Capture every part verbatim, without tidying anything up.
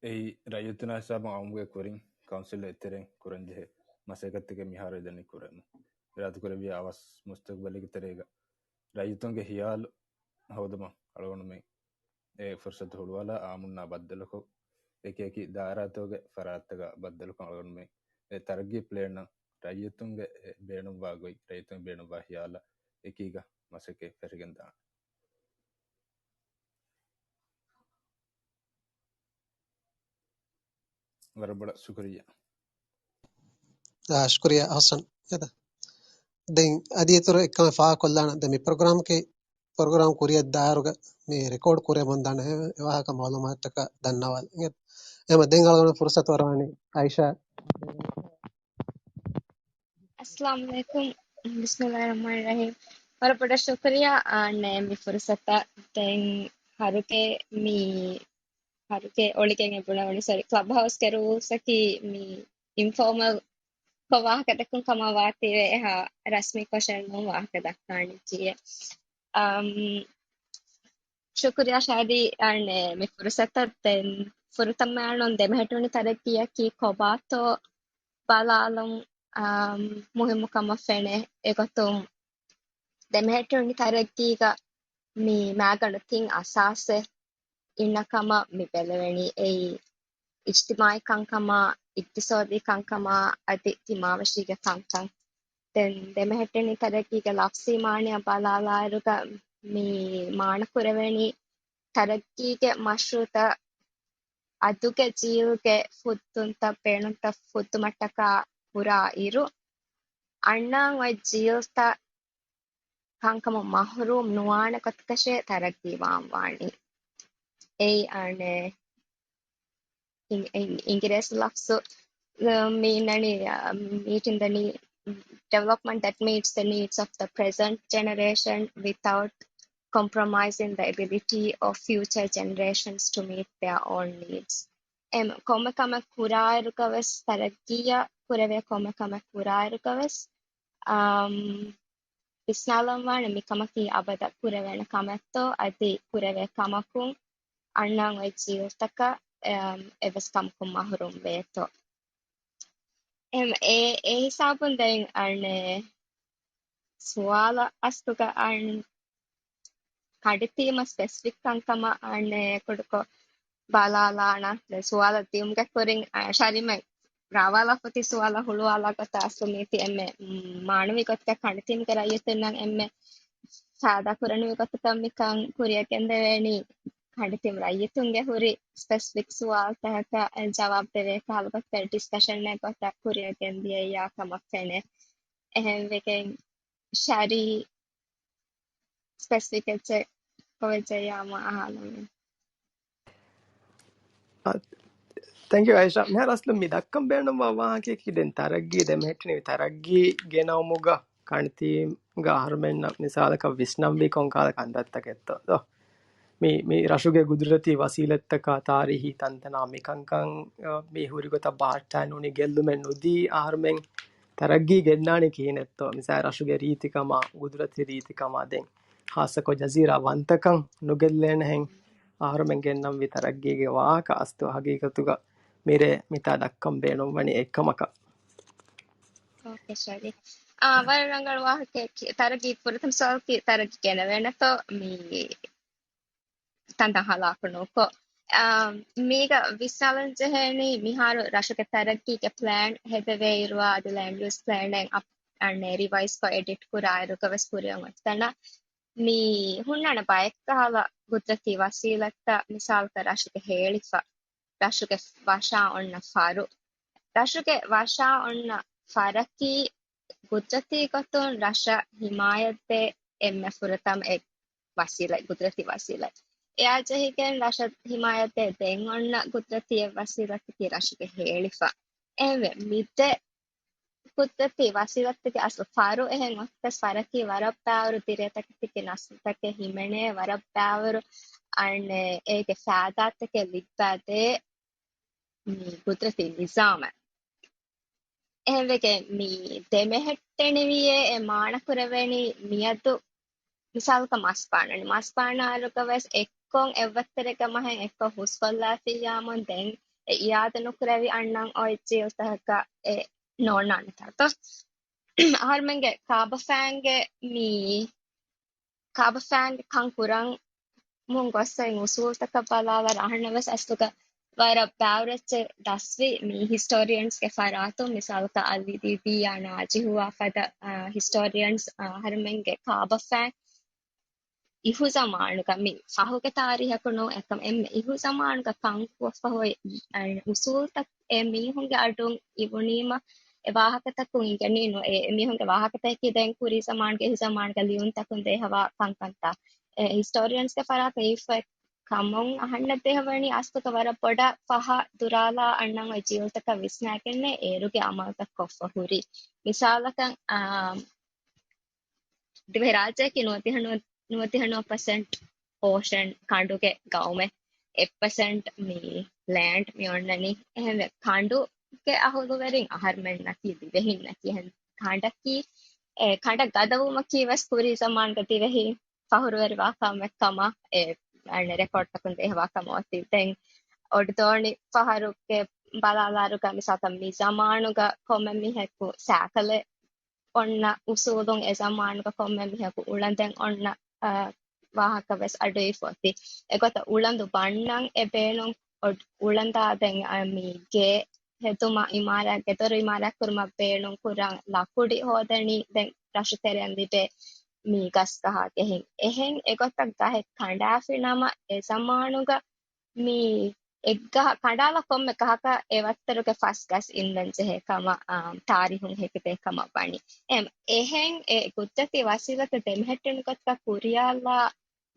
އެއީ ރައްޔިތުންނާ ހިސާބުން އައުމުގެ ކުރިން ކައުންސިލް އެތެރެއިން ކުރަންޖެހޭ މަސައްކަތްތަކެއް މިހާރު އެދަނީ ކުރަމުން. އިރާދަކުރެއްވިޔާ އަވަސް މުސްތަގްބަލީގެ ތެރޭގަ ރައްޔިތުންގެ ހިޔާލު ހޯދުމަށް އަޅުގަނޑުމެން އެ ފުރުސަތު ހުޅުވާލާ އާއްމުންނާ ބައްދަލުކޮށް، އެކި އެކި ދާއިރާތަކުގެ ފަރާތްތަކަށް ބައްދަލުކޮށް އަޅުގަނޑުމެން އެ ތަރައްގީ ޕްލޭންއަށް ރައްޔިތުންގެ އެ ބޭނުންވާ ގޮތް، ރައްޔިތުން ބޭނުންވާ ހިޔާލަށް އެކީގަ މަސައްކަތް ފެށިގެން ދާނެ. ވަރަށް ބޮޑަށް ޝުކުރިއްޔާ. އާ، ޝުކުރިއްޔާ އަހުސަން. ދެން އަދި އިތުރު އެއްކަމެއް ފާހަގަކޮށްލާނަން. ދެން މި ޕްރޮގްރާމްގެ، ޕްރޮގްރާމް ކުރިއަށް ދާއިރުގަ މި ރެކޯޑް ކުރެވެމުން ދާނެ އެ ވާހަކަ މައުލޫމާތުތަކަށް ދަންނަވާލަން. އެހެން ދެން އަޅުގަނޑު ފުރުސަތު އަރުވާނީ އައިޝާ. އައްސަލާމު ޢަލައިކުމް. ބިސްމިއްލާހި ރަޙްމާނި ރަޙީމް. ވަރަށް ބޮޑަށް ޝުކުރިއްޔާ އާންނެ މި ފުރުސަތަށް. ދެން ހަރުކެ މި ހަރުކެ އޮޅިގެން އެ ބުނަވަނީ، ސޮރީ، ކްލަބް ހައުސްގެ ރޫލްސްއަކީ މި އިންފޯމަލް ކޮށް ވާހަކަ ދައްކުން ކަމަށް ވާތީވެ އެހާ ރަސްމީ ކޮށެއް ނޫން ވާހަކަ ދައްކާނީ ޖީއެ. އަމް، ޝުކުރިއްޔާ ޝާދީ އާންނެ މި ފުރުސަތަށް. ދެން ފުރަތަމަ އަޅުން ދެމެހެއްޓުނި ތަރައްގީއަކީ ކޮބާތޯ ބަލާލުން، އާމް، މުހިއްމު ކަމަށް ފެނޭ. އެގޮތުން ދެމެހެއްޓުނި ތަރައްގީގަ މި މާގަނޑު ތިން އަސާސެއް އިންނަ ކަމަށް މި ބެލެވެނީ. އެއީ އިޖްތިމާޢީ ކަންކަމާ، އިޤްތިޞާދީ ކަންކަމާ އަދި ތިމާވެށީގެ ކަންކަން. ދެން ދެމެހެއްޓެނީ ތަރައްގީގެ ލަފްޒީ މާނަޔަށް ބަލާލާއިރުގަ މި މާނަ ކުރެވެނީ ތަރައްގީގެ މަޝްރޫޢުތައް އަދުގެ ޖީލްގެ ފުއްދުންތައް ބޭނުންތައް ފުއްދުމަށްޓަކާ ހުރާ އިރު، އަންނާން އޮތް ޖީލްތައް ކަންކަމުން މަޙްރޫމް ނުވާނެ ގޮތަކަށޭ ތަރައްގީ ވާން ވާނީ. އެއީ އަނެއް އިން-، އިން-، އިނގިރޭސި ލަފްޒު، އަ، މި އިންނަނީ، އަ، މީޓިން ދަނީ development that meets the needs of the present generation without compromising the ability of future generations to meet their own needs. އެމް، ކޮންމެ ކަމެއް ކުރާއިރުގަވެސް، ތަރައްގީއަށް ކުރެވޭ ކޮންމެ ކަމެއް ކުރާއިރުގަވެސް، އަމް، ވިސްނާލަންވާނެ މިކަމަކީ އަބަދަށް ކުރެވޭނެ ކަމެއްތޯ، އަދި ކުރެވޭ ކަމަކުން އަންނާން އޮތް ޖީލްތަކަށް، އެ، އެއްވެސް ކަމަކުން މަޙްރޫމް ވޭތޯ. އެމް، އެ، އެ ހިސާބުން ދެން އަނެއް ސުވާލަށް އަސްލުގަ އަން ކަނޑިތީމަށް ސްޕެސިފިކް ކަންކަމަށް އަނެއް ކުޑަކޮށް ބަލާލާނަން. ދެން ސުވާލަށް ދިޔުމުގެ ކުރިން، އަ، ޝަރީމެން ރާވާލާފަ އޮތީ ސުވާލަށް ހުޅުވާލާ ގޮތަށް އަސްލު މީތި އެންމެ، މް، މާނަވީ ގޮތަކަށް ކަނޑިތީމުގެ ރައްޔިތުންނަށް އެންމެ ފައިދާ ކުރަނިވި ގޮތަކަށް މިކަން ކުރިއަށް ގެންދެވޭނީ. ކަނޑިތީމު ރައްޔިތުންގެ ހުރި ސްޕެސިފިކް ސުވާލުތަކަކަށް ޖަވާބު ދެވޭ ކަހަލަ ގޮތަށް ޑިސްކަޝަންއެއް ގޮތަށް ކުރިއަށް ގެންދިޔައްޔާ ކަމަށް ފެނޭ. އެހެންވެގެން ޝަރީ ސްޕެސިފިކް އެއްޗެއް ކޮވެއްޖެއްޔާ ހަމަ އަހާލަން. އަ، ތެންކް ޔޫ އައިޝާ. މިހާރު އަސްލު މި ދައްކަން ބޭނުންވާ ވާހަކައަކީ ދެން ތަރައްގީ ދެމެހެއްޓެނިވި ތަރައްގީ ގެނައުމުގަ ކަނޑިތީމުގަ އަހަރުމެންނަށް މިސާލަކަށް ވިސްނަންވީ ކޮންކަހަލަ ކަންތައްތަކެއްތޯ؟ ދޯ؟ މި، މި ރަށުގެ ގުދުރަތީ ވަސީލަތްތަކާ ތާރީހީ ތަންތަނާ މިކަންކަން، އަ، މި ހުރި ގޮތަށް ބަހައްޓާ ނޫނީ ގެއްލުމެއް ނުދީ އަހަރުމެން ތަރައްގީ ގެންނާނީ ކިހިނެއްތޯ؟ މިސާލަށް ރަށުގެ ރީތިކަމާ، ގުދުރަތީ ރީތިކަމާ ދެން ހާއްސަކޮށް ޖަޒީރާ ވަންތަކަން ނުގެއްލޭނެހެން އަހަރުމެން ގެންނަންވީ ތަރައްގީގެ ވާހަކަ އަސްލު ހަގީގަތުގަ މިރޭ މިތާ ދައްކަން ބޭނުންވަނީ އެއްކަމަކަށް. އޯކޭ، ޝަރީ. އާ، ވަރަށް ރަނގަޅު ވާހަކައެއް. ތަރައްގީ ފުރަތަމަ ސުވާލަކީ ތަރައްގީ ގެނެވޭނެތޯ މި ތަންތަން ހަލާކު ނުކޮށް. އާ، މީގަ ވިސްނާލަން ޖެހޭނީ މިހާރު ރަށުގެ ތަރައްގީގެ ޕްލޭން ހެދެވޭ އިރުވާ އަދި ލޭންޑް ޔޫސް ޕްލޭނެއް އަޕް-، އަންނެ ރިވައިޒްކޮށް އެޑިޓް ކުރާއިރުގަވެސް ކުރިއަށް އޮތްތަނަށް މި ހުންނާނެ ބައެއްކަހަލަ ގުދުރަތީ ވަސީލަތްތައް، މިސާލަކަށް ރަށުގެ ހޭޅިފަ، ރަށުގެ ވަށާ އޮންނަ ފަރު. ރަށުގެ ވަށާ އޮންނަ ފަރަކީ ގުދުރަތީ ގޮތުން ރަށަށް ހިމާޔަތްދޭ އެންމެ ފުރަތަމަ އެއް ވަސީލަތް، ގުދުރަތީ ވަސީލަތް. އެއާ ޖެހިގެން ރަށަށް ހިމާޔަތްދޭ ދެން އޮންނަ ގުދުރަތީ އެއް ވަސީލަތަކީ ރަށުގެ ހޭޅިފަ. އެހެންވެ، މި ދެ ގުދުރަތީ ވަސީލަތުގެ އަސްލު ފަރު އެހެން އޮތަސް ފަރަކީ ވަރަށް ބާވަރު ދިރޭތަކެތިގެ ނަސްލުތަކެއް ހިމެނޭ، ވަރަށް ބާވަރު އަންނެ އޭގެ ފައިދާތަކެއް ލިއްބާދޭ މި ގުދުރަތީ ނިޒާމަށް. އެހެންވެގެން މި ދެމެހެއްޓެނިވިއޭ އެ މާނަ ކުރެވެނީ މިއަދު މިސާލަކަށް މަސް ބާނަނީ. މަސް ބާނާއިރުގަވެސް އެއްކޮށް އެއްވައްތަރެއްގެ މަހެއް އެއްކޮށް ހުސްކޮށްލާފިއްޔާމުން ދެން އެ އިއާދަ ނުކުރެވި އަންނަން އޮތް ޖީލްތަކަކަށް އެ ނޯންނާނެތާ. އަހަރުމެންގެ ކާބަފައިންގެ މި ކާބަފައިންގެ ކަން ކުރަން މުން ގޮއްސައި އުސޫލްތަކަށް ބަލާލާ އަހަންނަށް ވެސް އަސްލުގަ ވަރަށް ބާވަރެއްޗެއް ދަސްވި މި ހިސްޓޯރިއަންސްގެ ފަރާތުން، މިސާލަކަށް އަލީ ދީދީ އާ ނާޖިހުއާ ފަދަ، އާ، ހިސްޓޯރިއަންސް، އާ، އަހަރުމެންގެ ކާބަފައިން އިހު ޒަމާނުގަ މި ފަހުގެ ތާރީހަކު ނޫން އެކަމް އެންމެ އިހު ޒަމާނުގަ ކަން ކުރައްފަ ހޮތް، އަ، އުސޫލްތައް އެ މީހުންގެ އަޑުން އިވުނީމަ އެ ވާހަކަތަކުން އިނގެނީ ނު-، އެ މީހުންގެ ވާހަކަތަކަކީ ދެން ކުރީ ޒަމާނުގެ އިހު ޒަމާނުގަ ލިޔުންތަކުން ދޭހަވާ ކަންކަންތައް. އެ ހިސްޓޯރިއަންސްގެ ފަރާތުން އިފަ ކަމުން އަހަންނަށް ދޭހަވަނީ އަސްލުގަ ވަރަށް ބޮޑަށް ފަހަށް ދުރާލާ އަންނަން އޮތް ޖީލްތަކަށް ވިސްނާގެންނޭ އޭރުގެ އަމަލުތައް ކޮށްފަ ހުރީ. މިސާލަކަށް، އާ، ދިވެހިރާއްޖެއަކީ ނުވަދިހަ ނުވަ، ނުވަދިހަ ނުވަ ޕަސެންޓް އޯޝަން ކަނޑުގެ ގައުމެއް، އެއް ޕަސެންޓް މި ލޭންޑް މި އޮންނަނީ. އެހެންވެ، ކަނޑުގެ އަހުލުވެރިން އަހަރުމެންނަކީ ދިވެހިންނަކީ އެހެން ކަނޑަކީ، އެ ކަނޑަށް ގަދަވުމަކީ ވެސް ކުރީ ޒަމާންގަ ދިވެހި ފަހުރުވެރިވާ ކަމެއް ކަމަށް އެ، އަނެއް ރެކޯޑްތަކުން ދޭހަވާ ކަމަށް އޮތީ. ދެން އޮޑު ދޯނި ފަހަރުގެ ބަލާލާރުގަ މިސާލަކަށް މި ޒަމާނުގަ ކޮންމެ މީހަކު ސައިކަލެއް އޮންނަ އުސޫލުން އެ ޒަމާނުގަ ކޮންމެ މީހަކު އުޅަނދެއް އޮންނަ، އާ، ވާހަކަ ވެސް އަޑުއިވިފަ އޮތީ. އެގޮތަށް އުޅަނދު ބަންނަން އެ ބޭނުން އޮޑް-، އުޅަނދާ ދެން، އާ، މި ގެ ހެދުމަށް އިމާރާތް، ގެދޮރު އިމާރާތް ކުރުމަށް ބޭނުން ކުރަން ލަކުޑި ހޯދަނީ ދެން ރަށު ތެރެއަށް ލިބޭ މި ގަސް ގަހާގެ ހިން. އެހެން އެގޮތަށް ގަހެއް ކަނޑާފި ނަމަ އެ ޒަމާނުގަ މި އެއްގަހަ-، ކަނޑާލާ ކޮންމެ ގަހަކަށް އެ ވައްތަރުގެ ފަސް ގަސް އިންދަން ޖެހޭ ކަމަށް، އާ، ތާރީހުން ހެކިދޭ ކަމަށް ވަނީ. އެމް، އެހެން އެ ގުދްރަތީ ވަސީލަތެއް ދެމެހެއްޓެނި ގޮތަކަށް ކުރިޔާލާ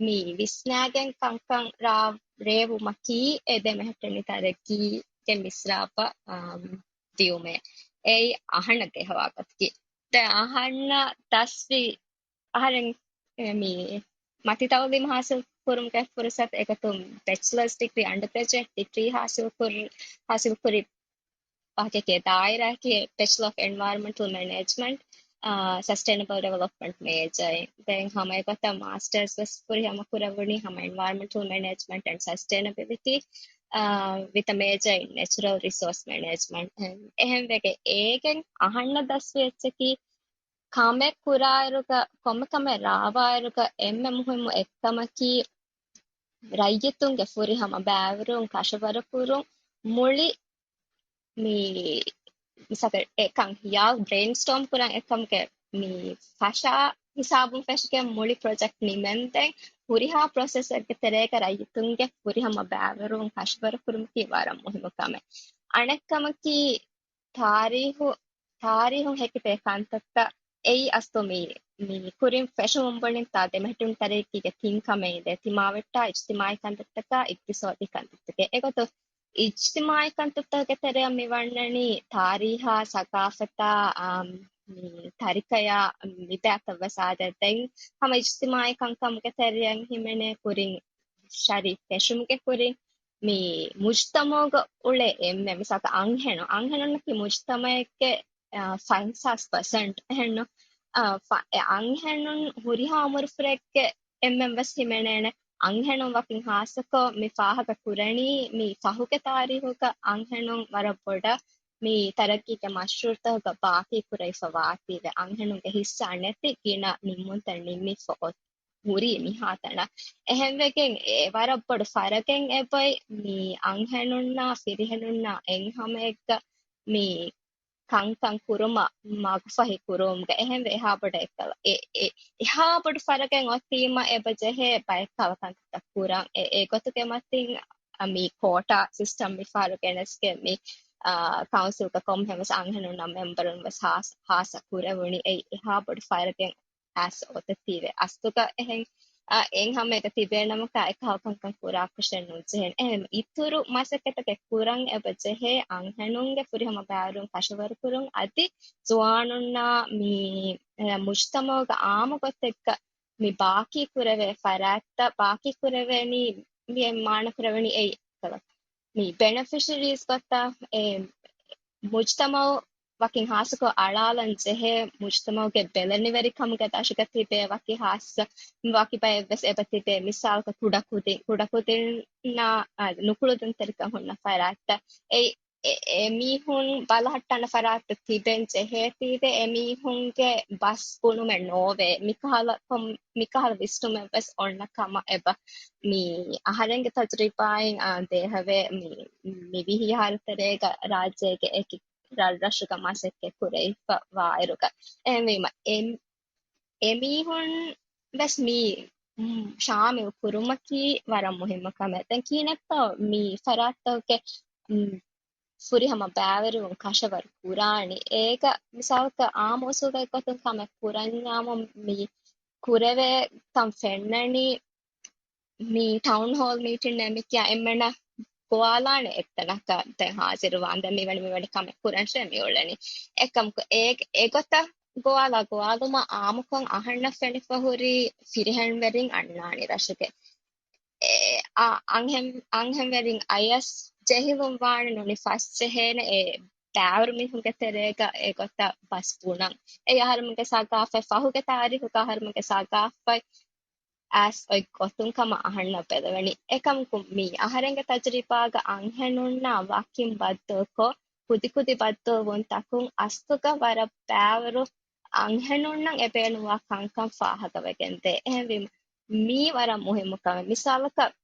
މި ވިސްނާގެން ކަންކަން ރާ-، ރޭވުމަކީ އެ ދެމެހެއްޓެނި ތަރައްގީގެ މިސްރާބަށް، އާ، ދިޔުމޭ. އެއީ އަހަންނަށް ދޭހަވާ ގޮތަކީ. ދެން އަހަންނަށް ދަސްވި އަހަރެން މި މަތި ތައުލީމު ހާސިލް ކުރުމުގެ ފުރުސަތު އެގޮތުން ބެޗްލަރސް ޑިގްރީ، އަންޑަގްރެޖުއޭޓް ޑިގްރީ ހާސިލް ކުރ-، ހާސިލް ކުރި ވާހަކައެކޭ ދާއިރާއަކީ ބެޗްލަރ އޮފް އެންވަޔަރމެންޓަލް މެނޭޖްމަންޓް، އާ، ސަސްޓެއިނަބަލް ޑިވެލޮޕްމަންޓް މޭޖަރ. ދެން ހަމަ އެގޮތަށް މާސްޓަރސް ވެސް ފުރިހަމަ ކުރެވުނީ ހަމަ އެންވަޔަރމެންޓަލް މެނޭޖްމަންޓް އެންޑް ސަސްޓެއިނަބިލިޓީ، އާ، ވިތަ މޭޖަރ އިން ނެޗުރަލް ރިސޯސް މެނޭޖްމަންޓް. އެހެންވެގެން އޭގެން އަހަންނަށް ދަސްވި އެއްޗަކީ ކަމެއް ކުރާއިރުގަ، ކޮންމެ ކަމެއް ރާވާއިރުގަ އެންމެ މުހިއްމު އެއްކަމަކީ، ރައްޔިތުންގެ ފުރިހަމަ ބައިވެރިވުން ކަށަވަރުކުރުން. މުޅި މި މިސާލަކަށް އެކަން ހިޔާލު ބްރެއިންސްޓޯމް ކުރަން އެކަމުގެ މި ފަށާ ހިސާބުން ފެށިގެން މުޅި ޕްރޮޖެކްޓް ނިމެންދެން ހުރިހާ ޕްރޮސެސްއެއްގެ ތެރޭގަ ރައްޔިތުންގެ ފުރިހަމަ ބައިވެރިވުން ކަށަވަރުކުރުމަކީ ވަރަށް މުހިއްމު ކަމެއް. އަނެއްކަމަކީ، ތާރީހު، ތާރީހުން ހެކިތޭ ކަންތައްތައް އެއީ އަސްލު މި، މި ކުރިން ފެށުމުން ބުނިންތާ ދެމެހެއްޓުން ތަރައްގީގެ ތިން ކަމެއް އިނދޭ، ތިމާވެއްޓާ، އިޖްތިމާއީ ކަންތައްތަކާ، އިގްތިސޯދީ ކަންތައްތަކެއް. އެގޮތުން އިޖްތިމާއީ ކަންތައްތަކުގެ ތެރެއަށް މި ވަންނަނީ ތާރީހާ، ސަގާފަތާ، އާ، މި ތަރިކަޔާ މި ބައިތައް ވެސް އާދެ. ދެން ހަމަ އިޖްތިމާއީ ކަންކަމުގެ ތެރެއަށް ހިމެނޭ ކުރިން ޝަރީކް ފެށުމުގެ ކުރިން މި މުޖްތަމަޢުގަ އުޅޭ އެންމެ މިސާލަކަށް އަންހެނުން، އަންހެނުންނަކީ މުޖްތަމަޢެއްގެ، އާ، ފަންސާސް ޕަސެންޓް އެހެންނު، އާ، ފަ-، އެ އަންހެނުން ހުރިހާ އުމުރުފުރެއްގެ އެންމެން ވެސް ހިމެނޭނެ. އަންހެނުން ވަކިން ހާއްސަކޮށް މި ފާހަގަ ކުރަނީ މި ފަހުގެ ތާރީހުގަ އަންހެނުން ވަރަށް ބޮޑަށް މި ތަރައްގީގެ މަޝްރޫޢުތަކުގަ ބާކީ ކުރެވިފަ ވާތީވެ، އަންހެނުންގެ ހިއްސާ ނެތި ގިނަ ނިންމުންތައް ނިންމިފަ އޮތް ހުރީ މިހާތަނަށް. އެހެންވެގެން އެ ވަރަށް ބޮޑު ފަރަގެއް އެބައި މި އަންހެނުންނާ ފިރިހެނުންނާ އެއް ހަމައެއްގަ މި ކަންކަން ކުރުމަށް މަގުފަހި ކުރުވުމުގަ އެހެންވެ އެހާ ބޮޑަށް އެއްކަލަ-، އެ-، އެ-، އެހާ ބޮޑު ފަރަގެއް އޮތީމަ އެބަ ޖެހޭ ބައެއް ކަލަކަންތައް ކުރަން. އެ-، އެގޮތުގެ މަތިން އަ، މި ކޯޓާ ސިސްޓަމް މި ފަހަރު ގެނެސްގެން މި، އާ، ކައުންސިލްގަ ކޮންމެހެން ވެސް އަންހެނުންނަށް މެމްބަރުން ވެސް ހާސް-، ހާއްސަ ކުރެވުނީ އެއީ އެހާ ބޮޑު ފަރަގެއް އަސް އޮތަތީވެ. އަސްލުގަ އެހެން، އާ، އެއް ހަމައެއްގަ ތިބޭނަމަކާ އެކަހަލަ ކަންކަން ކުރާކަށެއް ނުޖެހޭނެ. އެހެން އިތުރު މަސައްކަތްތަކެއް ކުރަން އެބަ ޖެހޭ އަންހެނުންގެ ފުރިހަމަ ބައިވެރިވުން ކަށަވަރުކުރުން އަދި ޒުވާނުންނާ މި، އެ، މުޖްތަމަޢުގަ އާއްމު ގޮތެއްގަ މި ބާކީ ކުރެވޭ ފަރާތްތައް ބާކީ ކުރެވޭނީ، މި މާނަ ކުރެވެނީ އެއީ މި ބެނެފިޝަރީސް ގޮތަށް އެ މުޖްތަމަޢު ވަކިން ހާއްސަކޮށް އަޅާލަން ޖެހޭ މުޖްތަމަޢުގެ ބެލެނިވެރިކަމުގެ ދަށުގަ ތިބޭ ވަކި ހާއްސަ ވަކި ބައެއްވެސް އެބަ ތިބޭ. މިސާލަކަށް ކުޑަކުދިން، ކުޑަކުދިންނާ، އާ، ނުކުޅުދިންތެރިކަން ހުންނަ ފަރާތްތައް. އެ، އެ، އެމީހުން ބަލަހައްޓާނެ ފަރާތްތައް ތިބެން ޖެހޭތީވެ، އެމީހުންގެ ބަސް ބުނުމެއް ނޯވޭ. މިކަހަލަ ކޮން، މިކަހަލަ ވިސްނުމެއްވެސް އޮންނަ ކަމަށް އެބަ މި އަހަރެންގެ ތަޖުރިބާއިން، އާ، ދޭހަވޭ. މި، މި ވިހި އަހަރު ތެރޭގަ ރާއްޖޭގެ އެކި ރަށްރަށުގަ މަސައްކަތް ކުރެވިފަ ވާއިރުގަ. އެހެންވީމަ، އެ، އެމީހުން ވެސް މި، މް، ޝާމިލް ކުރުމަކީ ވަރަށް މުހިއްމު ކަމެއް. ދެން ކިހިނެއްތޯ މި ފަރާތްތަކުގެ، މް، ފުރިހަމަ ބައިވެރިވުން ކަށަވަރު ކުރާނީ؟ އޭގަ މިސާލަކަށް އާންމު އުސޫލެއް ގޮތުން ކަމެއް ކުރަންޏާމު މި ކުރެވޭ ތަން ފެންނަނީ، މި ޓައުން ހޯލް މީޓިން އެ މި ކިޔާ އެންމެނަށް ގޮވާލާނެ އެއްތަނަކަށް ދެން ހާޒިރުވާން. ދެން މިވެނި، މިވެނި ކަމެއް ކުރަންށޭ މި އުޅެނީ. އެކަމަކު އެ، އެގޮތަށް ގޮވާލާ، ގޮވާލުމަށް އާއްމުކޮށް އަހަންނަށް ފެނިފަ ހުރި ފިރިހެންވެރިން އަންނާނީ ރަށުގެ. އެ، އަ، އަންހެން، އަންހެންވެރިން އަޔަސް ޖެހިލުން ވާނެ ނޫނީ ފަސްޖެހޭނެ އެ ބައިވެރި މީހުންގެ ތެރޭގަ އެގޮތަށް ބަސް ބުނަން. އެ އަހަރުމެންގެ ސަގާފަތް، ފަހުގެ ތާރީޚުގަ އަހަރުމެންގެ ސަގާފަތް އައިސް އޮތް ގޮތުން ކަމަށް އަހަންނަށް ބެލެވެނީ. އެކަމަކު މި އަހަރެންގެ ތަޖުރިބާގަ އަންހެނުންނާ ވަކިން ބައްދަލުކޮށް، ކުދިކުދި ބައްދަލުވުންތަކުން އަސްލުގަ ވަރަށް ބައިވަރު އަންހެނުންނަށް އެ ބޭނުންވާ ކަންކަން ފާހަގަވެގެންދޭ. އެހެންވީމަ، މީ ވަރަށް މުހިއްމު ކަމެއް. މިސާލަކަށް،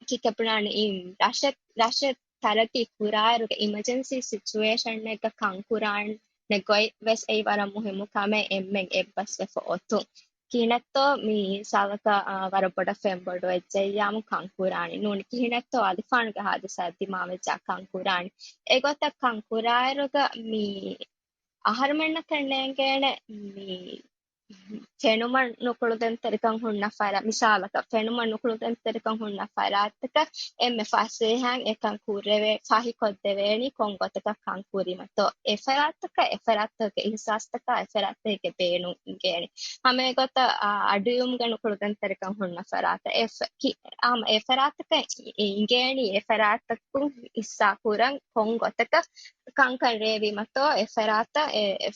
ކިކެޕްނާން އިން ރަށެއް، ރަށެއް ތަރައްގީ ކުރާއިރުގެ އިމަޖެންސީ ސިޗުއޭޝަންއެއްގަ ކަން ކުރާނެ ގޮތް ވެސް އެއީ ވަރަށް މުހިއްމު ކަމެއް އެންމެން އެއްބަސްވެފަ އޮތުން. ކިހިނެއްތޯ މި ސާލަކަށް، އާ، ވަރަށް ބޮޑަށް ފެންބޮޑުވެއްޖެއްޔާމު ކަން ކުރާނީ. ނޫނީ ކިހިނެއްތޯ އަލިފާނުގެ ހާދިސާ ދިމާވެއްޖާ ކަން ކުރާނީ. އެގޮތަށް ކަން ކުރާއިރުގަ މި އަހަރުމެންނަކަށް ނޭނގޭނެ މި ފެނުމަށް ނުކުޅުދެންތެރިކަން ހުންނަ ފަރާ-، މިސާލަކަށް، ފެނުމަށް ނުކުޅުދެންތެރިކަން ހުންނަ ފަރާތްތަކަށް އެންމެ ފަސޭހައިން އެކަން ކުރެވޭ، ފަހިކޮށްދެވޭނީ ކޮން ގޮތަކަށް ކަން ކުރީމަތޯ؟ އެ ފަރާތްތަކަށް، އެ ފަރާތްތަކުގެ އިހްސާސްތަކާ އެ ފަރާތްތަކުގެ ބޭނުން އިނގޭނީ. ހަމައެގޮތަށް، އާ، އަޑުއިވުމުގެ ނުކުޅުދެންތެރިކަން ހުންނަ ފަރާތަށް އެ ފަ-، ކި-، އާ، އެ ފަރާތްތަކަށް އި-، އިނގޭނީ އެ ފަރާތްތަކުން ހިއްސާ ކުރަން ކޮން ގޮތަކަށް ކަންކަން ރޭވީމަތޯ އެ ފަރާތަށް އެ، އެ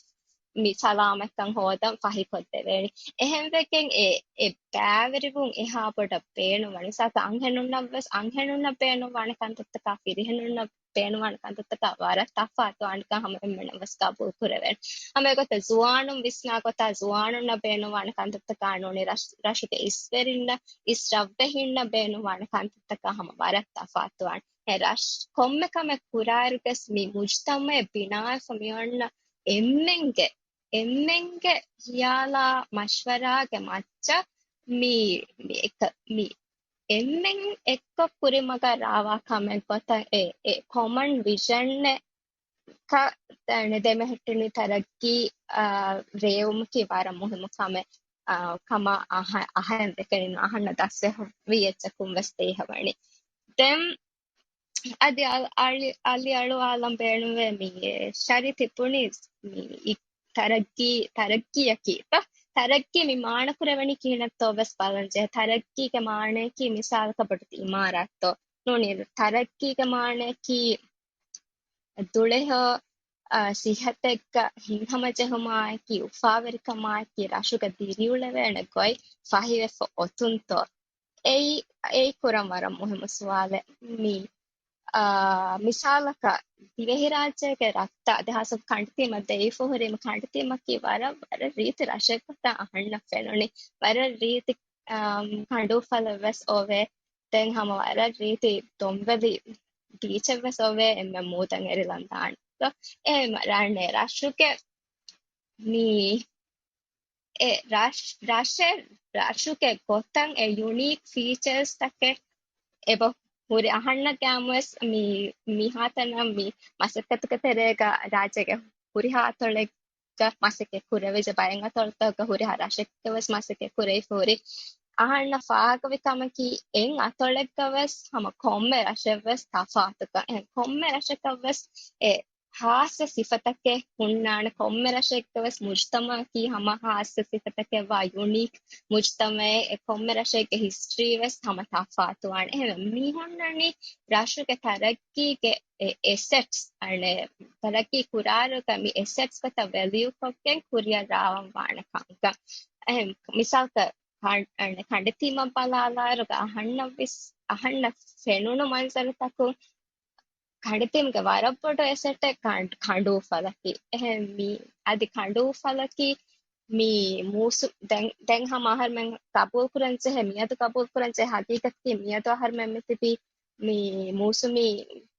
މި ސަލާމަތްކަން ހޯދަން ފަހިކޮށްދެވޭނީ. އެހެންވެގެން އެ، އެ ބައިވެރިވުން އެހާ ބޮޑަށް ބޭނުންވަނީ. ސާތަ އަންހެނުންނަށްވެސް، އަންހެނުންނަށް ބޭނުންވާނެ ކަންތައްތަކާ ފިރިހެނުންނަށް ބޭނުންވާނެ ކަންތައްތަކާ ވަރަށް ތަފާތުވާނެކަން ހަމަ އެންމެނަށް ވެސް ގަބޫލު ކުރެވޭނެ. ހަމަ އެގޮތަށް ޒުވާނުން ވިސްނާ ގޮތާ ޒުވާނުންނަށް ބޭނުންވާނެ ކަންތައްތަކާ ނޫނީ ރަށް-، ރަށުގެ އިސްވެރިންނަށް، އިސް ރަށްވެހިންނަށް ބޭނުންވާނެ ކަންތައްތަކާ ހަމަ ވަރަށް ތަފާތުވާނެ. އެ ރަށް ކޮންމެ ކަމެއް ކުރާއިރުވެސް މި މުޖްތަމަޢެއް ބިނާވެފަ މިއޮންނަ އެންމެންގެ، އެންމެންގެ ހިޔާލާ މަޝްވަރާގެ މައްޗަށް މި، މި އެކަ-، މި އެންމެން އެއްކޮށް ކުރިމަގަށް ރާވާ ކަމެއް ގޮތަށް އެ، އެ ކޮމަން ވިޝަންއެއް ކަ-، ދެމެހެއްޓުނީ ތަރައްގީ، އާ، ރޭވުމަކީ ވަރަށް މުހިއްމު ކަމެއް، އާ، ކަމަށް އަހަ-، އަހަރެން ދެކެނީ އަހަންނަށް ދަސްވެ ވި އެއްޗަކުން ވެސް ދޭހަވަނީ. ދެން އަދި އަލި-، އަލި-، އަލިއަޅުވާލަން ބޭނުންވޭ މި ޝަރި ތިބުނީ މި ތަރައްގީ، ތަރައްގީއަކީ ތަ-، ތަރައްގީ މި މާނަކުރެވެނީ ކިހިނެއްތޯ ވެސް ބަލަން ޖެހޭ. ތަރައްގީގެ މާނަޔަކީ މިސާލަކަށް ބޮޑެތި އިމާރާތްތޯ ނޫނީ. ތަރައްގީގެ މާނަޔަކީ ދުޅެހޯ، އާ، ސިއްހަތެއްގަ ހިތްހަމަޖެހުމާއެކީ، އުފާވެރިކަމާއެކީ، ރަށުގަ ދިރިއުޅެވޭނެ ގޮތް ފަހިވެފަ އޮތުންތޯ؟ އެއީ، އެއީ ކުރަން ވަރަށް މުހިއްމު ސުވާލެއް. މި، އާ، މިސާލަކަށް، ދިވެހިރާއްޖޭގެ ރަށްތައް، ދެހާސް ކަނޑިތީމަ ދެވިފަ ހުރީމަ، ކަނޑިތީމަކީ ވަރަށް، ވަރަށް ރީތި ރަށެއްގޮތަށް އަހަންނަށް ފެނުނީ. ވަރަށް ރީތި، އާ، ކަނޑުއުފަލެއްވެސް އޮވޭ. ދެން ހަމަ ވަރަށް ރީތި ދޮންވެލި ބީޗެއްވެސް އޮވޭ، އެންމެ މޫދަށް އެރިލަން ދާނެ. އެ ރަނެ ރަށުގެ މި އެ ރަށް-، ރަށެއް، ރަށުގެ ގޮތަށް އެ ޔުނީކް ފީޗާސްތަކެއް އެބަ ހުރި އަހަންނަށް ގާމުވެސް މި-، މިހާތަނަށް މި މަސައްކަތުގެ ތެރޭގަ ރާއްޖޭގެ ހުރިހާ އަތޮޅެއްގަ މަސައްކަތް ކުރެވިއްޖެ، ބައެއް އަތޮޅުތަކުގަ ހުރިހާ ރަށެއްގަ ވެސް މަސައްކަތް ކުރެވިފަ ހުރި އަހަންނަށް ފާހަގަވި ކަމަކީ، އެއް އަތޮޅެއްގަ ވެސް ހަމަ ކޮންމެ ރަށެއް ވެސް ތަފާތުކަން. އެހެން ކޮންމެ ރަށަކަށް ވެސް އެ ހާއްސަ ސިފަތަކެއް ހުންނާނެ. ކޮންމެ ރަށެއްގަ ވެސް މުޖްތަމައަކީ ހަމަ ހާއްސަ ސިފަތަކެއް ވާ ޔުނީކް މުޖްތަމައެއް. އެ ކޮންމެ ރަށެއްގެ ހިސްޓްރީ ވެސް ހަމަ ތަފާތުވާނެ. އެހެންވެ މި ހުންނަނީ ރަށުގެ ތަރައްގީގެ އެ އެސެޓްސް، އަނެއް ތަރައްގީ ކުރާއިރުގަ މި އެސެޓްސް ގޮތަށް ވެލިއު ކޮށްގެން ކުރިއަށް ރާވަން ވާނެ ކަންކަން. އެހެން މިސާލަކަށް ކަން-، އަނެއް ކަނޑިތީމަށް ބަލާލާއިރުގަ އަހަންނަށް ވެސް، އަހަންނަށް ފެނުނު މަންޒަރުތަކުން ކަނޑިތީމުގެ ވަރަށް ބޮޑު އެސެޓެއް ކަން-، ކަނޑޫފަލަކީ. އެހެން މި އަދި ކަނޑޫފަލަކީ މި މޫސު-، ދެން، ދެން ހަމަ އަހަރުމެން ގަބޫލުކުރަން ޖެހޭ، މިއަދު ގަބޫލުކުރަން ޖެހޭ ހަގީގަތަކީ މިއަދު އަހަރުމެން މިތިބީ މި މޫސުމީ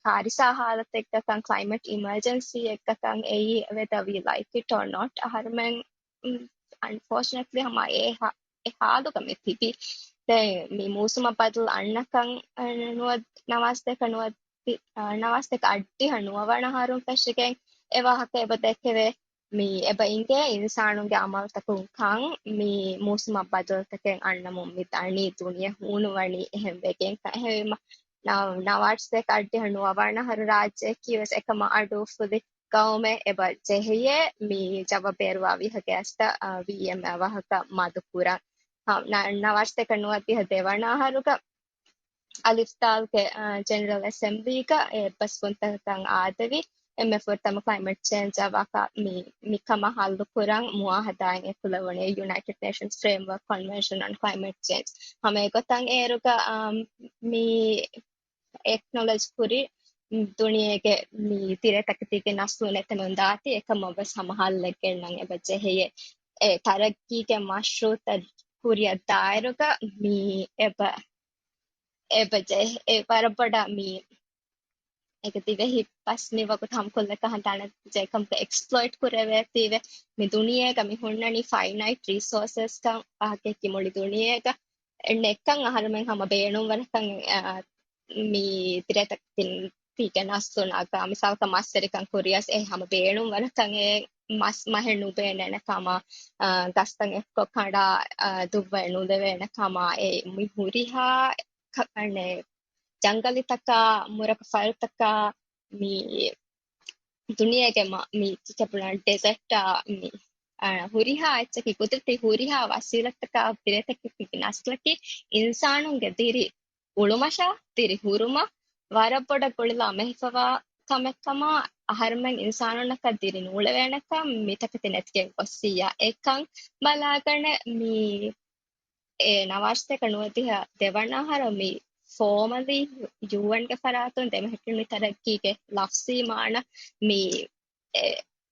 ކާރިސާ ހާލަތެއްގަކަން، ކްލައިމެޓް އިމަޖެންސީއެއްގަކަން އެއީ، whether we like it or not، އަހަރުމެން، އުން، އަންފޯސްނޭޓްލީ ހަމަ އެ ހާ-، އެ ހާލުގަ މި ތިބީ. ދެން މި މޫސުމަށް ބަދަލު އަންނަކަން، އަ، ނުވަ-، ނަވާސްތޭކަ ނުވަ-، އަ، ނަވާސްތޭކަ އައްޑިހަ ނުވަވަނަ އަހަރުން ފެށިގެން އެ ވާހަކަ އެބަ ދެކެވޭ. މި އެބަ އިނގޭ އިންސާނުންގެ އަމަލުތަކުން ކަން. މި މޫސުމަށް ބަދަލުތަކެއް އަންނަމުން މި ދަނީ ދުނިޔެ ހޫނުވަނީ އެހެން ވެގެން ކަން. އެހެންވީމަ ނަ-، ނަވާސްތޭކަ އައްޑިހަ ނުވަވަނަ އަހަރު ރާއްޖެއަކީ ވެސް އެކަމަށް އަޑު އުފުލި ގައުމެއް އެބަ ޖެހިޔޭ. މި ޖައްވަށް ބޭރުވާ ވީހަކަ އަސްތަ، އަ، ވީއެމް އަވަހަކަށް މަދު ކުރަން. ހަ-، ނަ-، ނަވާސްތޭކަ ނުވަދިހަ ދެވަނަ އަހަރުގަ އަލިފްދާލްގެ، އަ، ޖެނެރަލް އެސެމްބްލީގަ އެއްބަސްވުންތަކަކަށް އާދެވި، އެންމެ ފުރަތަމަ ކްލައިމެޓް ޗޭންޖާ ވާކަ މި، މިކަމަށް ހައްލު ކުރަން މުއާހަދާއިން އެކުލެވުނީ ޔުނައިޓެޑް ނޭޝަންސް ފްރޭމްވަރކް ކޮންވެންޝަން އޮން ކްލައިމެޓް ޗޭންޖް. ހަމަ އެގޮތަށް އޭރުގަ، އަ، މި އެކްނޮލެޖް ކުރި ދުނިޔޭގެ މި ތިރޭތަކެތީގެ ނަސްލުން އެތަނުން ދާތީ އެކަމަށް ވެސް ހަމަ ހައްލެއް ގެންނަން އެބަ ޖެހެޔޭ. އެ ތަރައްގީގެ މަޝްރޫއުތައް ކުރިއަށް ދާއިރުގަ މި އެބަ، އެބަ ޖެ-، އެ ވަރަށް ބޮޑަށް މި އޭގެ ދިވެހި ބަސް މި ވަގުތު ހަމަކޮށްލަކަށް ހަނދާނަށް ޖެހޭ ކަމުގަ އެކްސްޕްލޮއިޓް ކުރެވޭތީވެ. މި ދުނިޔޭގަ މި ހުންނަނީ ފައިނައިޓް ރިސޯސަސް ކަން ވާހަކައަކީ މުޅި ދުނިޔޭގަ ނެއްކަން އަހަރުމެން ހަމަ ބޭނުންވަރަކަށް، އާ، މި ތިރޭތަކެތިން ތީގެ ނަސްލުން ނަގާ. މިސާލަކަށް މައްސަރިކަން ކުރިޔަސް އެ ހަމަ ބޭނުންވަރަކަށް އެ މަސް މަހެއް ނުބޭނެނެ ކަމަށް، އާ، ގަސްތައް އެއްކޮށް ކަނޑާ، އާ، ދުއްވައެއް ނުލެވޭނެ ކަމަށް އެ މި ހުރިހާ ކަ-، އަނެއް ޖަންގަލިތަކާ، މުރަކަ ފަރުތަކާ މި ދުނިޔޭގެ މަ-، މި ކިކެބުނާ ޑެޒަޓް މި، އަ، ހުރިހާ އެއްޗަކީ ގުދުރަތީ ހުރިހާ ވަސީލަތްތަކާ ތިރޭތަކެތި ނަސްލަކީ އިންސާނުންގެ ދިރި އުޅުމަށާ ދިރި ހުރުމަށް ވަރަށް ބޮޑަށް ގުޅިލާ މެހިފަވާ ކަމެއް ކަމަށް އަހަރުމެން އިންސާނުންނަކަށް ދިރި ނޫޅެވޭނެކަން މިތަކެތި ނެތިގެން ގޮއްސިއްޔާ. އެކަން ބަލާގަނެ މި އެ ނަވާސްތޭކަ ނުވަދިހަ ދެވަނަ އަހަރު މި ފޯމަލީ ޔޫއެންގެ ފަރާތުން ދެމެހެއްޓުނު ތަރައްގީގެ ލަފްޒީ މާނަ މި އެ،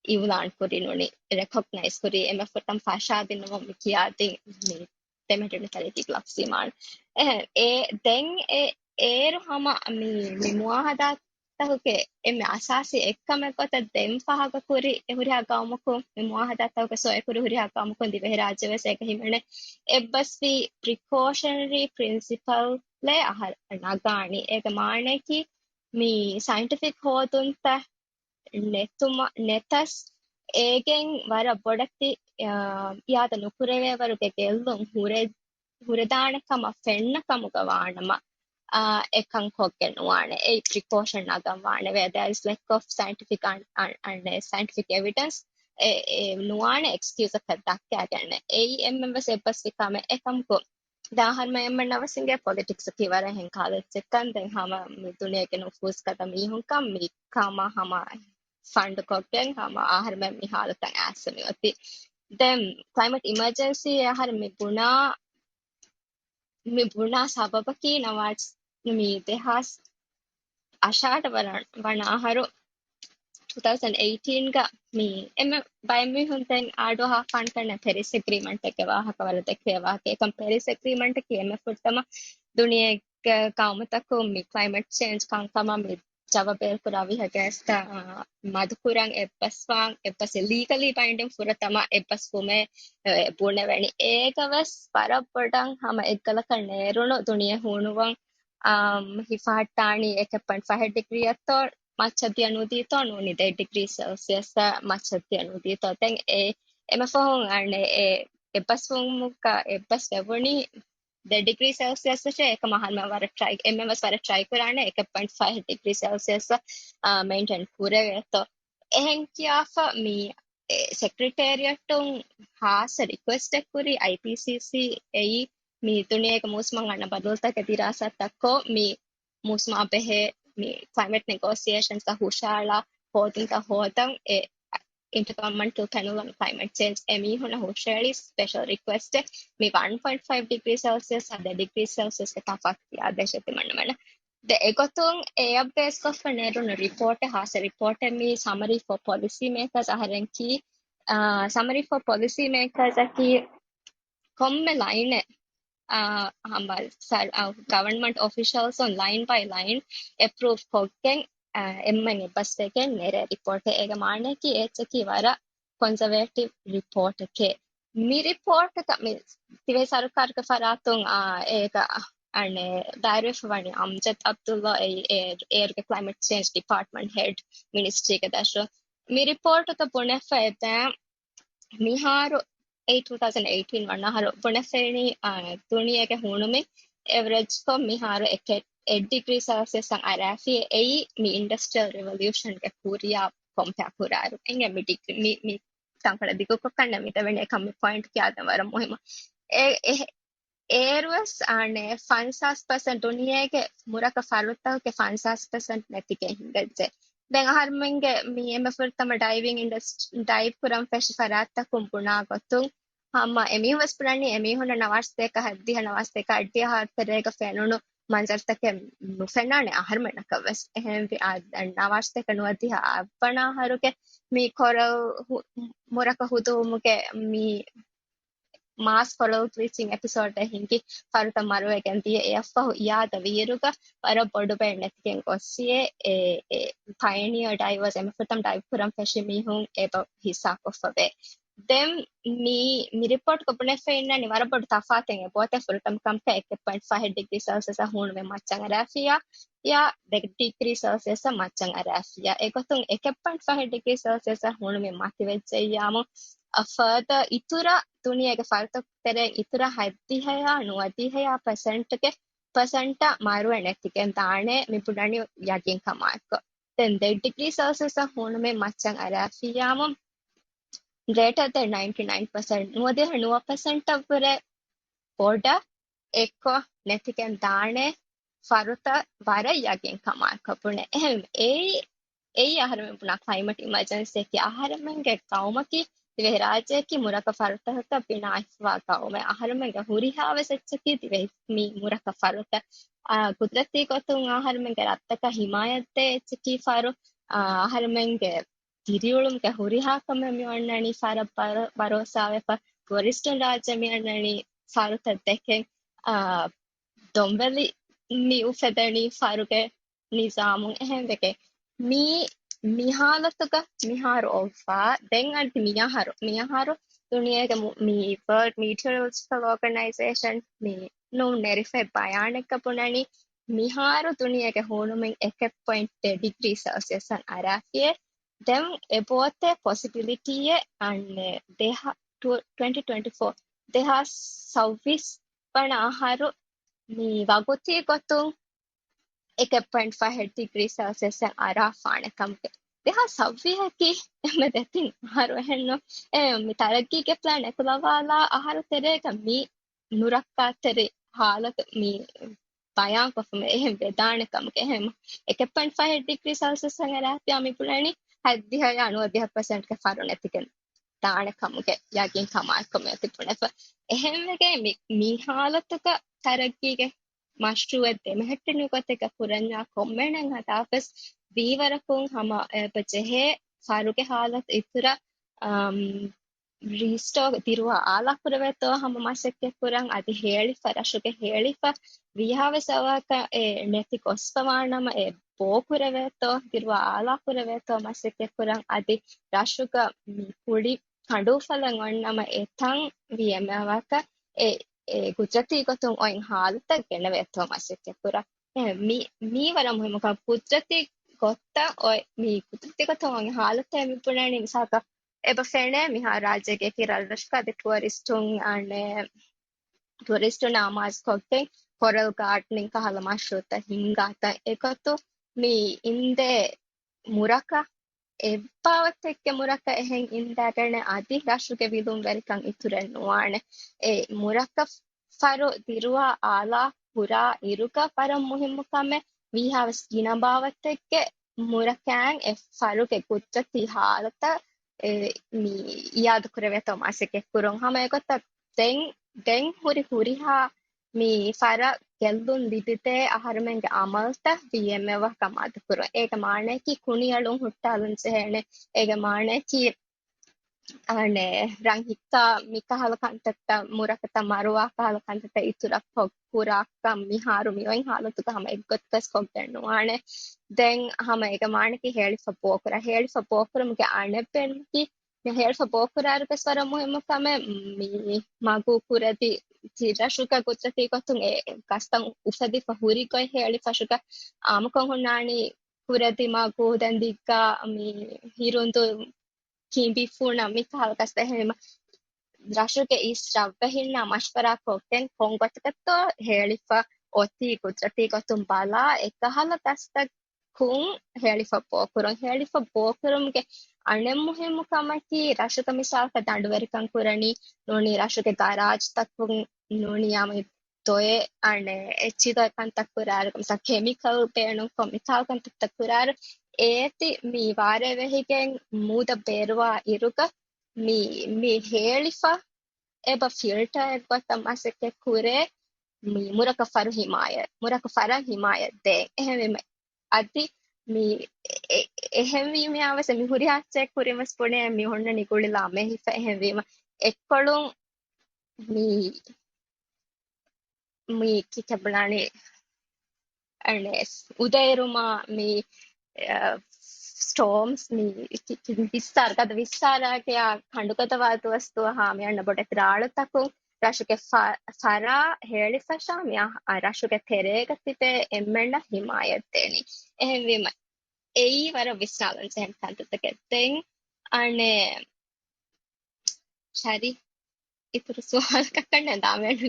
އިއުލާން ކުރި ނޫނީ، ރެކޮގްނައިޒް ކުރީ އެންމެ ފުރަތަމަ ފަށާ ދިނުމުން މި ކިޔާދިން މި ދެމެހެއްޓުނު ތަރައްގީގެ ލަފްޒީ މާނަ. އެހެން، އެ، ދެން އެ، އޭރު ހަމަ މި، މި މުއާހަދާތަކުގެ އެންމެ އަސާސީ އެއްކަމެއް ގޮތަށް ދެން ފާހަގަކުރި އެ ހުރިހާ ގައުމަކުން، މި މުއާހަދާތަކުގެ ސޮއިކުރި ހުރިހާ ގައުމަކުން ދިވެހިރާއްޖެ ވެސް އޭގަ ހިމެނޭ. އެއްބަސްވީ ޕްރިކޯޝަނަރީ ޕްރިންސިޕަލް އަހަރު ނަގާނީ. އޭގެ މާނައަކީ މި ސައިންޓިފިކް ހޯދުންތައް ނެތުމަ-، ނެތަސް އޭގެން ވަރަށް ބޮޑެތި، އާ، އިއާދަ ނުކުރެވޭވަރުގެ ގެއްލުން ހުރެ-، ހުރެދާނެ ކަމަށް ފެންނަ ކަމުގަ ވާނަމަ، އާ، އެކަން ކޮށްގެން ނުވާނެ. އެއީ ޕްރިކޯޝަން ނަގަން ވާނެ. Where there is lack of scientific un-, un-, un-, scientific evidence، އެ، އެ ނުވާނެ އެކްސްކިއުޒަކަށް ދައްކާގެންނެއް. އެއީ އެންމެން ވެސް އެއްބަސްވި ކަމެއް. އެކަމަކު ދާ އަހަރުމެން އެންމެންނަށް ވެސް އިނގޭ ޕޮލިޓިކްސަކީ ވަރަށް ހެން ކާލައްޗެއްކަން. ދެން ހަމަ މި ދުނިޔޭގެ ނުފޫޒު ކަދަ މީހުންކަން މި ކަމަށް ހަމަ ފަންޑް ކޮށްގެން ހަމަ އަހަރުމެން މި ހާލަތަށް އައިސް މި އޮތީ. ދެން ކްލައިމެޓް އިމަޖެންސީ އަހަރު މި ބުނާ، މި ބުނާ ސަބަބަކީ ނަވާޒް މި ދެހާސް އަށާޓަ ވަރަ-، ވަނަ އަހަރު ޓޫ ތައުޒަން އެއިޓީންގަ މި އެންމެ ބައެއް މީހުން ދެން އާޑުއަހާފާން ކަންނަ ޕެރިސް އެގްރީމަންޓެއްގެ ވާހަކަ ވަރަށް ދެކޭ ވާހަކަ. އެކަން ޕެރިސް އެގްރީމަންޓަކީ އެންމެ ފުރަތަމަ ދުނިޔޭގެ ގައުމުތަކުން މި ކްލައިމެޓް ޗޭންޖް ކަންކަމަށް މި ޖައްވަށް ބޭރުކުރާ ވީހަކަ އަސްތަ، އާ، މަދުކުރަން އެއްބަސްވާން، އެއްބަސް ލީގަލީ ބައިންޑިން ފުރަތަމަ އެއްބަސްވުމެއް، އެ، ބުނެވެނީ. އޭގަ ވެސް ވަރަށް ބޮޑަށް ހަމަ އެއްގަލަކަށް ނޭރުނު ދުނިޔެ ހޫނުވަން، އާ، ހިފަހައްޓާނީ އެކެއް ޕޮއިންޓް ފަހެއް ޑިގްރީއަށްތޯ މައްޗަށް ދިޔަ ނުދީތޯ ނޫނީ ދެ ޑިގްރީ ސެލްސިއަސް މައްޗަށް ދިޔަ ނުދީތޯ. ދެން އެ، އެމެ ފަހުން އަންނެ އެ، އެއްބަސްވުމުގަ އެއްބަސް ވެވުނީ ދެ ޑިގްރީ ސެލްސިއަސް އެކަމަ އަހަރުމެން ވަރަށް ޓްރައި، އެންމެން ވެސް ވަރަށް ޓްރައި ކުރާނެ އެކެއް ޕޮއިންޓް ފަހެއް ޑިގްރީ ސެލްސިއަސް، އާ، މެއިންޓެން ކުރެވޭތޯ. އެހެން ކިޔާފަ މި ސެކްރެޓޭރިއެޓުން ހާއްސަ ރިކުއެސްޓެއް ކުރީ އައިޕީސީސީ އެއީ މި ދުނިޔޭގެ މޫސުމަށް އަންނަ ބަދަލުތަކެއް ދިރާސާތައްކޮށް މި މޫސުމާ ބެހޭ މި ކްލައިމެޓް ނެގޯސިއޭޝަންސް ހުށަހަޅާ ހޯދުންތައް ހޯދަން އެ އިންޓަރގަވަރންމަންޓަލް ޕެނަލް އޮން ކްލައިމެޓް ޗޭންޖް އެމީހުންނަށް ހުށަހެޅި ސްޕެޝަލް ރިކުއެސްޓެއް މި ވަން ޕޮއިންޓް ފައިވް ޑިގްރީ ސެލްސިއަސް އާ ދެ ޑިގްރީ ސެލްސިއަސްގެ ތަފާތު ކިޔާދޭށޭ ތިމަންނަމެންނަށް. ދެ އެގޮތުން އެއަށް ބޭސްކޮށްފަ ނެރުނު ރިޕޯޓެއް ހާއްސަ ރިޕޯޓެއް މީ ސަމަރީ ފޯ ޕޮލިސީ މޭކާސް އަހަރެން ކީ ސަމަރީ ފޯ ޕޮލިސީ މޭކާސް އަކީ ކޮންމެ ލައިނެއް ހަމަ ގަވަރންމަންޓް އޮފިޝަލްސް އޮން ލައިން ބައި ލައިން އެޕްރޫވް ކޮށްގެން އެންމެން އެއްބަސްވެގެން ނެރޭ ރިޕޯޓެއް. އޭގެ މާނައަކީ އެއްޗަކީ ވަރަށް ކޮންޒަވޭޓިވް ރިޕޯޓެކޭ. މި ރިޕޯޓަކަށް މި ތިވެ ސަރުކާރުގެ ފަރާތުން އާ، އޭގަ އަނެ ދާއިރުވެފަ ވަނީ އަމްޖަދް އަބްދުއްލާ އެއީ އޭރުގެ ކްލައިމެޓް ޗޭންޖް ޑިޕާޓްމަންޓް ހެޑް މިނިސްޓްރީގެ ދަށު. މި ރިޕޯޓަކަށް ބުނެފަ އެބަ މިހާރު އެއީ ޓޫ ތައުޒަންޑް އެއިޓީން ވަނަ އަހަރު ބުނެފެނީ، އާ، ދުނިޔޭގެ ހޫނުމި އެވްރެޖްކޮށް މިހާރު އެކެ އެއް ޑިގްރީ ސެލްސިއަސް އަށް އަރާފި އެއީ މި އިންޑަސްޓްރިއަލް ރެވޮލިއުޝަންގެ ކުރިއާ ކޮމްޕެއާ ކުރާއިރު. އެނގޭ މި ޑިގްރީ މި، މި ތަންކޮޅެއް ދިގުކޮށް ކަންނޭ މި ދެވެނީ އެކަން މި ޕޮއިންޓް ކިޔާދެން ވަރަށް މުހިއްމު. އެ، އެ، އޭރުވެސް އާނެ ފަންސާސް ޕަސެންޓް ދުނިޔޭގެ މުރަކަ ފަރުތަކުގެ ފަންސާސް ޕަސެންޓް ނެތިގެން ހިނގައްޖެ. ދެން އަހަރުމެންގެ މި އެންމެ ފުރަތަމަ ޑައިވިން އިންޑަސް-، ޑައިވް ކުރަން ފެށި ފަރާތްތަކުން ބުނާ ގޮތުން ހަމަ އެމީހުން ވެސް ބުނަނީ އެމީހުންނަށް ނަވާރަ ސަތޭކަ ހަތްދިހަ، ނަވާރަ ސަތޭކަ އަށްޑިހަ އަހަރު ތެރޭގަ ފެނުނު މަންޒަރުތަކެއް ނުފެންނާނެ އަހަރުމެންނަކަށް ވެސް. އެހެންވެ، އާ، ނަވާރަ ސަތޭކަ ނުވަދިހަ އަށްވަނަ އަހަރުގެ މި ކޮރަލް ހު-، މުރަކަ ހުދުވުމުގެ މި މާސް ކޮރަލް ބްލީޗިން އެޕިސޯޑެއް ހިނގި ފަރުތައް މަރުވެގެން ދިޔަ. އެއަށްފަހު އިޔާދަ ވީއިރުގަ ވަރަށް ބޮޑު ބައެއް ނެތިގެން ގޮއްސިއޭ. އެ، އެ، ޕަޔަނިއާ ޑައިވަރސް އެންމެ ފުރަތަމަ ޑައިވް ކުރަން ފެށި މީހުން އެބަ ހިއްސާކޮށްފަވޭ. ދެން މި، މި ރިޕޯޓްގަ ބުނެފައިންނާނީ ވަރަށް ބޮޑު ތަފާތެއް އެބައޮތޭ ފުރަތަމަ ކަމަކަށް އެކެއް ޕޮއިންޓް ފަހެއް ޑިގްރީ ސެލްސިއަސް އަށް ހޫނުމެއް މައްޗަށް އަރާފިޔާ، ޔާ ދެ ޑިގްރީ ސެލްސިއަސް އަށް މައްޗަށް އަރާފިޔާ. އެގޮތުން އެކެއް ޕޮއިންޓް ފަހެއް ޑިގްރީ ސެލްސިއަސް އަށް ހޫނުމެއް މަތިވެއްޖެއްޔާމު، އަ، ފަރުތައް އިތުރަށް ދުނިޔޭގެ ފަރުތަކު ތެރެއިން އިތުރަށް ހަތްދިހައާ ނުވަދިހައާ ޕަސެންޓްގެ ޕަސެންޓަށް މަރުވެ ނެތިގެން ދާނެ މި ބުނަނީ ޔަގީންކަމާއެކު. ދެން ދެ ޑިގްރީ ސެލްސިއަސް އަށް ހޫނުމެއް މައްޗަށް އަރާފިޔާމު، ގްރޭޓަ ދެން ނައިންޓީ ނައިން ޕަސެންޓް، ނުވަދިހަ ނުވަ ޕަސެންޓަށްވުރެ ބޮޑަށް އެއްކޮށް ނެތިގެން ދާނެ ފަރުތައް ވަރަށް ޔަގީންކަމާއެކު ބުނެ. އެހެން އެއީ، އެއީ އަހަރެމެން ބުނާ ކްލައިމެޓް އިމަޖެންސީއަކީ އަހަރެމެންގެ ގައުމަކީ ދިވެހިރާއްޖެއަކީ މުރަކަ ފަރުތަކަކަށް ބިނާވެފަވާ ގައުމެއް. އަހަރެމެންގެ ހުރިހާވެސް އެއްޗަކީ ދިވެހި މި މުރަކަ ފަރުތައް. އާ، ގުދުރަތީ ގޮތުން އަހަރެމެންގެ ރަށްތަކަށް ހިމާޔަތްދޭ އެއްޗަކީ ފަރު. އާ، އަހަރެމެންގެ ދިރިއުޅުމުގެ ހުރިހާ ކަމެއް މި އޮންނަނީ ފަރަށް ބަރޯ-، ބަރޯސާވެފަ. ޓުއަރިސްޓުން ރާއްޖެ މި އޮންނަނީ ފަރުތައް ދެކެން. އާ، ދޮންވެލި މި އުފެދެނީ ފަރުގެ ނިޒާމުން. އެހެންވެގެން މި، މި ހާލަތުގަ މިހާރު އޮއްވާ، ދެން އަދި މިއަހަރު، މިއަހަރު ދުނިޔޭގެ މު-، މި ވަރލްޑް މީޓިއޮރޮލޮޖިކަލް އޯގަނައިޒޭޝަން މި ނޫން ނެރިފައި ބަޔާނެއްގަ ބުނަނީ، މިހާރު ދުނިޔޭގެ ހޫނުމިން އެކެއް ޕޮއިންޓް ދެ ޑިގްރީ ސެލްސިއަސް އަށް އަރާފިޔޭ. ދެން އެބޯތޭ ޕޮސިބިލިޓީއެއް އަންނެ ދެހާ-، ޓު-، ޓްވެންޓީ ޓްވެންޓީ ފޯ، ދެހާސް ސައުވީސް ވަނަ އަހަރު މި ވަގުތީ ގޮތުން އެކެއް ޕޮއިންޓް ފަހެއް ޑިގްރީ ސެލްސިއަސް އަށް އަރާފާނެ ކަމުގެ. ދެހާސް ސައުވީހަކީ އެންމެ ދެތިން އަހަރު އެހެންނު؟ އެ، މި ތަރައްގީގެ ޕްލޭން އެކުލަވާލާ އަހަރު ތެރޭގަ މި ނުރައްކާތެރި ހާލަތު މި ބަޔާންކޮށްފަ މި އެހެން ވެދާނެ ކަމުގެ. އެހެން އެކެއް ޕޮއިންޓް ފަހެއް ޑިގްރީ ސެލްސިއަސް އަށް އަރާފިޔާ މި ބުނަނީ ހަތްދިހަ ޔާ ނުވަދިހަ ޕަސެންޓްގެ ފަރު ނެތިގެން ދާނެ ކަމުގެ ޔަގީން ކަމާއެކު މިއޮތީ ބުނެފަ. އެހެންވެގެން މި، މި ހާލަތުގަ ތަރައްގީގެ މަޝްރޫއެއް ދެމެހެއްޓެނި ގޮތެއްގަ ކުރަންޏާ ކޮންމެން ހަދާފަސް ވީވަރަކުން ހަމަ އެބަ ޖެހޭ ފަރުގެ ހާލަތު އިތުރަށް، އަމް، ރީސްޓޯ ދިރުވާ އާލާ ކުރެވޭތޯ ހަމަ މަސައްކަތް ކުރަން އަދި ހޭޅިފަ ރަށުގެ ހޭޅިފަ ވީހާވެސް އަވަހަކަށް އެ ނެތި ގޮސްފަވާނަމަ އެ ބޯ ކުރެވޭތޯ ދިރުވާ އާލާ ކުރެވޭތޯ މަސައްކަތް ކުރަން އަދި ރަށުގަ މި ކުޅި ކަނޑޫފަލަށް އޮންނަމަ އެތަން ވީ އެމެ އަވަހަކަށް އެ، އެ ގުދުރަތީ ގޮތުން އޮތް ހާލަތަށް ގެނެވޭތޯ މަސައްކަތް ކުރަން. އެ، މި، މީ ވަރަށް މުހިއްމު ކަމެއް. ގުދުރަތީ ގޮތަށް އޮތް، މި ގުދުރަތީ ގޮތުން އޮތް ހާލަތެއް މި ބުނަނީ މިސާލަކަށް އެބަ ފެނޭ މިހާރު ރާއްޖޭގެ އެކި ރަށްރަށުގަ އަދި ޓުއަރިސްޓުން އަނެއް ޓުއަރިސްޓުން އާމާޒުކޮށްގެން ކޮރަލް ގާޑަނިން ކަހަލަ މަޝްރޫއުތައް ހިންގާތަން އެގޮތު މި އިންދޭ މުރަކަ އެއްބާވަތެއްގެ މުރަކަ އެހެން އިންދާގަނެ އަދި ރަށުގެ ވިލުންވެރިކަން އިތުރެއް ނުވާނެ. އެ މުރަކަ ފަރު ދިރުވާ އާލާ ކުރާ އިރުގަ ވަރަށް މުހިއްމު ކަމެއް ވީހާވެސް ގިނަ ބާވަތެއްގެ މުރަކާން އެ ފަރުގެ ގުދްރަތީ ހާލަތަށް އެ، މި އިޔާދު ކުރެވޭތޯ މަސައްކަތް ކުރުން. ހަމަ އެގޮތަށް ދެން، ދެން ހުރި ހުރިހާ މި ފަރަށް ގެއްލުން ލިބިދޭ އަހަރުމެންގެ އަމަލްތައް ވީއެމްއެ ވަކަމާދު ކުރުން. އޭގެ މާނައަކީ ކުނިއެޅުން ހުއްޓާލަން ޖެހޭނެ. އޭގެ މާނައަކީ އަނެ ރަން ހިއްކާ މިކަހަލަ ކަންތައްތައް މުރަކަތައް މަރުވާ ކަހަލަ ކަންތައްތައް އިތުރަށް ކޮށް ކުރާކަން މިހާރު މިއޮތް ހާލަތުގަ ހަމަ އެއްގޮތަކަސް ކޮށްގެން ނުވާނެ. ދެން ހަމަ އޭގެ މާނައަކީ ހޭޅިފަ ބޯކުރާ. ހޭޅިފަ ބޯކުރުމުގެ އަނެއް ބޭނުމަކީ މި ހޭޅިފަ ބޯކުރާއިރު ވެސް ވަރަށް މުހިއްމު ކަމެއް މި މަގު ކުރެދި ތި ރަށުގަ ގުދްރަތީ ގޮތުން އެ ގަސްތައް އުފެދިފަ ހުރި ގޮތް ހޭޅިފަށުގަ އާއްމުކޮށް ހުންނާނީ ކުރެދި މަގު ދެން ދިއްގާ މި ހިރުނދު ކިނބިފޫނަށް މިކަހަލަ ގަސްތައް އެހެންވީމަ، ރަށުގެ އިސް ރަށްވެހިންނާ މަޝްވަރާ ކޮށްގެން ކޮން ގޮތަކަށްތޯ ހޭޅިފަ އޮތީ ގުދްރަތީ ގޮތުން ބަލާ އެކަހަލަ ގަސްތަކުން ހޭޅިފަ ބޯކުރުން. ހޭޅިފަ ބޯކުރުމުގެ އަނެއް މުހިއްމު ކަމަކީ ރަށުގަ މިސާލަކަށް ދަނޑުވެރިކަން ކުރަނީ ނޫނީ ރަށުގެ ގަރާޖްތަކުން ނޫނީ އާ މި ދޮއެ އަނެއް އެއްޗިހި ދޮއެ ކަންތައް ކުރާއިރު، މިސާ ކެމިކަލް ބޭނުންކޮށް މިކަހަލަ ކަންތައްތައް ކުރާއިރު، އޭތި މި ވާރޭ ވެހިގެން މޫދަށް ބޭރުވާ އިރުގަ މި، މި ހޭޅިފަ އެބަ ފިލްޓަރެއް ގޮތަށް މަސައްކަތް ކުރޭ، މި މުރަކަ ފަރު ހިމާޔަ، މުރަކަ ފަރަށް ހިމާޔަތް ދޭ. އެހެންވީމަ، އަދި މި އެ-، އެ-، އެހެންވީމަޔާ ވެސް މި ހުރިހާ އެއްޗެއް ކުރިން ވެސް ބުނޭ މި ހުންނަނީ ގުޅިލާ މެހިފަ. އެހެންވީމަ، އެއްކޮޅުން މި މި ކިކެބުނާނީ އަނެސް އުދޭރުމާ މި، އަ، ސްޓޯމްސް މި ކި-، ކި-، ވިއްސާރަ ގަދަ ވިއްސާރައިގެ އާ ކަނޑުގަދަވާ ދުވަސް ދުވަހާ މި އަންނަ ބޮޑެތި ރާޅުތަކުން ރަށުގެ ފަ-، ފަރާ ހޭޅިފަށާ މި އަ-، ރަށުގެ ތެރޭގަ ތިބޭ އެންމެންނަށް ހިމާޔަތް ދޭނީ. އެހެންވީމަ އެއީ ވަރަށް ވިސްނާލަން ޖެހޭ ކަންތައްތަކެއް. ދެން އަނެއް ޝަރީ އިތުރު ސުވާލަކަށް ނެންދާމެން.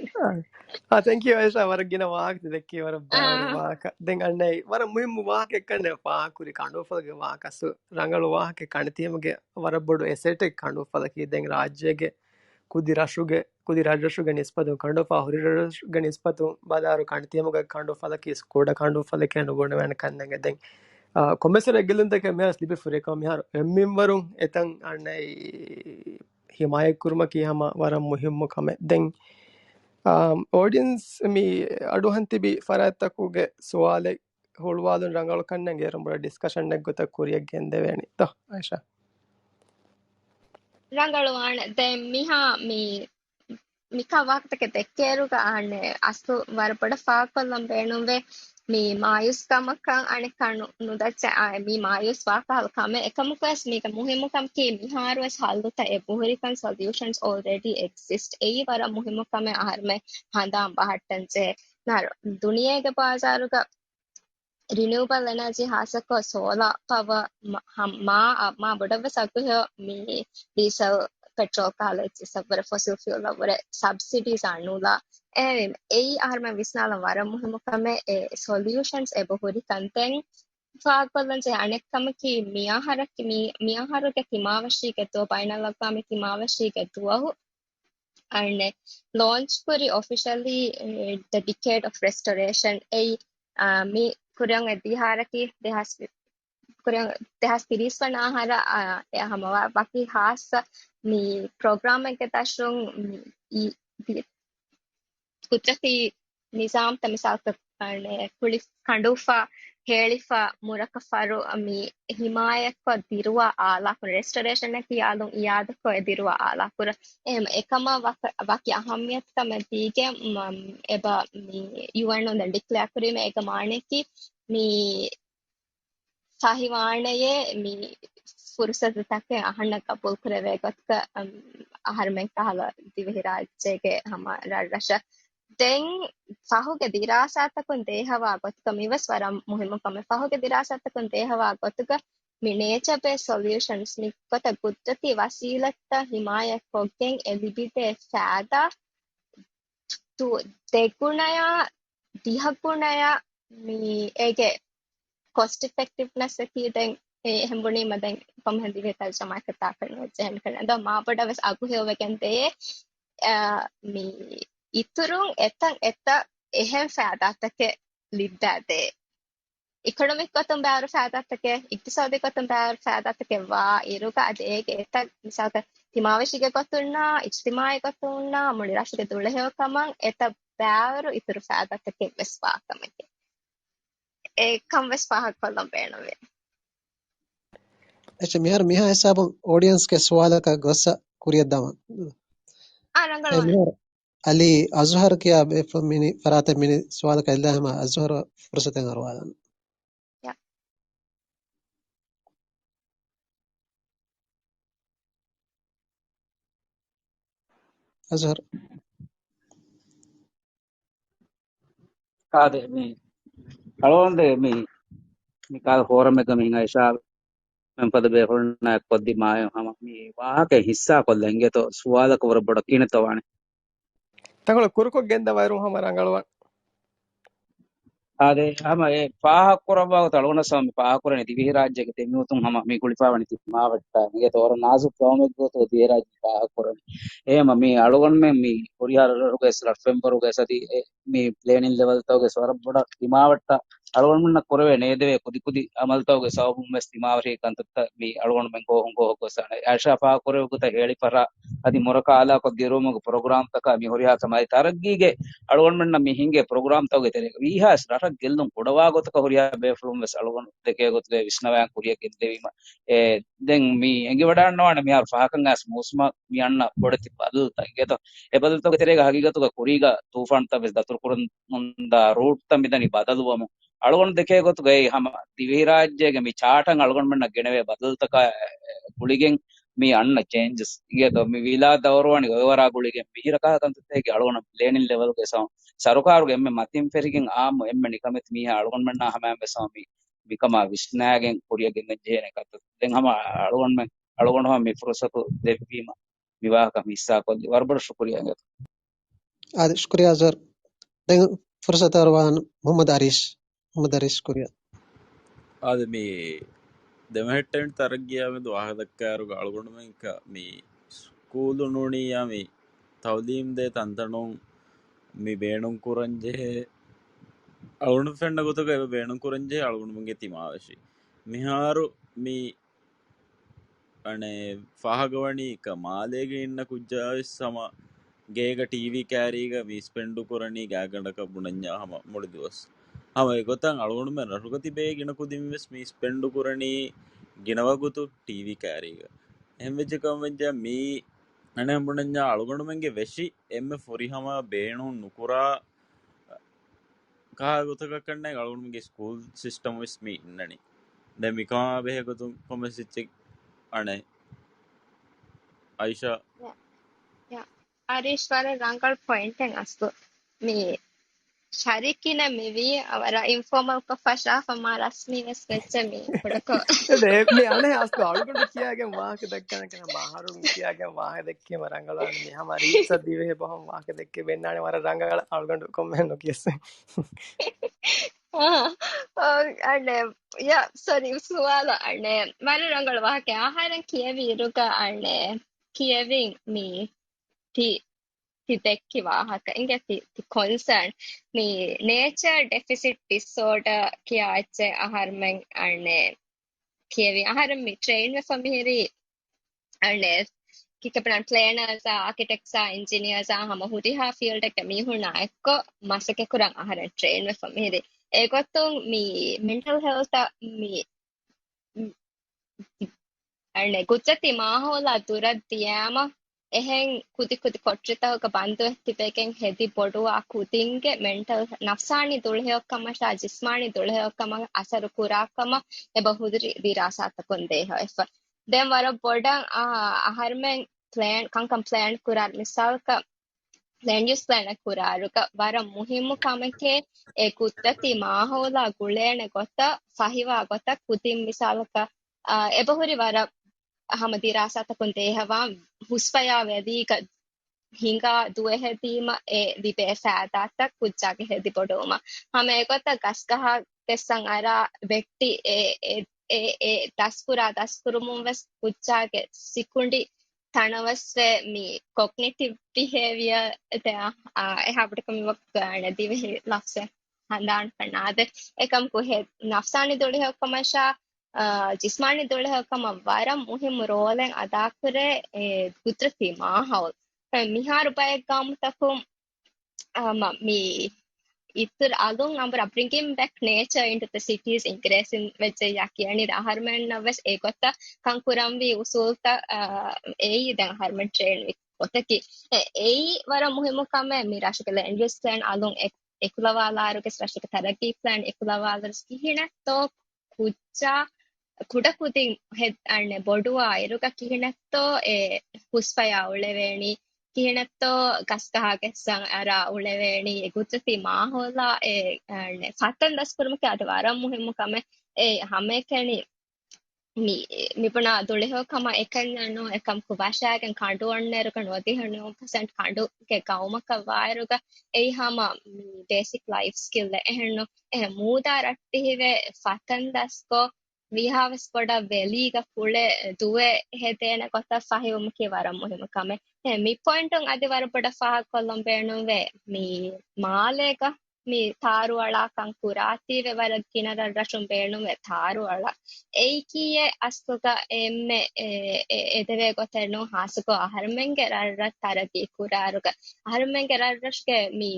އާ، ތެންކް ޔޫ އޭޝާ، ވަރަށް ގިނަ ވާހަކަ ދެއްކީ، ވަރަށް ބާރު އާ. ވާހަކަ. ދެން އަންނައި ވަރަށް މުހިއްމު ވާހަކައެއްކަން ފާހަގަކުރި ކަނޑުފަލުގެ ވާހަކަ ސު ރަނގަޅު ވާހަކަ ކަނޑިތީމުގެ ވަރަށް ބޮޑު އެސެޓެއް ކަނޑުފަލަކީ. ދެން ރާއްޖޭގެ ކުދި ރަށުގެ، ކުދި ރަށްރަށުގެ ނިސްބަތުން ކަނޑުފަ ހުރި ރަށްރަށުގެ ނިސްބަތުން ބަލާއިރު ކަނޑިތީމުގެ ކަނޑުފަލަކީ ކުޑަ ކަނޑުފަލެކޭ ނުބުނެވޭނެ ކަންނޭނގެ. ދެން، އާ، ކޮންމެސް ގެއްލުންތަކެއް މިހާރު ލިބިފުރޭ ކަމަށް މިހާރު އެއްމިންވަރުން އެތަން އަންނައި ހިމާޔަތްކުރުމަކީ ހަމަ ވަރަށް މުހިއްމު ކަމެއް. ދެން، އާ، އޯޑިއެންސް މި އަޑުއަހަން ތިބި ފަރާތްތަކުގެ ސުވާލެއް ހުޅުވާލުން ރަނގަޅުކަންނޭނގެ އޭރުން ބޮޑަށް ޑިސްކަޝަންއެއް ގޮތަށް ކުރިއަށް ގެންދެވޭނެ ތޯ، އައިޝާ؟ ރަނގަޅުވާނެ. ދެން މިހާ މި، މިކާ ވާހަކަތަކެއް ދެއްކޭއިރުގަ އަނެއް އަސްލު ވަރަށް ބޮޑަށް ފާހަގަކޮށްލަން ބޭނުންވޭ. މި މާޔޫސްކަމަކަށް އަނެއްކާ ނު-، ނުދައްޗެ، އާ، މި މާޔޫސް ވާކަހަލަ ކަމެއް. އެކަމަކުވެސް މީގެ މުހިއްމުކަމަކީ މިހާރުވެސް ހައްލުތައް އެބަހުރިކަން، ސޮލިއުޝަންސް އޯލްރެޑީ އެގްޒިސްޓް. އެއީ ވަރަށް މުހިއްމު ކަމެއް އަހަރުމެން ހަނދާން ބަހައްޓަންޖެހޭ. މިހާރު ދުނިޔޭގެ ބާޒާރުގަ ރިނިއުބަލް އެނަޖީ ހާއްސަކޮށް ސޯލާ ޕަވަ މ-، ހަ-، މާ، މާ ބޮޑަށްވެސް އަގުހެޔޮ މި ޑީސަލް، ޕެޓްރޯލް ކަހަލަ އެއްޗިއްސަށްވުރެ ފޮސިލް ފިއުލަށްވުރެ ސަބްސިޑީސް އަންނުލާ. އެ، އެއީ އަހަރުމެން ވިސްނާލަން ވަރަށް މުހިއްމު ކަމެއް. އެ ސޮލިއުޝަންސް އެބަހުރި ކަންތައް ފާހަގަކޮށްލަންޖެހޭ. އަނެއްކަމަކީ މިއަހަރަކީ މި، މިއަހަރުގެ ތިމާވަށީގެ ދުވަހު، ބައިނަލްއަގްވާމީ ތިމާވަށީގެ ދުވަހު އަނެއް ލޯންޗް ކުރި އޮފިޝަލީ، އެ، ދަ ޑިކޭޑް އޮފް ރެސްޓޯރޭޝަން. އެއީ، އާ، މި ކުރިއަށް އޮތް ދިހަ އަހަރަކީ ދެހާސް، ކުރިއަށް ދެހާސް ތިރީސް ވަނަ އަހަރަށް، އާ، އެ ހަމަ ވަ-، ވަކި ހާއްސަ މި ޕްރޮގްރާމެއްގެ ދަށުން މި އި-، ދި-، ގުދްރަތީ ނިޒާމްތައް މިސާލަކަށް ކުޅި ކަނޑުފަ، ހޭޅިފަ، މުރަކަ ފަރު މި ހިމާޔަތްކޮށް ދިރުވާ އާލާކުރުން، ރެސްޓޯރޭޝަނަކީ އާލުން އިއާދަކޮށް އެ ދިރުވާ އާލާކުރުން. އެހެން އެކަމަށް ވަކަ-، ވަކި އަހައްމިޔަތުކަމެއް ދީގެން މަ-، އެބަ މި ޔޫއެން އޮން ދެން ޑިކްލެއާ ކުރީމަ އޭގެ މާނައަކީ މި ފަހިވާނެޔޭ މި ފުރުސަތުތަކެއް އަހަންނަށް ގަބޫލުކުރެވޭ ގޮތަކަށް، އަމް، އަހަރުމެން ކަހަލަ ދިވެހިރާއްޖޭގެ ހަމަ ރަށްރަށަށް. ދެން ފަހުގެ ދިރާސާތަކުން ދޭހަވާ ގޮތުގަ މިވެސް ވަރަށް މުހިއްމު ކަމެއް. ފަހުގެ ދިރާސާތަކުން ދޭހަވާ ގޮތުގަ މި ނޭޗަރ ބޭސް ސޮލިއުޝަންސް މި ގޮތަށް ގުދްރަތީ ވަސީލަތްތައް ހިމާޔަތްކޮށްގެން އެ ލިބިދޭ ފައިދާ ދު-، ދެގުނަޔާ ދިހަގުނަޔަށް މި އޭގެ ކޮސްޓް އިފެކްޓިވްނަސް އަކީ ދެން އެ އެހެން ބުނީމަ ދެން ކޮންމެހެން ދިވެހި ތަރުޖަމާއަކަށް ތާކަށް ނުވެއްޖެ އެހެން ކަން. އަދަ މާބޮޑަށް ވެސް އަގުހެޔޮވެގެން ދޭ، އާ، މި އިތުރުން އެތަން އެތައް އެހެން ފައިދާތަކެއް ލިއްބައިދޭ. އިކޮނޮމިކް ގޮތުން ބާރު ފައިދާތަކެއް، އިގްތިސޯދީ ގޮތުން ބާރު ފައިދާތަކެއް ވާ އިރުގަ އަދި އޭގެ އެތައް މިސާލަކަށް ތިމާވެށިގެ ގޮތުންނާ، އިޖްތިމާޢީ ގޮތުންނާ، މުޅި ރަށުގެ ދުޅަހެޔޮކަމަށް އެތައް ބާރު އިތުރު ފައިދާތަކެއް ވެސް ވާ ކަމެކެވެ. އެކަން ވެސް ފާހަގަކޮށްލަން ބޭނުންވޭ. އެއްޗެއް މިހާރު މިހާ ހިސާބުން އޯޑިއަންސްގެ ސުވާލަކަށް ގޮއްސަ ކުރިއަށް ދަމަން. އާ، ރަނގަޅު އެ ވާނެ. މިހާރު އަލީ އަޒުހަރު ކިޔާ ބޭފުޅުން މިނި ފަރާތެއް މިނި ސުވާލަކަށް އެއްލާ ހަމަ އަޒުހަރު ފުރުސަތެއް އަރުވާލަން. ޔާ. އަޒުހަރު. އާދެ، މި އަޅުގަނޑު މި، މި ކާލަ ފޯރަމެއްގަ މި އައިޝާ މެންފަދަ ބޭފުޅުންނާ ކޮށްދިމާއެއް ހަމަ މި ވާހަކަ ހިއްސާ ކޮށްލަން އިނގޭތޯ ސުވާލަކަށް ވަރަށް ބޮޑަށް ކިނެތޯ ވާނެ. ތަންކޮޅެއް ކުރުކޮށް ގެންދަވާއިރު ހަމަ ރަނގަޅުވާނެ. އާދެ، ހަމަ އެ ފާހަގަކުރައްވާ ގޮތަށް އަޅުގަނޑަށް ހަމަ މި ފާހަގަކުރަނީ ދިވެހިރާއްޖޭގެ ދެމިއޮތުން ހަމަ މި ގުޅިފަވަނީ ތިމާވެއްޓާ އިނގޭތޯ ވަރަށް ނާޒުކު ގައުމެއްގެ ގޮތުގަ ދިވެހިރާއްޖެ ފާހަގަކުރަނީ. އެހެންމަ މި އަޅުގަނޑުމެން މި ހުރިހާ ރަށްރަށުގެ ރަށް ފެންވަރުގެ ސަދި އެ މި ޕްލޭނިން ލެވެލްތަކުގެ ވަރަށް ބޮޑަށް ތިމާވެއްޓާ އަޅުގަނޑުމެންނަށް ކުރެވޭ ނޭދެވޭ ކުދިކުދި އަމަލުތަކުގެ ސަބަބުން ވެސް ތިމާވެރި ކަންތައްތައް މި އަޅުގަނޑުމެން ކޯހުން ކޯހަށް ގޮސް އަނެ އައިޝާ ފާހަގަކުރެއްވި ގޮތަށް ހޭޅިފަހަރާ އަދި މުރަކާ އާލާކޮށް ދިރުވުމުގެ ޕްރޮގްރާމްތަކާ މި ހުރިހާ ސަމާޖީ ތަރައްގީގެ އަޅުގަނޑުމެންނަށް މި ހިނގޭ ޕްރޮގްރާމްތަކުގެ ތެރޭގަ ވީހާވެސް ރަށަށް ގެއްލުން ކުޑަވާ ގޮތަކަށް ހުރިހާ ބޭފުޅުން ވެސް އަޅުގަނޑު ދެކޭ ގޮތުގައި ވިސްނަވާން ކުރިއަށް ގެންދެވީމަ. އެ، ދެން މި އެނގިވަޑާންނަވާނެ މިހާރު ފަހަކަށް އައިސް މޫސުމަށް މި އަންނަ ބޮޑެތި ބަދަލުތައް އިނގޭތޯ. އެ ބަދަލުތަކުގެ ތެރޭގަ ހަގީގަތުގަ ކުރީގަ ތޫފާނުތައް ވެސް ދަތުރުކުރަން އުންދާ ރޫޓްތައް މިދަނީ ބަދަލުވަމުން. އަޅުގަނޑު ދެކޭ ގޮތުގައި ހަމަ ދިވެހިރާއްޖޭގެ މި ޗާޓަށް އަޅުގަނޑުމެންނަށް ގެނެވޭ ބަދަލުތަކާ ގުޅިގެން މި އަންނަ ޗޭންޖަސް އިނގޭތޯ މި ވިލާ ދައުރުވަނީ އޮއްވަރާ ގުޅިގެން މިހިރަކާ ކަންތައްތަކެއް އަޅުގަނޑު ޕްލޭނިން ލެވެލްގެ ސަ-، ސަރުކާރުގެ އެންމެ މަތިން ފެށިގެން އާއްމު އެންމެ ނިކަމެތި މީހާ އަޅުގަނޑުމެންނާ ހަމައިން ވެސް މި މިކަމާ ވިސްނާގެން ކުރިއަށް ގެންދަން ޖެހޭނެ ކަންތައް. ދެން ހަމަ އަޅުގަނޑުމެން އަޅުގަނޑު ހަމަ މި ފުރުސަތު ދެއްވީމަ މި ވާހަކަ ހިއްސާ ކޮށްލި ވަރަށް ބޮޑަށް ޝުކުރިއްޔާ އިނގޭތޯ. އާދެ، ޝުކުރިއްޔާ އަޒްހަރް. ދެން ފުރުސަތު އަރުވާން މުހައްމަދު އަރީޝް. މުހައްމަދު އަރީޝް ޝުކުރިއްޔާ. އާދެ، މި ދެމެހެއްޓެން ތަރައްގީއާ މެދު ވާހަކަ ދައްކާއިރުގަ އަޅުގަނޑުމެން މި ސްކޫލު ނޫނީ މި ތައުލީމް ދޭ ތަންތަނުން މި ބޭނުން ކުރަން ޖެހޭ އަޅުގަނޑު ފެންނަ ގޮތަކަށް އެބަ ބޭނުން ކުރަން ޖެހޭ އަޅުގަނޑުމެންގެ ތިމާވެށި. މިހާރު މި އަނެއް ފާހަގަވަނީ މާލޭގަ އިންނަ ކުއްޖާވެސް ހަމަ ގޭގަ ޓީވީ ކާރީގަ މި ސްޕެންޑު ކުރަނީ ގާތްގަނޑަކަށް ބުނަންޏާ ހަމަ މުޅި ދުވަސް. ހަމަ އެގޮތަށް އަޅުގަނޑުމެން ރަށުގަ ތިބޭ ގިނަ ކުދިން ވެސް މި ސްޕެންޑު ކުރަނީ ގިނަ ވަގުތު ޓީވީ ކާރީގަ. އެހެން ވެއްޖެ ކަމަށް ވެއްޖެ މީ އަނެއް ބުނަންޏާ އަޅުގަނޑުމެންގެ ވެށި އެންމެ ފުރިހަމަ ބޭނުން ނުކުރާ ކާ ގޮތަކަށް ކަންނޭނގެ އަޅުގަނޑުމެންގެ ސްކޫލް ސިސްޓަމް ވެސް މި އިންނަނީ. ދެން މިކަމާ ބެހޭ ގޮތުން ކޮންމެސް އެއްޗެއް އަނެއް އައިޝާ. ޔާ. ޔާ. އަރީޝް ވަރަށް ރަނގަޅު ޕޮއިންޓެއް އަސްލު. މި ޝަރީކިންނަށް މިވީ ވަރަށް އިންފޯމަލްކޮށް ފަށާފަ މާ ރަސްމީ ވެސް ވެއްޖެ މި ކުޑަކޮށް. މި އަނެއް އަސްލު އަޅުގަނޑު ކިޔާގެން ވާހަކަ ދައްކަން ކަން މާހަރުން ކިޔާގެން ވާހަކަ ދެއްކީމަ ރަނގަޅާނެ މި ހަމަ ރީތި ދިވެހި ބަހުން ވާހަކަ ދެއްކެ ބެންނާނެ ވަރަށް ރަނގަޅަށް އަޅުގަނޑު ކޮންމެހެން ނުކިޔަސް. އާ، އަނެ، ޔާ، ސޮރީ، ސުވާލު އަނެ، ވަރަށް ރަނގަޅު ވާހަކަ. އަހަރެން ކިޔެވި އިރުގަ އަނެ، ކިޔެވިން މި ތި، ތި ދެއްކި ވާހަކަ އިނގޭ ތި، ތި ކޮންސާން. މި ނޭޗަރ ޑެފިސިޓް ޑިސްއޯޑަ ކިޔާ އެއްޗެއް އަހަރުމެން އަނެ، ކިޔެވި އަހަރެން މި ޓްރެއިން ވެފަ މިހިރީ އަނެ ކިކެޕްނަން ޕްލޭނަރސް، އާކިޓެކްޓްސް، އިންޖިނިއަރސް ހަމަ ހުރިހާ ފީލްޑެއްގެ މީހުންނާ އެއްކޮށް މަސައްކަތް ކުރަން އަހަރެން ޓްރެއިން ވެފަ މިހިރީ. އެގޮތުން މި މެންޓަލް ހެލްތަށް މި އަނެ ގުދްރަތީ މާހައުލާ ދުރަށް ދިޔާމަ އެހެން ކުދި ކުދި ކޮޓަރިތަކުގަ ބަންދުވެ ތިބެގެން ހެދި ބޮޑުވާ ކުދިންގެ މެންޓަލް ނަފްސާނީ ދުޅަހެޔޮކަމަށާ ޖިސްމާނީ ދުޅަހެޔޮކަމަށް އަސަރު ކުރާ ކަމަށް އެބަ ހުރި ދިރާސާތަކުން ދޭހަވެފަ. ދެން ވަރަށް ބޮޑަށް އަ، އަހަރުމެން ޕްލޭން، ކަންކަން ޕްލޭން ކުރާ މިސާލަކަށް ލެންޑް ޔޫސް ޕްލޭން ކުރާއިރުގަ ވަރަށް މުހިއްމު ކަމެކޭ އެ ގުދްރަތީ މާހައުލާ ގުޅޭނެ ގޮތަށް ފަހިވާ ގޮތަށް ކުދިން މިސާލަކަށް، އަ، އެބަހުރި ވަރަށް ހަމަ ދިރާސާތަކުން ދޭހަވާ ހުސްފަޔާ ވެލީގަ ހިނގާ ދުވެހެދީމަ އެ ލިބޭ ފައިދާތައް ކުއްޖާގެ ހެދި ބޮޑުވުމަށް. ހަމަ އެގޮތަށް ގަސްގަހާ ގެއްސަން އަރާ ވެއްޓި އެ، އެ އެ އެ ދަސްކުރާ ދަސްކުރުމުން ވެސް ކުއްޖާގެ ސިކުނޑި ތަނަވަސްވެ މި ކޮގްނިޓިވް ބިހޭވިއަރ އެހާ ބުޑަކަމި ދިވެހި ލަފްޒެއް ހަނދާން ފަނާދެ. އެކަމަކު ނަފްސާނީ ދުޅިހައްކަމަށާ ޖިސްމާނީ ދުޅިހައްކަމަށް ވަރަށް މުހިއްމު ރޯލެއް އަދާކުރޭ އެ ގުދްރަތީ މާހައުލް. މިހާރު ބައެއް ގައުމުތަކުން މި އިތުރު އަލުން އަނބުރާ، bringing back nature into the cities އިނގިރޭސިން ވެއްޖެއްޔާ ކިޔަނީ. ދެން އަހަރުމެންނަށް ވެސް އެ ގޮތަށް ކަން ކުރަންވީ އުސޫލްތައް އެއީ ދެން އަހަރުމެން ޓްރޭން ވި ގޮތަކީ. އެއީ ވަރަށް މުހިއްމު ކަމެއް. މި ރަށުގެ ލޭންޑް ޔޫސް ޕްލޭން އަލުން އެ އެކުލަވާލާއިރުގެ ރަށުގެ ތަރައްގީ ޕްލޭން އެކުލަވާލަރު ކިހިނެއްތޯ ކުއްޖާ ކުޑަކުދިން ހެދް އަންނެ ބޮޑުވާ އިރުގަ ކިހިނެއްތޯ އެ ހުސްފަޔާ އުޅެވޭނީ، ކިހިނެއްތޯ ގަސްގަހާގެ ސަން އަރާ އުޅެވޭނީ، އެ ގުދްރަތީ މާހައުލާ އެ އަންނެ ފަތަން ދަސްކުރުމަކީ އަދި ވަރަށް މުހިއްމު ކަމެއް. އެ ހަމައެކަނި މި މިބުނާ ދުޅިހޯ ކަމަށް އެކަންޏާ ނޫން. އެކަމަކު ވަށާގެން ކަނޑު އޮންނައިރުގަ ނުވަދިހަ ނުވަ ޕަސެންޓް ކަނޑުގެ ގައުމަކަށް ވާއިރުގަ އެއީ ހަމަ މި ބޭސިކް ލައިފް ސްކިލް އެހެންނު. އެހެން މޫދާ ރައްޓެހިވެ ފަތަން ދަސްކޮށް ވީހާވެސް ބޮޑަށް ވެލީގަ ކުޅެ ދުވެ ހެދޭނެ ގޮތަށް ފަހިވުމަކީ ވަރަށް މުހިއްމު ކަމެއް. އެ މި ޕޮއިންޓުން އަދި ވަރަށް ބޮޑަށް ފާހަގަކޮށްލަން ބޭނުންވޭ. މި މާލޭގަ މި ތާރުއަޅާކަން ކުރާތީވެ ވަރަށް ގިނަ ރަށްރަށުން ބޭނުންވޭ ތާރުއަޅާ. އެއީކީއެއް އަސްލުގަ އެންމެ އެ، އެ، އެދެވޭ ގޮތެއް ނޫން. ހާއްސަކޮށް އަހަރުމެންގެ ރަށްރަށް ތަރައްގީ ކުރާއިރުގަ އަހަރުމެންގެ ރަށްރަށުގެ މި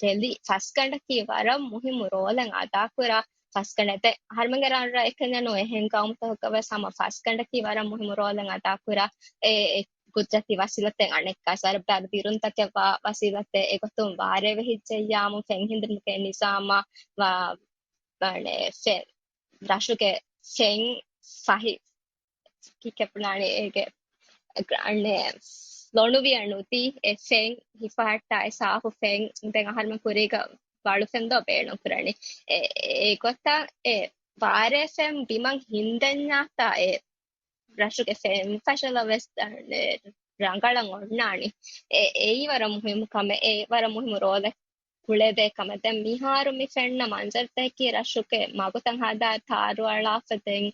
ވެލި ފަސްގަނޑަކީ ވަރަށް މުހިއްމު ރޯލެއް އަދާކުރާ ފަސްގަނޑެއް. ދެން އަހަރުމެންގެ ރަށްރަށް އެކަންޏާ ނޫން، އެހެން ގައުމުތަކުގަ ވެސް ހަމަ ފަސްގަނޑަކީ ވަރަށް މުހިއްމު ރޯލެއް އަދާކުރާ އެ، އެ ގުދްރަތީ ވަސީލަތެއް އަނެއްކާ ސަރަބް ދާރު ދިރުންތަކެއް ވާ ވަސީލަތެއް އެގޮތުން ވާރޭ ވެހިއްޖެއްޔާމު ފެން ހިނދުމުގެ ނިޒާމާ ވާ ވަނެ ފެން ރަށުގެ ފެން ފަހި ކިކެޕުނާނީ އޭގެ ގްރާންޑެ ލޮނުވިޔަ ނުދީ އެ ފެން ހިފަހައްޓާ އެ ސާފު ފެން ދެން އަހަރުމެން ކުރީގަ ވަޅު ފެން ދޯ ބޭނުން ކުރަނީ. އެ، އެ ގޮތަށް އެ ވާރޭ ފެން ބިމަށް ހިންދެންޏާތާ އެ ރަށުގެ ފެން ފަށަލަ ވެސް ރަނގަޅަށް އޮންނާނީ. އެ، އެއީ ވަރަށް މުހިއްމު ކަމެއް، އެ ވަރަށް މުހިއްމު ރޯލެއް ކުޅެދޭ ކަމެއް. ދެން މިހާރު މި ފެންނަ މަންޒަރުތަކަކީ ރަށުގެ މަގުތައް ހަދާ ތާރު އަޅާފަ ދެން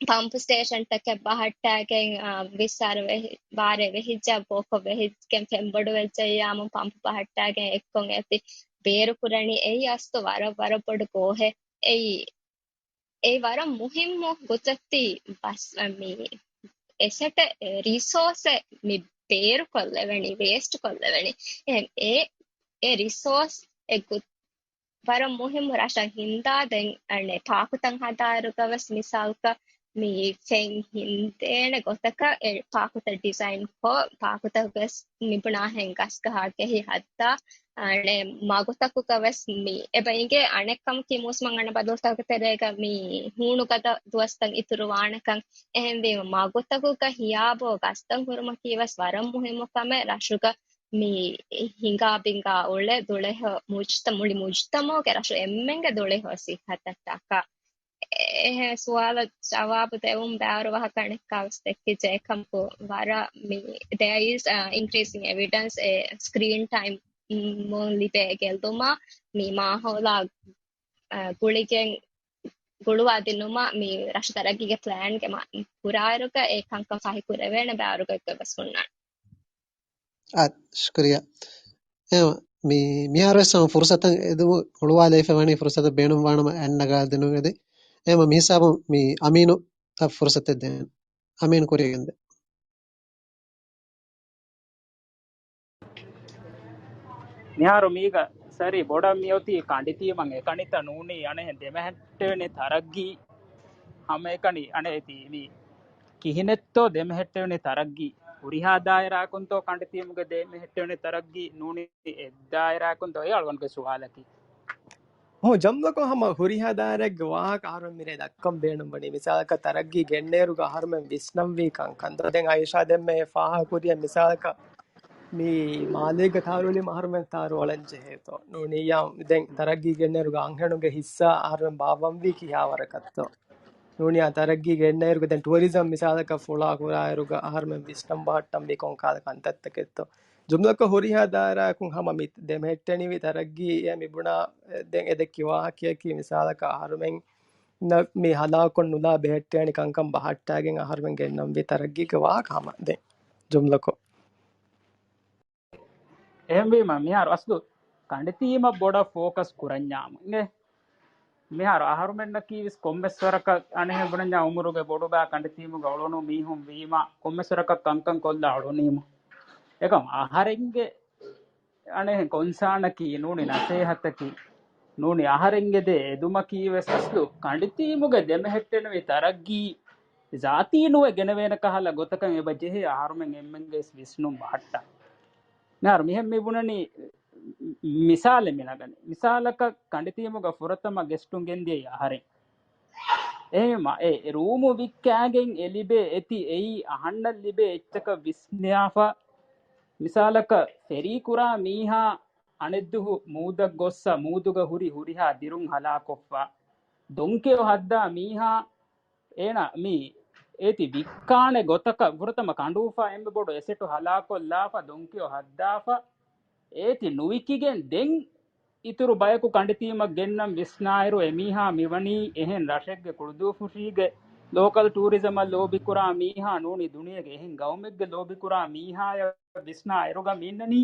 ޕަމްޕު ސްޓޭޝަންތަކެއް ބަހައްޓާގެން، އާ، ވިއްސާރަ ވެހި-، ވާރޭ ވެހިއްޖާ ބޯކޮށް ވެހިގެން ފެން ބޮޑު ވެއްޖެއްޔާމު ޕަމްޕު ބަހައްޓާގެން އެއްކޮށް އެތި ބޭރު ކުރަނީ. އެއީ އަސްލު ވަރަށް، ވަރަށް ބޮޑު ގޯހެއް. އެއީ، އެއީ ވަރަށް މުހިއްމު ގުދްރަތީ ބަސް، މި އެސެޓެއް، ރިސޯސެއް މި ބޭރު ކޮށްލެވެނީ، ވޭސްޓް ކޮށްލެވެނީ. އެހެން އެ، އެ ރިސޯސް އެ ގު-، ވަރަށް މުހިއްމު ރަށަށް ހިންދާ ދެން އަނެއް ޕާކުތައް ހަދާއިރުގަ ވެސް މިސާލަކަށް މި ފެން ހިންދޭނެ ގޮތަކަށް އެ ޕާކުތައް ޑިޒައިން ކޮށް، ޕާކުތައް ވެސް މިބުނާހެން ގަސްގަހާގެހި ހައްދާ، އަނެއް މަގުތަކުގަ ވެސް މި އެބަ އިނގޭ. އަނެއް ކަމަކީ މޫސުމަށް އަންނަ ބަދަލުތަކުގެ ތެރޭގަ މި ހޫނުގަދަ ދުވަސްތައް އިތުރު ވާނެކަން. އެހެންވީމަ މަގުތަކުގަ ހިޔާބޯ ގަސްތައް ހުރުމަކީ ވެސް ވަރަށް މުހިއްމު ކަމެއް. ރަށުގަ މި ހިނގާ ބިނގާ އުޅެ ދުޅެހޯ މުޖްތަ-، މުޅި މުޖްތަމަޢުގެ ރަށު އެންމެންގެ ދުޅެހޯ ސިއްހަތަށްޓަކާ. އެހެން ސުވާލަށް ޖަވާބު ދެވުން ބައިވަރު ވާހަކަ އަނެއްކާވެސް ދެއްކިއްޖެ. އެކަމަކު ވަރަށް މި، there is, uh, increasing evidence އެ ސްކްރީން ޓައިމް މުން ލިބޭ ގެއްލުމަށް މި މާހައުލާ، އަ، ގުޅިގެން ގުޅުވާ ދިނުމަށް މި ރަށު ތަރައްގީގެ ޕްލޭންގެ މަ-، ކުރާއިރުގަ އެ ކަންކަން ފަހި ކުރެވޭނެ ބައިވަރުގަ އެއްގޮތް ވެސް ހުންނާނެ. އާ، ޝުކުރިއްޔާ. އެ، މި، މިހާރު ވެސް ހަމަ ފުރުސަތަށް އެދުމު ހުޅުވާލައިފަ ވަނީ ފުރުސަތަށް ބޭނުންވާނަމަ އަތް ނަގާ ދިނުން އެދި. އެ، މި ހިސާބުން މި އަމީނު އަށް ފުރުސަތެއް ދޭން. އަމީނު ކުރިއަށް ގެންދޭ. މިހާރު މީގަ ސަރީ ބޮޑަށް މިއޮތީ ކަނޑިތީމަށް އެކަނިތަ ނޫނީ އަނެއް ދެމެހެއްޓެވެނި ތަރައްގީ ހަމައެކަނި އަނެއް ތީ މި ކިހިނެއްތޯ ދެމެހެއްޓެވެނި ތަރައްގީ ހުރިހާ ދާއިރާއަކުންތޯ ކަނޑިތީމުގެ ދެމެހެއްޓެވެނި ތަރައްގީ ނޫނީ އެއްދާއިރާއަކުންތޯ އެ އަޅުގަނޑުގެ ސުވާލަކީ. ހޫ، ޖަމްލަކޮށް ހަމަ ހުރިހާ ދާއިރާއެއްގެ ވާހަކަ އަހަރުމެން މިރޭ ދައްކަން ބޭނުންވަނީ. މިސާލަކަށް ތަރައްގީ ގެންނައިރުގަ އަހަރުމެން ވިސްނަންވީ ކަންކަންތޯ. ދެން އައިޝާ ދެންމެ ފާހަގަކުރިއަށް މިސާލަކަށް މި މާލޭގެ ތާރު އުޅީމަ އަހަރުމެން ތާރު އަޅަން ޖެހޭތޯ. ނޫނިއްޔާ ދެން ތަރައްގީ ގެންނައިރުގަ އަންހެނުންގެ ހިއްސާ އަހަރުމެން ބާއްވަންވީ ކިހާވަރަކަށްތޯ. ނޫނިއްޔާ ތަރައްގީ ގެންނައިރުގަ ދެން ޓުއަރިޒަމް މިސާލަކަށް ފުޅާ ކުރާއިރުގަ އަހަރުމެން ވިސްނަން ބަހައްޓަންވީ ކޮންކަހަލަ ކަންތައްތަކެއްތޯ. ޖުމްލަކޮށް ހުރިހާ ދާއިރާއަކުން ހަމަ މި ދެމެހެއްޓެނިވި ތަރައްގީ އެ މިބުނާ، ދެން އެ ދެއްކި ވާހަކަޔަކީ މިސާލަކަށް އަހަރުމެން މި ހަލާކު ނުލާ ބެހެއްޓޭނެ ކަންކަން ބަހައްޓާގެން އަހަރުމެން ގެންނަންވީ ތަރައްގީގެ ވާހަކަ ހަމަ ދެން ޖުމްލަކޮށް. އެހެންވީމަ، މިހާރު އަސްލު ކަނޑިތީމަށް ބޮޑަށް ފޯކަސް ކުރަންޏާމު އިނގޭ. މިހާރު އަހަރުމެންނަކީ ވެސް ކޮންމެސް ވަރަކަށް އަނެއްހެން ބުނަންޏާ އުމުރުގެ ބޮޑުބާ ކަނޑިތީމުގަ އުޅުނު މީހުން ވީމަ، ކޮންމެސް ވަރަކަށް ކަންކަން ކޮށްލާ އުޅުނީމަ. އެކަމް އަހަރެންގެ އަނެއްހެން ކޮންސާނަކީ ނޫނީ ނަސޭހަތަކީ ނޫނީ އަހަރެންގެ ދޭ އެދުމަކީ ވެސް އަސްލު ކަނޑިތީމުގެ ދެމެހެއްޓެނިވި ތަރައްގީ ޒާތީ ނުވެ ގެނެވޭނެ ކަހަލަ ގޮތަކަށް އެބަ ޖެހޭ އަހަރުމެން އެންމެންގެ ވެސް ވިސްނުން ބަހައްޓާ. މިހާރު މިހެން މި ބުނަނީ މިސާލެއް މި ނަގަނީ. މިސާލަކަށް ކަނޑިތީމުގަ ފުރަތަމަ ގެސްޓުން ގެންދިޔައީ އަހަރެން. އެހެންވީމަ އެ ރޫމު ވިއްކާގެން އެ ލިބޭ އެތި އެއީ އަހަންނަށް ލިބޭ އެއްޗަކަށް ވިސްނާފަ. މިސާލަކަށް ފެރީ ކުރާ މީހާ އަނެއްދުހު މޫދަށް ގޮއްސަ މޫދުގަ ހުރި ހުރިހާ ދިރުން ހަލާކޮށްފަ. ދޮންކެޔޮ ހައްދާ މީހާ އޭނަ މި އޭތި ވިއްކާނެ ގޮތަކަށް ފުރަތަމަ ކަނޑޫފާ އެންމެ ބޮޑު އެސެޓު ހަލާކޮށްލާފަ ދޮންކެޔޮ ހައްދާފަ އޭތި ނުވިކިގެން ދެން އިތުރު ބަޔަކު ކަނޑިތީމަށް ގެންނަން ވިސްނާއިރު އެމީހާ މިވަނީ އެހެން ރަށެއްގެ ކުޅުދުވަފުށީގެ ލޯކަލް ޓޫރިޒަމަށް ލޯބިކުރާ މީހާ ނޫނީ ދުނިޔޭގެ އެހެން ގައުމެއްގެ ލޯބިކުރާ މީހާޔަށް ވިސްނާ އިރުގަ މި އިންނަނީ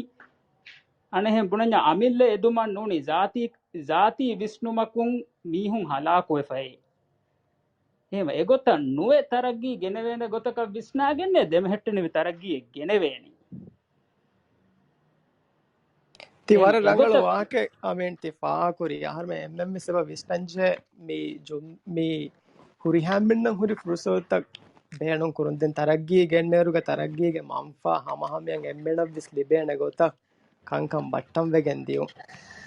އަނެއްހެން ބުނަންޏާ އަމިއްލަ އެދުމަށް ނޫނީ ޒާތީ، ޒާތީ ވިސްނުމަކުން މީހުން ހަލާކުވެފައޭ. އެހެންވެ، އެގޮތަށް ނުވެ ތަރައްގީ ގެނެވޭނެ ގޮތަކަށް ވިސްނާގެންނޭ ދެމެހެއްޓެނިވި ތަރައްގީއެއް ގެނެވޭނީ. ތި އެ-، ވަރަށް ރަނގަޅު އެގޮތަށް ވާހަކައެއް އަމީން ތި ފާހަގަކުރީ. އަހަރުމެން އެންމެންވެސް އެބަ ވިސްނަންޖެހޭ މި ޖުމް-، މި ހުރިހާ އެންމެންނަށް ހުރި ފުރުސަތުތައް ބޭނުން ކުރުން. ދެން ތަރައްގީ ގެންނޭރުގަ ތަރައްގީގެ މަންފާ ހަމަހަމަޔަށް އެންމެނަށްވެސް ލިބޭނެ ގޮތަށް ކަންކަން ބައްޓަން ވެގެން ދިޔުން.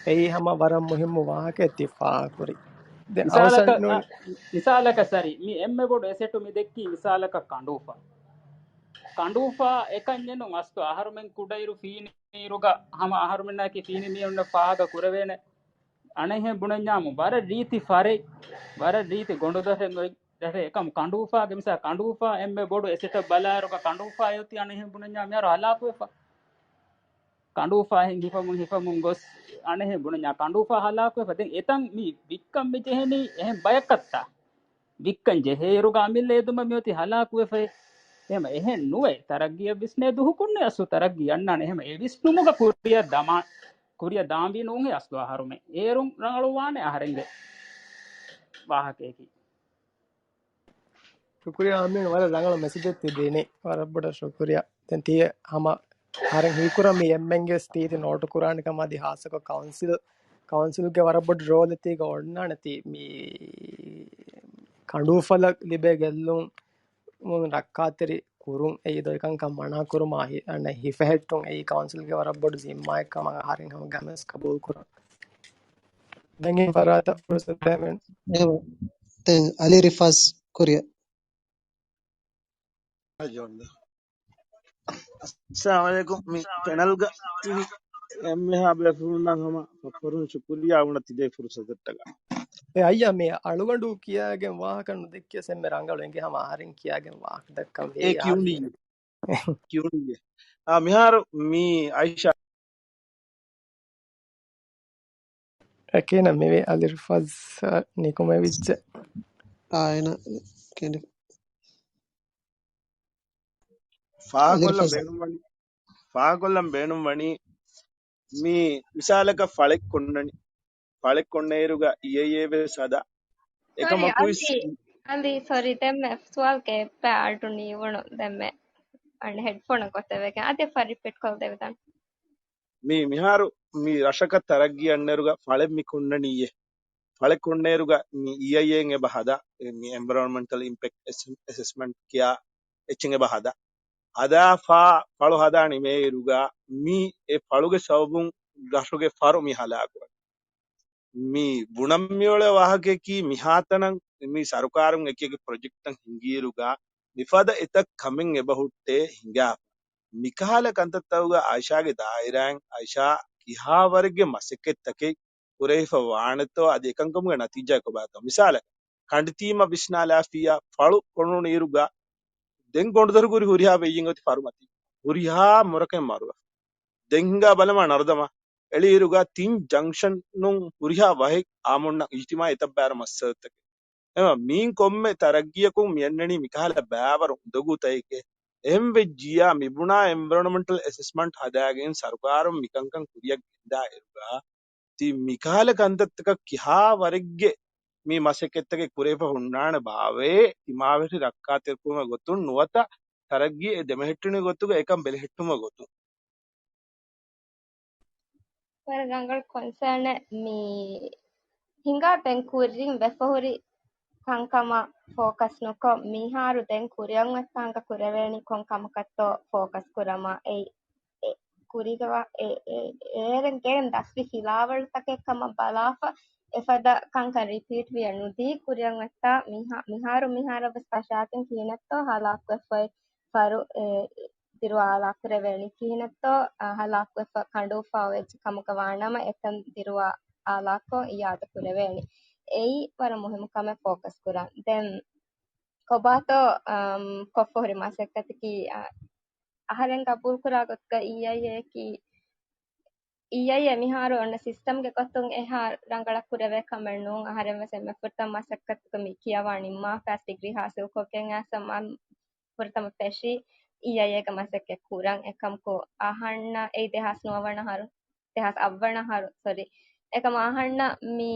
އެއީ ހަމަ ވަރަށް މުހިއްމު ވާހަކައެއް ތި ފާހަގަކުރީ. ދެން އަވަސަން މިސާލަކަށް، ނޫން. އަ، މިސާލަކަށް ސަރީ، މި އެންމެ ބޮޑު އެސެޓު މި ދެއްކީ މިސާލަކަށް ކަނޑޫފާ. ކަނޑޫފާ އެކަންޏެއް ނޫން އަސްލު އަހަރުމެން ކުޑައިރު ފީނި އިރުގަ ހަމަ އަހަރުމެންނާއެކީ ފީނި މީހުންނަށް ފާހަގަ ކުރެވޭނެ. އަނެއްހެން ބުނަންޏާމު ވަރަށް ރީތި ފަރެއް، ވަރަށް ރީތި ގޮނޑުދޮށެއް އޮތް ރަށެއް. އެކަމު ކަނޑޫފާގެ މިސާ، ކަނޑޫފާ އެންމެ ބޮޑު އެސެޓަށް ބަލާއިރުގަ ކަނޑޫފާ އޮތީ އަނެއްހެން ބުނަންޏާ މިހާރު ހަލާކުވެފަ. ކަނޑޫފާހެން ހިފަމުން ހިފަމުން ގޮސް އަނެއްހެން ބުނަންޏާ ކަނޑޫފާ ހަލާކުވެފަ. ދެން އެތަން މި ވިއްކަން މި ޖެހެނީ އެހެން ބަޔަކަށްތަ؟ ވިއްކަން ޖެހޭއިރުގަ އަމިއްލަ އެދުމަށް މިއޮތީ ހަލާކުވެފައި. އެހެމަ އެހެން ނުވެ، ތަރައްގީއަށް ވިސްނޭ ދުހުކުންނޭ އަސްލު ތަރައްގީ އަންނާނެ. އެހެމަ އެ ވިސްނުމުގަ ކުރިއަށް ދަމާ، ކުރިއަށް ދާންވީ ނޫންހޭ އަސްލު އަހަރުމެ. އޭރުން ރަނގަޅުވާނެ އަހަރެންގެ ވާހަކަޔަކީ. ޝުކުރިއްޔާ އަމީން، ވަރަށް ރަނގަޅު މެސެޖެއް ތި ދިނީ. ވަރަށް ބޮޑަށް ޝުކުރިއްޔާ. ދެން ތިޔަ ހަމަ އަހަރެން ހީކުރާ މި އެންމެންގެ ތީތި ނޯޓު ކުރާނެ ކަމާ ދި ހާއްސަކޮށް ކައުންސިލް، ކައުންސިލްގެ ވަރަށް ބޮޑު ރޯލެއް ތީގަ އޮންނާނެ ތީ މި ކަނޑޫފަލަށް ލިބޭ ގެއްލުން ރައްކާތެރި ކުރުން އެއީ ދޮއިކަންކަން މަނާ ކުރުމާ ހި-، އަނެއް ހިފެހެއްޓުން އެއީ ކައުންސިލްގެ ވަރަށް ބޮޑު ޒިންމާއެއް ކަމަށް އަހަރެން ހަމަ ގަމެސް ޤަބޫލު ކުރަން. ދެން އެ ފަރާތަށް ފުރުސަތު ދޭމެން. އެހެން. ދެން އަލީ ރިފާޒް ކުރިއަށް. އައްސަލާމު ޢަލައިކުމް. މި ޗެނަލްގަ ތިބި އެންމެހާ ބޭފުޅުންނަށް ހަމަ ފަޚުރުން ޝުކުރިއްޔާ އަޅުގަނޑަށް ތިދޭ ފުރުސަތަށްޓަކާ. އެ އައްޔާ މި އަޅުގަނޑު ކިޔާގެން ވާހަކަ ނުދެއްކިޔަސް އެންމެ ރަނގަޅު އެނގޭ ހަމަ އަހަރެން ކިޔާގެން ވާހަކަ ދައްކަން ވޭ. އެ ކިޔުނީ. ކިޔުނީ. އާ، މިހާރު މި އައިޝާ އެކޭނަ މިވީ އަލިރުފަޒް ނިކުމެވިއްޖެ. އާ، އޭނަ ކެނޑި. ފާހަގަކޮށްލަން އަލިރުފަޒް. ބޭނުންވަނީ، ފާހަގަކޮށްލަން ބޭނުންވަނީ މި މިސާލަކަށް ފަޅެއް ކޮންނަނީ. ފަޅެއް ކޮންނައިރުގަ އިއައިއޭ ވެސް ހަދާ. ސޮރީ، އެކަމަކު އަދި، އަދި، ސޮރީ، ދެންމެ ސުވާލުގެ އެއްބަ އަޑު ނީވުނު ދެންމެ އަން ހެޑްފޯނަށް ގޮތެވެގެން. އަދި އެއްފަ ރިޕީޓް ކޮށްލަދެވިދާނެ. މި މިހާރު މި ރަށަކަށް ތަރައްގީ އަންނައިރުގަ ފަޅެއް މި ކޮންނަނީއޭ. ފަޅެއް ކޮންނައިރުގަ މި އިއައިއޭން އެބަ ހަދާ، މި އެންވަޔަރޯންމެންޓަލް އިމްޕެކްޓް އެސެ-، އެސެސްމަންޓް ކިޔާ އެއްޗެއް އެބަ ހަދާ. ހަދާފާ ފަޅު ހަދާ ނިމޭއިރުގަ މި އެ ފަޅުގެ ސަބަބުން ރަށުގެ ފަރު މި ހަލާކުވަނީ. މި ބުނަން މިއުޅޭ ވާހަކަޔަކީ މިހާތަނަށް މި ސަރުކާރުން އެކި އެކި ޕްރޮޖެކްޓްތައް ހިންގިއިރުގަ މިފަދަ އެތައް ކަމެއް އެބަ ހުއްޓޭ ހިނގާފަ. މިކަހަލަ ކަންތައްތަކުގަ އައިޝާގެ ދާއިރާއިން އައިޝާ ކިހާވަރެއްގެ މަސައްކަތްތަކެއް ކުރެވިފަ ވާނެތޯ އަދި އެކަންކަމުގެ ނަތީޖާ ކޮބާތޯ؟ މިސާލަކަށް، ކަނޑިތީމަށް ވިސްނާލާފިއްޔާ ފަޅު ކޮނުނު އިރުގަ ދެން ގޮނޑުދޮށުގަ ހުރި ހުރިހާ ވެއްޔިން އޮތީ ފަރުމަތީ. ހުރިހާ މޮރަކަށް މަރުވެފަ. ދެން ހިނގާ ބަލަމާ ނަރުދަމާ. އެޅިއިރުގަ ތިން ޖަންކްޝަނުން ހުރިހާ ވަހެއް އާއްމުންނަށް އިޖްތިމާޢީ އެތައް ބާރަ މައްސަލަތަކެއް. އެމަ މީން ކޮންމެ ތަރައްގީއަކުން މިއަންނަނީ މިކަހަލަ ބައިވަރު އުނދަގޫތަކެކޭ. އެހެން ވެއްޖިއްޔާ މިބުނާ އެންވަރޮންމަންޓަލް އެސެސްމަންޓް ހަދާގެން ސަރުކާރުން މިކަންކަން ކުރިއަށް ގެންދާ އިރުގަ ތި މިކަހަލަ ކަންތައްތަކަށް ކިހާ ވަރެއްގެ މި މަސައްކަތްތަކެއް ކުރެވިފަ ހުންނާނެ ބާވައޭ، ތިމާވެށި ރައްކާތެރިކުރުމެއް ގޮތުން ނުވަތަ ތަރައްގީ ދެމެހެއްޓުނެ ގޮތުގަ އެކަން ބެލެހެއްޓުމެއް ގޮތުން. ވަރަށް ރަނގަޅު ކޮންސާނެއް މި ހިނގާ ދެން ކުރިން ވެފަހުރި ކަންކަމަށް ފޯކަސް ނުކޮށް، މިހާރު ދެން ކުރިއަށް އޮތްތާނގަ ކުރެވޭނީ ކޮން ކަމަކަށްތޯ ފޯކަސް ކުރަމާ. އެ، އެ، ކުރީގަ ވާ، އެ، އެ، އޭރެން ގެން ދަސްވި ފިލާވަޅުތަކެއް ކަމަށް ބަލާފަ، އެފަދަ ކަންކަން ރިޕީޓް ވިޔަ ނުދީ، ކުރިއަށް އޮތްތާ މިހާ-، މިހާރު، މިހާރަށް ވެސް ފަށާގެން ކިހިނެއްތޯ ހަލާކުވެފައި ފަރު، އެ، ދިރުވާ އާލާ ކުރެވޭނީ ކިހިނެއްތޯ، އަ، ހަލާކުވެފަ ކަނޑުވެފަ އޮވެއްޖެ ކަމުގަ ވާނަމަ އެތަން ދިރުވާ އާލާކޮށް އިޔާދަ ކުރެވޭނީ. އެއީ ވަރަށް މުހިއްމު ކަމެއް ފޯކަސް ކުރަން. ދެން ކޮބާތޯ، އަމް، ކޮށްފަ ހުރި މަސައްކަތަކީ، އަ، އަހަރެން ގަބޫލު ކުރާ ގޮތުގަ އީއައިއޭއަކީ، އީއައިއޭ މިހާރު އޮންނަ ސިސްޓަމްގެ ގޮތުން އެހާ ރަނގަޅަށް ކުރެވޭ ކަމެއް ނޫން. އަހަރެން ވެސް އެންމެ ފުރަތަމަ މަސައްކަތުގަ މި ކިޔަވާ ނިންމާފަ ޑިގްރީ ހާސިލް ކޮށްގެން އައިސް މަ-، ފުރަތަމަ ފެށީ އީއައިއޭގަ މަސައްކަތް ކުރަން. އެކަމަކު އަހަންނަށް އެއީ ދެހާސް ނުވަވަނަ އަހަރު، ދެހާސް އަށްވަނަ އަހަރު، ސޮރީ. އެކަމަ އަހަންނަށް މި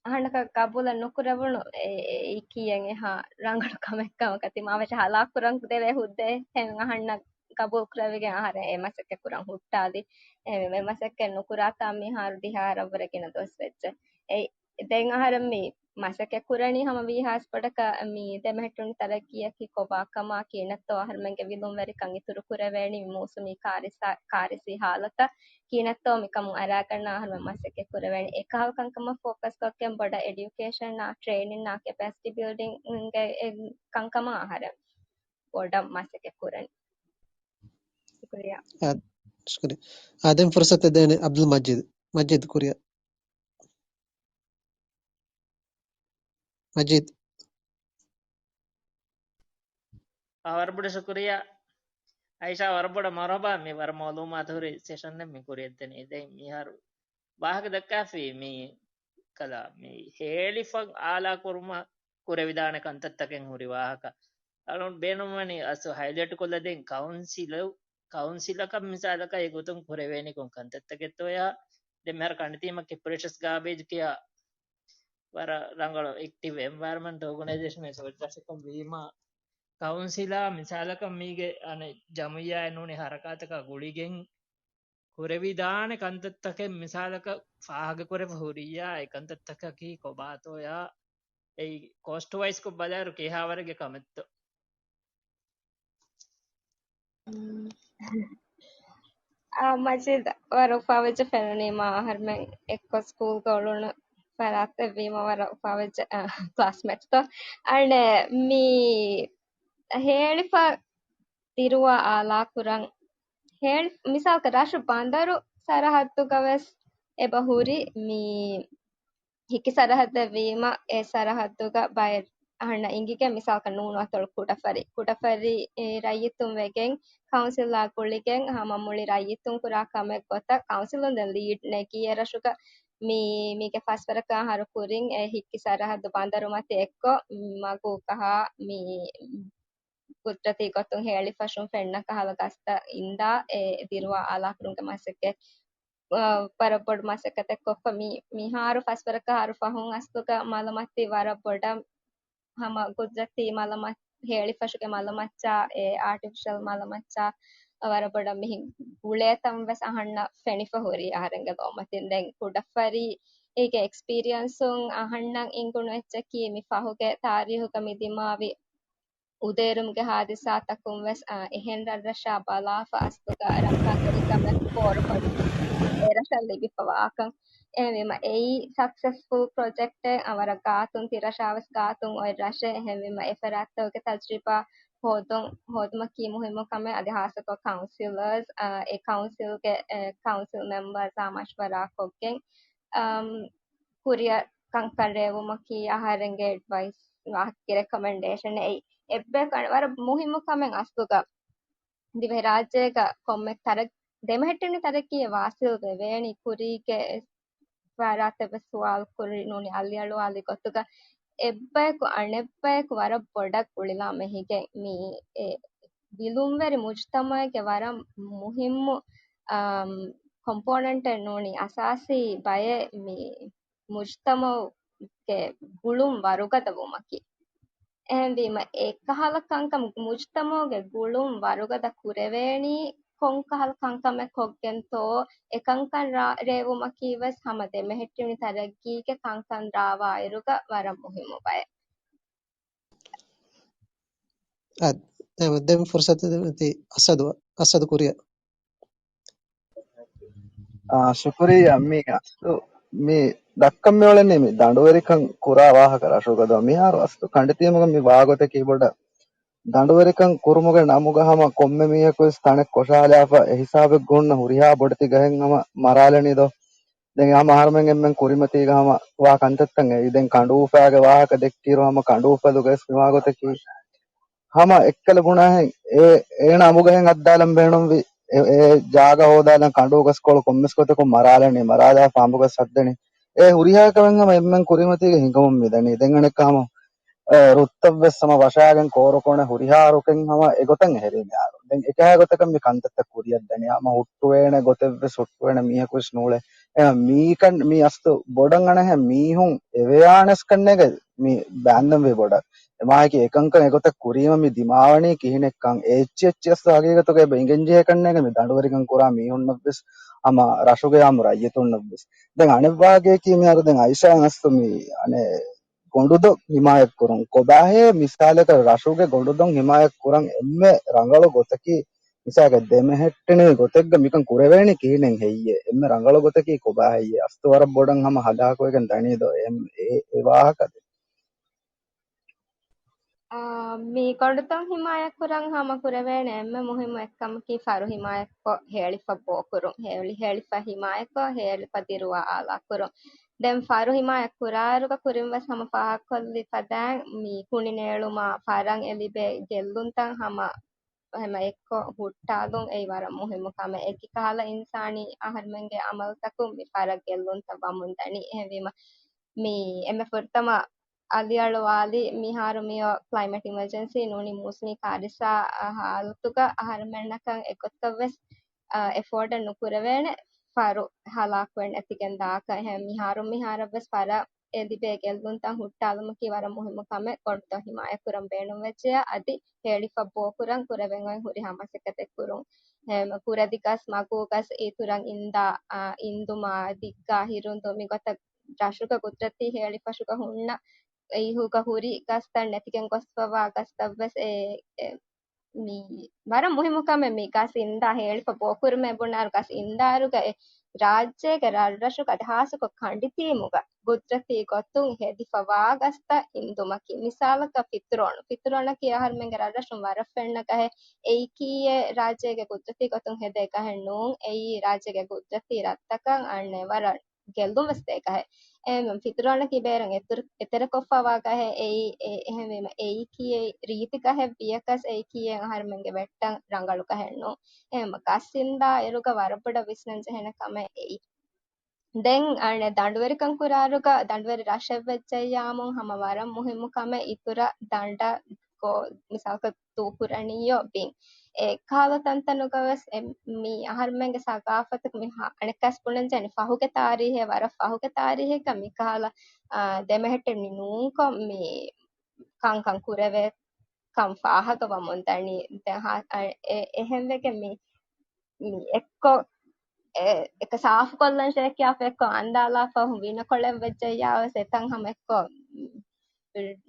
އަހަންނަކަށް ގަބޫލެއް ނުކުރެވުނު އެ-، އެއީ ކީއެއް އެހާ ރަނގަޅު ކަމެއް ކަމަކަށް ތިމާވެށި ހަލާކު ކުރަން ދެވޭ ހުއްދައެއް ހެން އަހަންނަށް ގަބޫލު ކުރެވިގެން އަހަރެން އެ މަސައްކަތް ކުރަން ހުއްޓާލި. އެ، އެ މަސައްކަތް ނުކުރާތާ މިހާރު ދިހަ އަހަރަށްވުރެ ގިނަ ދުވަސް ވެއްޖެ. އެ، ދެން އަހަރެން މި މަސައްކަތް ކުރަނީ ހަމަ ވީހާވެސް ބޮޑަކަށް މި ދެމެހެއްޓުނު ތަރައްގީއަކީ ކޮބާ ކަމާ ކިހިނެއްތޯ އަހަރުމެންގެ ވިލުންވެރިކަން އިތުރު ކުރެވޭނީ މި މޫސުމީ ކާރިސާ-، ކާރިސީ ހާލަތަށް ކިހިނެއްތޯ މިކަމުން އަރާގަންނަ އަހަރުމެން މަސައްކަތް ކުރެވޭނީ. އެކަހަލަ ކަންކަމަށް ފޯކަސް ކޮށްގެން ބޮޑަށް އެޑިއުކޭޝަންއާ، ޓްރޭނިންއާ، ކެޕޭސިޓީ ބިލްޑިންގ އެ ކަންކަމާ އަހަރެން ބޮޑަށް މަސައްކަތް ކުރަނީ. ޝުކުރިއްޔާ. އާ، ޝުކުރިއްޔާ. އާ، ދެން ފުރުސަތު ދޭނެ އަބްދުލް މަޖީދު. މަޖީދު ކުރިއަށް. މަޖީދު. އާ، ވަރަށް ބޮޑަށް ޝުކުރިއްޔާ. އައިޝާ، ވަރަށް ބޮޑަށް މަރުޙަބާ. މި ވަރަށް މަޢުލޫމާތު ހުރި ސެޝަންއެއް މި ކުރިއަށް ދެނީ. ދެން މިހާރު ވާހަކަ ދައްކާފި މި ކަލާ މި ހޭޅިފަ އާލާ ކުރުމަށް ކުރެވިދާނެ ކަންތައްތަކެއް ހުރި ވާހަކަ. އަޅުން ބޭނުންވަނީ އަސް ހައިލައިޓް ކޮށްލަ ދެން ކައުންސިލު-، ކައުންސިލަކަށް މިސާލަކަށް އެގޮތުން ކުރެވޭނީ ކޮން ކަންތައްތަކެއްތޯޔާ. ދެން މިހާރު ކަނޑިތީމަށް ކިޕްރެޝަސް ގާބޭޖް ކިޔާ ވަރަށް ރަނގަޅު އެކްޓިވް އެންވަޔަރަމެންޓް އޯގަނައިޒޭޝަނެއް ސޮއިލް ރަށަކަށް ވީމަ، ކައުންސިލާ މިސާލަކަށް މީގެ އަނެއް ޖަމުއިއްޔާއެއް ނޫނީ ހަރަކާތަކާ ގުޅިގެން ކުރެވިދާނެ ކަންތައްތަކެއް މިސާލަކަށް ފާހަގަކުރެފަ ހުރިއްޔާ، އެ ކަންތައްތަކަކީ ކޮބާތޯޔާ؟ އެއީ ކޯސްޓް ވައިސްކޮށް ބަލާއިރު ކިހާވަރެއްގެ ކަމެއްތޯ؟ އާ، މަޖީދު ވަރަށް އުފާވެއްޖެ ފެނުނީމާ އަހަރުމެން އެއްކޮށް ސްކޫލްގަ އުޅުނު ފަރާތެއްވީމަ ވަރަށް އުފާވެއްޖެ، އާ، ކްލާސްމޭޓްތޯ. އަނެއް މި ހޭޅިފަ ދިރުވާ އާލާކުރަން ހޭޅި-، މިސާލަކަށް ރަށު ބަނދަރު ސަރަހައްދުގަ ވެސް އެބަ ހުރި މި ހިކި ސަރަހައްދެއް ވީމަ، އެ ސަރަހައްދުގަ ބައެއް އަހަންނަށް އިނގިގެން، މިސާލަކަށް ނޫނު އަތޮޅު ކުޑަފަރި، ކުޑަފަރި، އެ، ރައްޔިތުން ވެގެން ކައުންސިލާ ގުޅިގެން ހަމަ މުޅި ރައްޔިތުން ކުރާ ކަމެއް ގޮތަށް ކައުންސިލުން ދެން ލީޑް ނެގި އެ ރަށުގަ މި-، މީގެ ފަސްވަރަކަށް އަހަރު ކުރިން އެ ހިކި ސަރަހައްދު ބަނދަރު މަތި އެއްކޮށް މަގު ކަހާ މި ގުދްރަތީ ގޮތުން ހޭޅިފަށުން ފެންނަ ކަހަލަ ގަސްތައް އިންދާ އެ ދިރުވާ އާލާކުރުމުގެ މަސައްކަތް، އަ، ވަރަށް ބޮޑު މަސައްކަތެއް ކޮށްފަ މި-، މިހާރު ފަސްވަރަކަށް އަހަރު ފަހުން އަސްލުގަ މަލަމަތި ވަރަށް ބޮޑަށް ހަމަ ގުދްރަތީ މަލަމަ-، ހޭޅިފަށުގެ މަލަމައްޗާ އެ އާޓިފިޝަލް މަލަމައްޗާ ވަރަށް ބޮޑަށް މިހިން ގުޅޭތަން ވެސް އަހަންނަށް ފެނިފަ ހުރީ އަހަރެންގެ ލޯމަތިން. ދެން ކުޑަފަރީ އޭގެ އެކްސްޕީރިއަންސުން އަހަންނަށް އިނގުނު އެއްޗަކީ މި ފަހުގެ ތާރީހުގަ މި ދިމާވި އުދޭރުމުގެ ހާދިސާތަކުން ވެސް، އާ، އެހެން ރަށްރަށާ ބަލާފަ އަސްލުގަ ރައްކާތެރިކަމެއް ފޯރުކޮށް އެ ރަށަށް ލިބިފަ ވާކަން. އެހެންވީމަ އެއީ ސަކްސެސްފުލް ޕްރޮޖެކްޓެއް، އަ، ވަރަށް ގާތުން ތި ރަށާ ވެސް ގާތުން އޮތް ރަށެއް. އެހެންވީމަ އެ ފަރާތްތަކުގެ ތަޖްރިބާ ހޯދުން، ހޯދުމަކީ މުހިއްމު ކަމެއް. އަދި ހާއްސަކޮށް ކައުންސިލަރސް، އަ، އެ ކައުންސިލްގެ، އެ، ކައުންސިލް މެމްބަރސްއާ މަޝްވަރާ ކޮށްގެން، އަމް، ކުރިއަށް ކަންކަން ރޭވުމަކީ އަހަރެންގެ އެޑްވައިސް ވާހަކަ ރެކޮމެންޑޭޝަން އެއީ. އެއްބަޔަކު ވަރަށް މުހިއްމު ކަމެއް އަސްލުގަ ދިވެހިރާއްޖޭގަ ކޮންމެ ތަރައް-، ދެމެހެއްޓެނި ތަރައްގީއެއް ވާސިލް ވެވޭނީ ކުރީގެ ވަރަށް އަތެއް ވެސް ސުވާލު ކުރި ނޫނީ އަލިއަޅުވާލި ގޮތުގަ އެއްބަޔަކު އަނެއްބަޔަކު ވަރަށް ބޮޑަށް ގުޅިލާ މެހިގެން މި އެ ވިލުންވެރި މުޖްތަމަޢެއްގެ ވަރަށް މުހިއްމު، އާ، ކޮމްޕޯނެންޓެއް ނޫނީ އަސާސީ ބައެއް މި މުޖްތަމަޢުގެ ގުޅުން ވަރުގަދަ ވުމަކީ. އެހެންވީމަ، އެ ކަހަލަ ކަންކަމަށް މުޖްތަމަޢުގެ ގުޅުން ވަރުގަދަ ކުރެވޭނީ ކޮން ކަހަލަ ކަންކަމެއް ކޮށްގެންތޯ، އެ ކަންކަން ރާ-، ރޭވުމަކީ ވެސް ހަމަ ދެމެހެއްޓެނި ތަރައްގީގެ ކަންކަން ރާވާއިރުގަ ވަރަށް މުހިއްމު ބައެއް. އަ، ދެން ފުރުސަތު ދެމެތި އަސަދު، އަސަދު ކުރިއަށް. އާ، ޝުކުރިއްޔާ. މި އަސްލު މި ދައްކަން މިއުޅެނީ މި ދަނޑުވެރިކަން ކުރާ ވާހަކަ ރަށުގަ ދޯ. މިހާރު އަސްލު ކަނޑިތީމުގަ މި ވާގޮތަކީ ބޮޑަށް ދަނޑުވެރިކަން ކުރުމުގެ ނަމުގަ ހަމަ ކޮންމެ މީހަކު ވެސް ތަނެއް ކޮށާލާފަ އެ ހިސާބެއް ގުންނަ ހުރިހާ ބޮޑެތި ގަހެއް ހަމަ މަރާލަނީ ދޯ. ދެން ހަމަ އަހަރުމެން އެންމެން ކުރިމަތީގަ ހަމަ ވާ ކަންތައްތައް އެއީ. ދެން ކަނޑޫފާގެ ވާހަކަ ދެއްކިއިރު ހަމަ ކަނޑޫފަލުގަ ވެސް މިވާގޮތަކީ ހަމަ އެއްކަލަ ބުނާހެން އޭ، އޭނަ އަމުގަހެން ހައްދާލަން ބޭނުންވި އެ، އެ ޖާގަ ހޯދާލަން ކަނޑޫގަސްކޮޅު ކޮންމެސް ގޮތަކުން މަރާލަނީ، މަރާލާފަ އަމުގަސް ހައްދަނީ. އެ ހުރިހާ ކަމެއް ހަމަ އެންމެން ކުރިމަތީގަ ހިނގަމުން މިދަނީ. ދެން އަނެއްކާ ހަމަ، އެ، ރުއްތައްވެސް ހަމަ ވަށާގެން ކޯރުކޮނެ ހުރިހާ ރުކެއް ހަމަ އެގޮތަށް އެހެރީ މިހާރު. ދެން އެކަހަލަ ގޮތަކަށް މި ކަންތައްތައް ކުރިއަށްދަނީ. ހަމަ ހުއްޓުވޭނެ ގޮތެއްވެސް ހުއްޓުވޭނެ މީހަކުވެސް ނޫޅޭ. އެ، މީކަން މި އަސްލު ބޮޑަށް އަނެއްހެން މީހުން އެވެޔާނެސް ކަންނޭގެ މި ބާންދަންވީ ބޮޑަށް. އެމާއެކީ އެކަންކަން އެގޮތަށް ކުރީމަ މި ދިމާވަނީ ކިހިނެއްކަން އެއްޗި އެއްޗިއަސް ހަގީގަތުގަ އެބަ އިނގެންޖެހޭ ކަންނޭގެ މި ދަނޑުވެރިކަން ކުރާ މީހުންނަށްވެސް ހަމަ ރަށުގެ އާއްމު ރައްޔިތުންނަށްވެސް. ދެން އަނެއް ވާގެއަކީ މިހާރު ދެން އައިޝާ އަސްލު މި އަނެއް ގޮނޑުދޮށް ހިމާޔަތްކުރުން ކޮބާހޭ މިސާލަކަށް ރަށުގެ ގޮނޑުދޮށް ހިމާޔަތްކުރަން އެންމެ ރަނގަޅު ގޮތަކީ މިސާލަކަށް ދެމެހެއްޓެނިވި ގޮތެއްގަ މިކަން ކުރެވޭނީ ކިހިނެއް ހެއްޔޭ؟ އެންމެ ރަނގަޅު ގޮތަކީ ކޮބާ ހެއްޔޭ؟ އަސްލު ވަރަށް ބޮޑަށް ހަމަ ހަލާކުވެގެން ދަނީ ދޯ އެ، އެ، އެ ވާހަކަ ދޭ. އާ، މި ގޮނޑުދޮށް ހިމާޔަތް ކުރަން ހަމަ ކުރެވޭނެ އެންމެ މުހިއްމު އެއްކަމަކީ ފަރު ހިމާޔަތްކޮށް ހޭޅިފަ ބޯކުރުން. ހޭޅި، ހޭޅިފަ ހިމާޔަތްކޮށް ހޭޅިފަ ދިރުވާ އާލާކުރުން. ދެން ފަރު ހިމާޔަތް ކުރާއިރުގަ ކުރިން ވެސް ހަމަ ފާހަގަކޮށްލި ފަދައިން މި ކުނި ނޭޅުމާ ފަރަށް އެ ލިބޭ ގެއްލުންތައް ހަމަ ހަމަ އެއްކޮށް ހުއްޓާލުން އެއީ ވަރަށް މުހިއްމު ކަމެއް. އެކި ކަހަލަ އިންސާނީ އަހަރުމެންގެ އަމަލުތަކުން މި ފަރަށް ގެއްލުންތައް ވަމުން ދަނީ. އެހެންވީމަ، މި އެންމެ ފުރަތަމަ އަލިއަޅުވާލި މިހާރު މިއޮ ކްލައިމެޓް އިމަޖެންސީ ނޫނީ މޫސުމީ ކާރިސާ ހާލަތުގަ އަހަރުމެންނަކަށް އެގޮތަށް ވެސް، އަ، އެފޯޑެއް ނުކުރެވޭނެ ފަރު ހަލާކުވެ ނެތިގެން ދާކަށް. އެހެން މިހާރު މިހާރަށް ވެސް ފަރަށް އެ ލިބޭ ގެއްލުންތައް ހުއްޓާލުމަކީ ވަރަށް މުހިއްމު ކަމެއް. ގޮނޑުދޮށް ހިމާޔަތްކުރަން ބޭނުންވެއްޖެޔާ އަދި ހޭޅިފަ ބޯކުރަން ކުރެވެން އޮތް ހުރިހާ މަސައްކަތެއް ކުރުން. އެހެން ކުރެދި ގަސް މަގޫ ގަސް އިތުރަށް އިންދާ، އާ، އިންދުމާ ދިއްގާ ހިރުންދޫ މިގޮތަށް ރަށުގަ ގުދްރަތީ ހޭޅިފަށުގަ ހުންނަ އިހުގަ ހުރި ގަސްތައް ނެތިގެން ގޮސްފަވާ ގަސްތައްވެސް އެ، އެ، މި ވަރަށް މުހިއްމު ކަމެއް. މި ގަސް އިންދާ ހޭޅިފަ ބޯކުރުމޭ ބުނާރު ގަސް އިންދާއިރުގަ އެ ރާއްޖޭގެ ރަށްރަށުގަ އަދި ހާއްސަކޮށް ކަނޑިތީމުގަ ގުދްރަތީ ގޮތުން ހެދިފަވާ ގަސްތައް އިންދުމަކީ. މިސާލަކަށް ފިތުރޯނު. ފިތުރޯނަކީ އަހަރުމެންގެ ރަށްރަށުން ވަރަށް ފެންނަ ގަހެއް. އެއީކީއެއް ރާއްޖޭގެ ގުދްރަތީ ގޮތުން ހެދޭ ގަހެއް ނޫން. އެއީ ރާއްޖޭގެ ގުދްރަތީ ރަށްތަކަށް އަންނަ ވަރަށް ގެއްލުން ވެސް ދޭ ގަހެއް. އެހެން ފިތުރޯނަކީ ބޭރަށް އެތުރު-، އެތެރެކޮށްފަވާ ގަހެއް. އެއީ، އެ-، އެހެންވީމަ އެއީކީ ރީތި ގަހެއް ވިޔަކަސް އެއީކީއެއް އަހަރުމެންގެ ވެއްޓަށް ރަނގަޅު ގަހެއް ނޫން. އެހެން ގަސް އިންދާ އިރުގަ ވަރަށް ބޮޑަށް ވިސްނަން ޖެހޭނެ ކަމެއް އެއީ. ދެން އަނެއް ދަނޑުވެރިކަން ކުރާއިރުގަ ދަނޑުވެރި ރަށެއް ވެއްޖެއްޔާމުން ހަމަ ވަރަށް މުހިއްމު ކަމެއް އިތުރަށް ދަނޑަށް ގޯ-، މިސާލަކަށް ދޫކުރަނީޔޯ ބިން. އެ ކަހަލަ ތަންތަނުގަ ވެސް އެ މި އަހަރުމެންގެ ސަގާފަތު މި ހަ-، އަނެއްކާސް ބުނަންޖެހެނީ ފަހުގެ ތާރީހެއް، ވަރަށް ފަހުގެ ތާރީހެއްގަ މި ކަހަލަ، އާ، ދެމެހެއްޓެނި ނޫންކޮށް މި ކަންކަން ކުރެވޭ ކަން ފާހަގަވަމުން ދަނީ. ދެ ހާ-، އަ-، އެ-، އެހެންވެގެން މި، މި އެއްކޮށް، އެ-، އެކަ ސާފުކޮށްލަން ޝޭކްޔާފަ އެއްކޮށް އަންދާލާފަ ވީނަކޮޅެއް ވެއްޖެއްޔާވެސް އެތަން ހަމަ އެއްކޮށް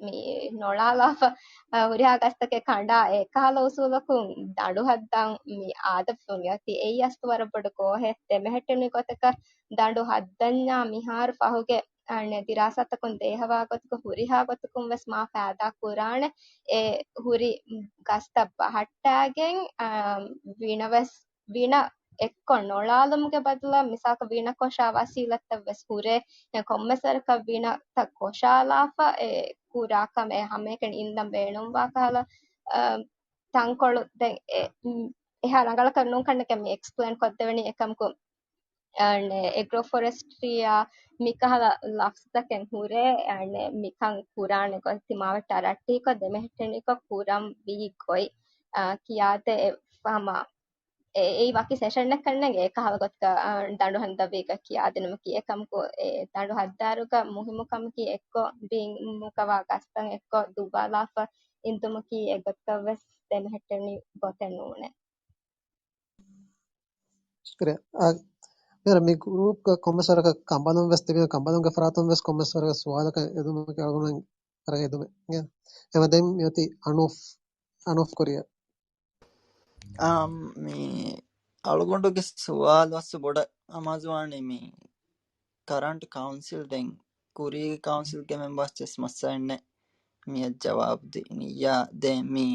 މި ނޮޅާލާފަ، އަ، ހުރިހާ ގަސްތަކެއް ކަނޑާ އެ ކަހަލަ އުސޫލަކުން ދަނޑު ހައްދަން މި އާދަ ފުނިއޮތީ. އެއީ އަސްލު ވަރަށް ބޮޑު ގޯހެއް. ދެމެހެއްޓެނި ގޮތަކަށް ދަނޑު ހައްދަންޏާ މިހާރު ފަހުގެ އަނެއް ދިރާސާތަކުން ދޭހަވާ ގޮތުގަ ހުރިހާ ގޮތަކުން ވެސް މާ ފައިދާ ކުރާނެ. އެ ހުރި ގަސްތައް ބަހައްޓާގެން، އާ، ވިނަ ވެސް، ވިނަ އެއްކޮށް ނޮޅާލުމުގެ ބަދަލަށް މިސާލަކަށް ވިނަ ކޮށާ ވަސީލަތްތައް ވެސް ހުރޭ. އެ ކޮންމެސް ވަރަކަށް ވިނަތައް ކޮށާލާފަ އެ ކުރާ ކަމެއް ހަމައެކަނި އިންދަން ބޭނުންވާ ކަހަލަ، އާ، ތަންކޮޅު ދެން އެ، އެހާ ރަނގަޅަކަށް ނޫން ކަންނެކެ މި އެކްސްޕްލެއިން ކޮށްދެވެނީ އެކަމަކު އެގްރޯ ފޮރެސްޓްރީއާ މިކަހަލަ ލަފްޒުތަކެއް ހުރޭ، މިކަން ކުރާނެ ގޮތް ތިމާވެއްޓަށް ރައްޓެހިކޮށް ދެމެހެއްޓެނިކޮށް ކުރަން ވީ ގޮތް، އާ، ކިޔާދޭ ހަމަ އެ-، އެއީ ވަކި ސެޝަންއެއްކަންނޭނގެ އެކަހަލަ ގޮތަކަށް، އާ، ދަނޑު ހައްދަވީގަ ކިޔާދިނުމަކީ. އެކަމަކު އެ ދަނޑު ހައްދާއިރުގަ މުހިއްމު ކަމަކީ އެއްކޮށް ބިންމުކަވާ ގަސްތައް އެއްކޮށް ދުއްވާލާފަ އިންދުމަކީ އެގޮތަކަށްވެސް ދެމެހެއްޓެނި ގޮތެއް ނޫނޭ. ޝުކުރިއްޔާ. އާ، މިހާރު މި ގްރޫޕްގަ ކޮންމެސް ވަރަކަށް ކަނބަލުން ވެސް ތިބި، ކަނބަލުންގެ ފަރާތުން ވެސް ކޮންމެސް ވަރަކަށް ސުވާލަކަށް އެދުމަކީ އަޅުގަނޑުމެން ވަރަށް އެދުމެއް. އެމަ ދެން މިއޮތީ އަނޫފް، އަނޫފް ކުރިއަށް. އާ، މި އަޅުގަނޑުގެ ސުވާލު އަސްލު ބޮޑަށް އަމާޒުވާނީ މި ކަރަންޓް ކައުންސިލް ދެން ކުރީގެ ކައުންސިލްގެ މެމްބާސް ވެސް މައްސަލައެއްނެއް މިއަށް ޖަވާބު ދިނިއްޔާ. ދެން މި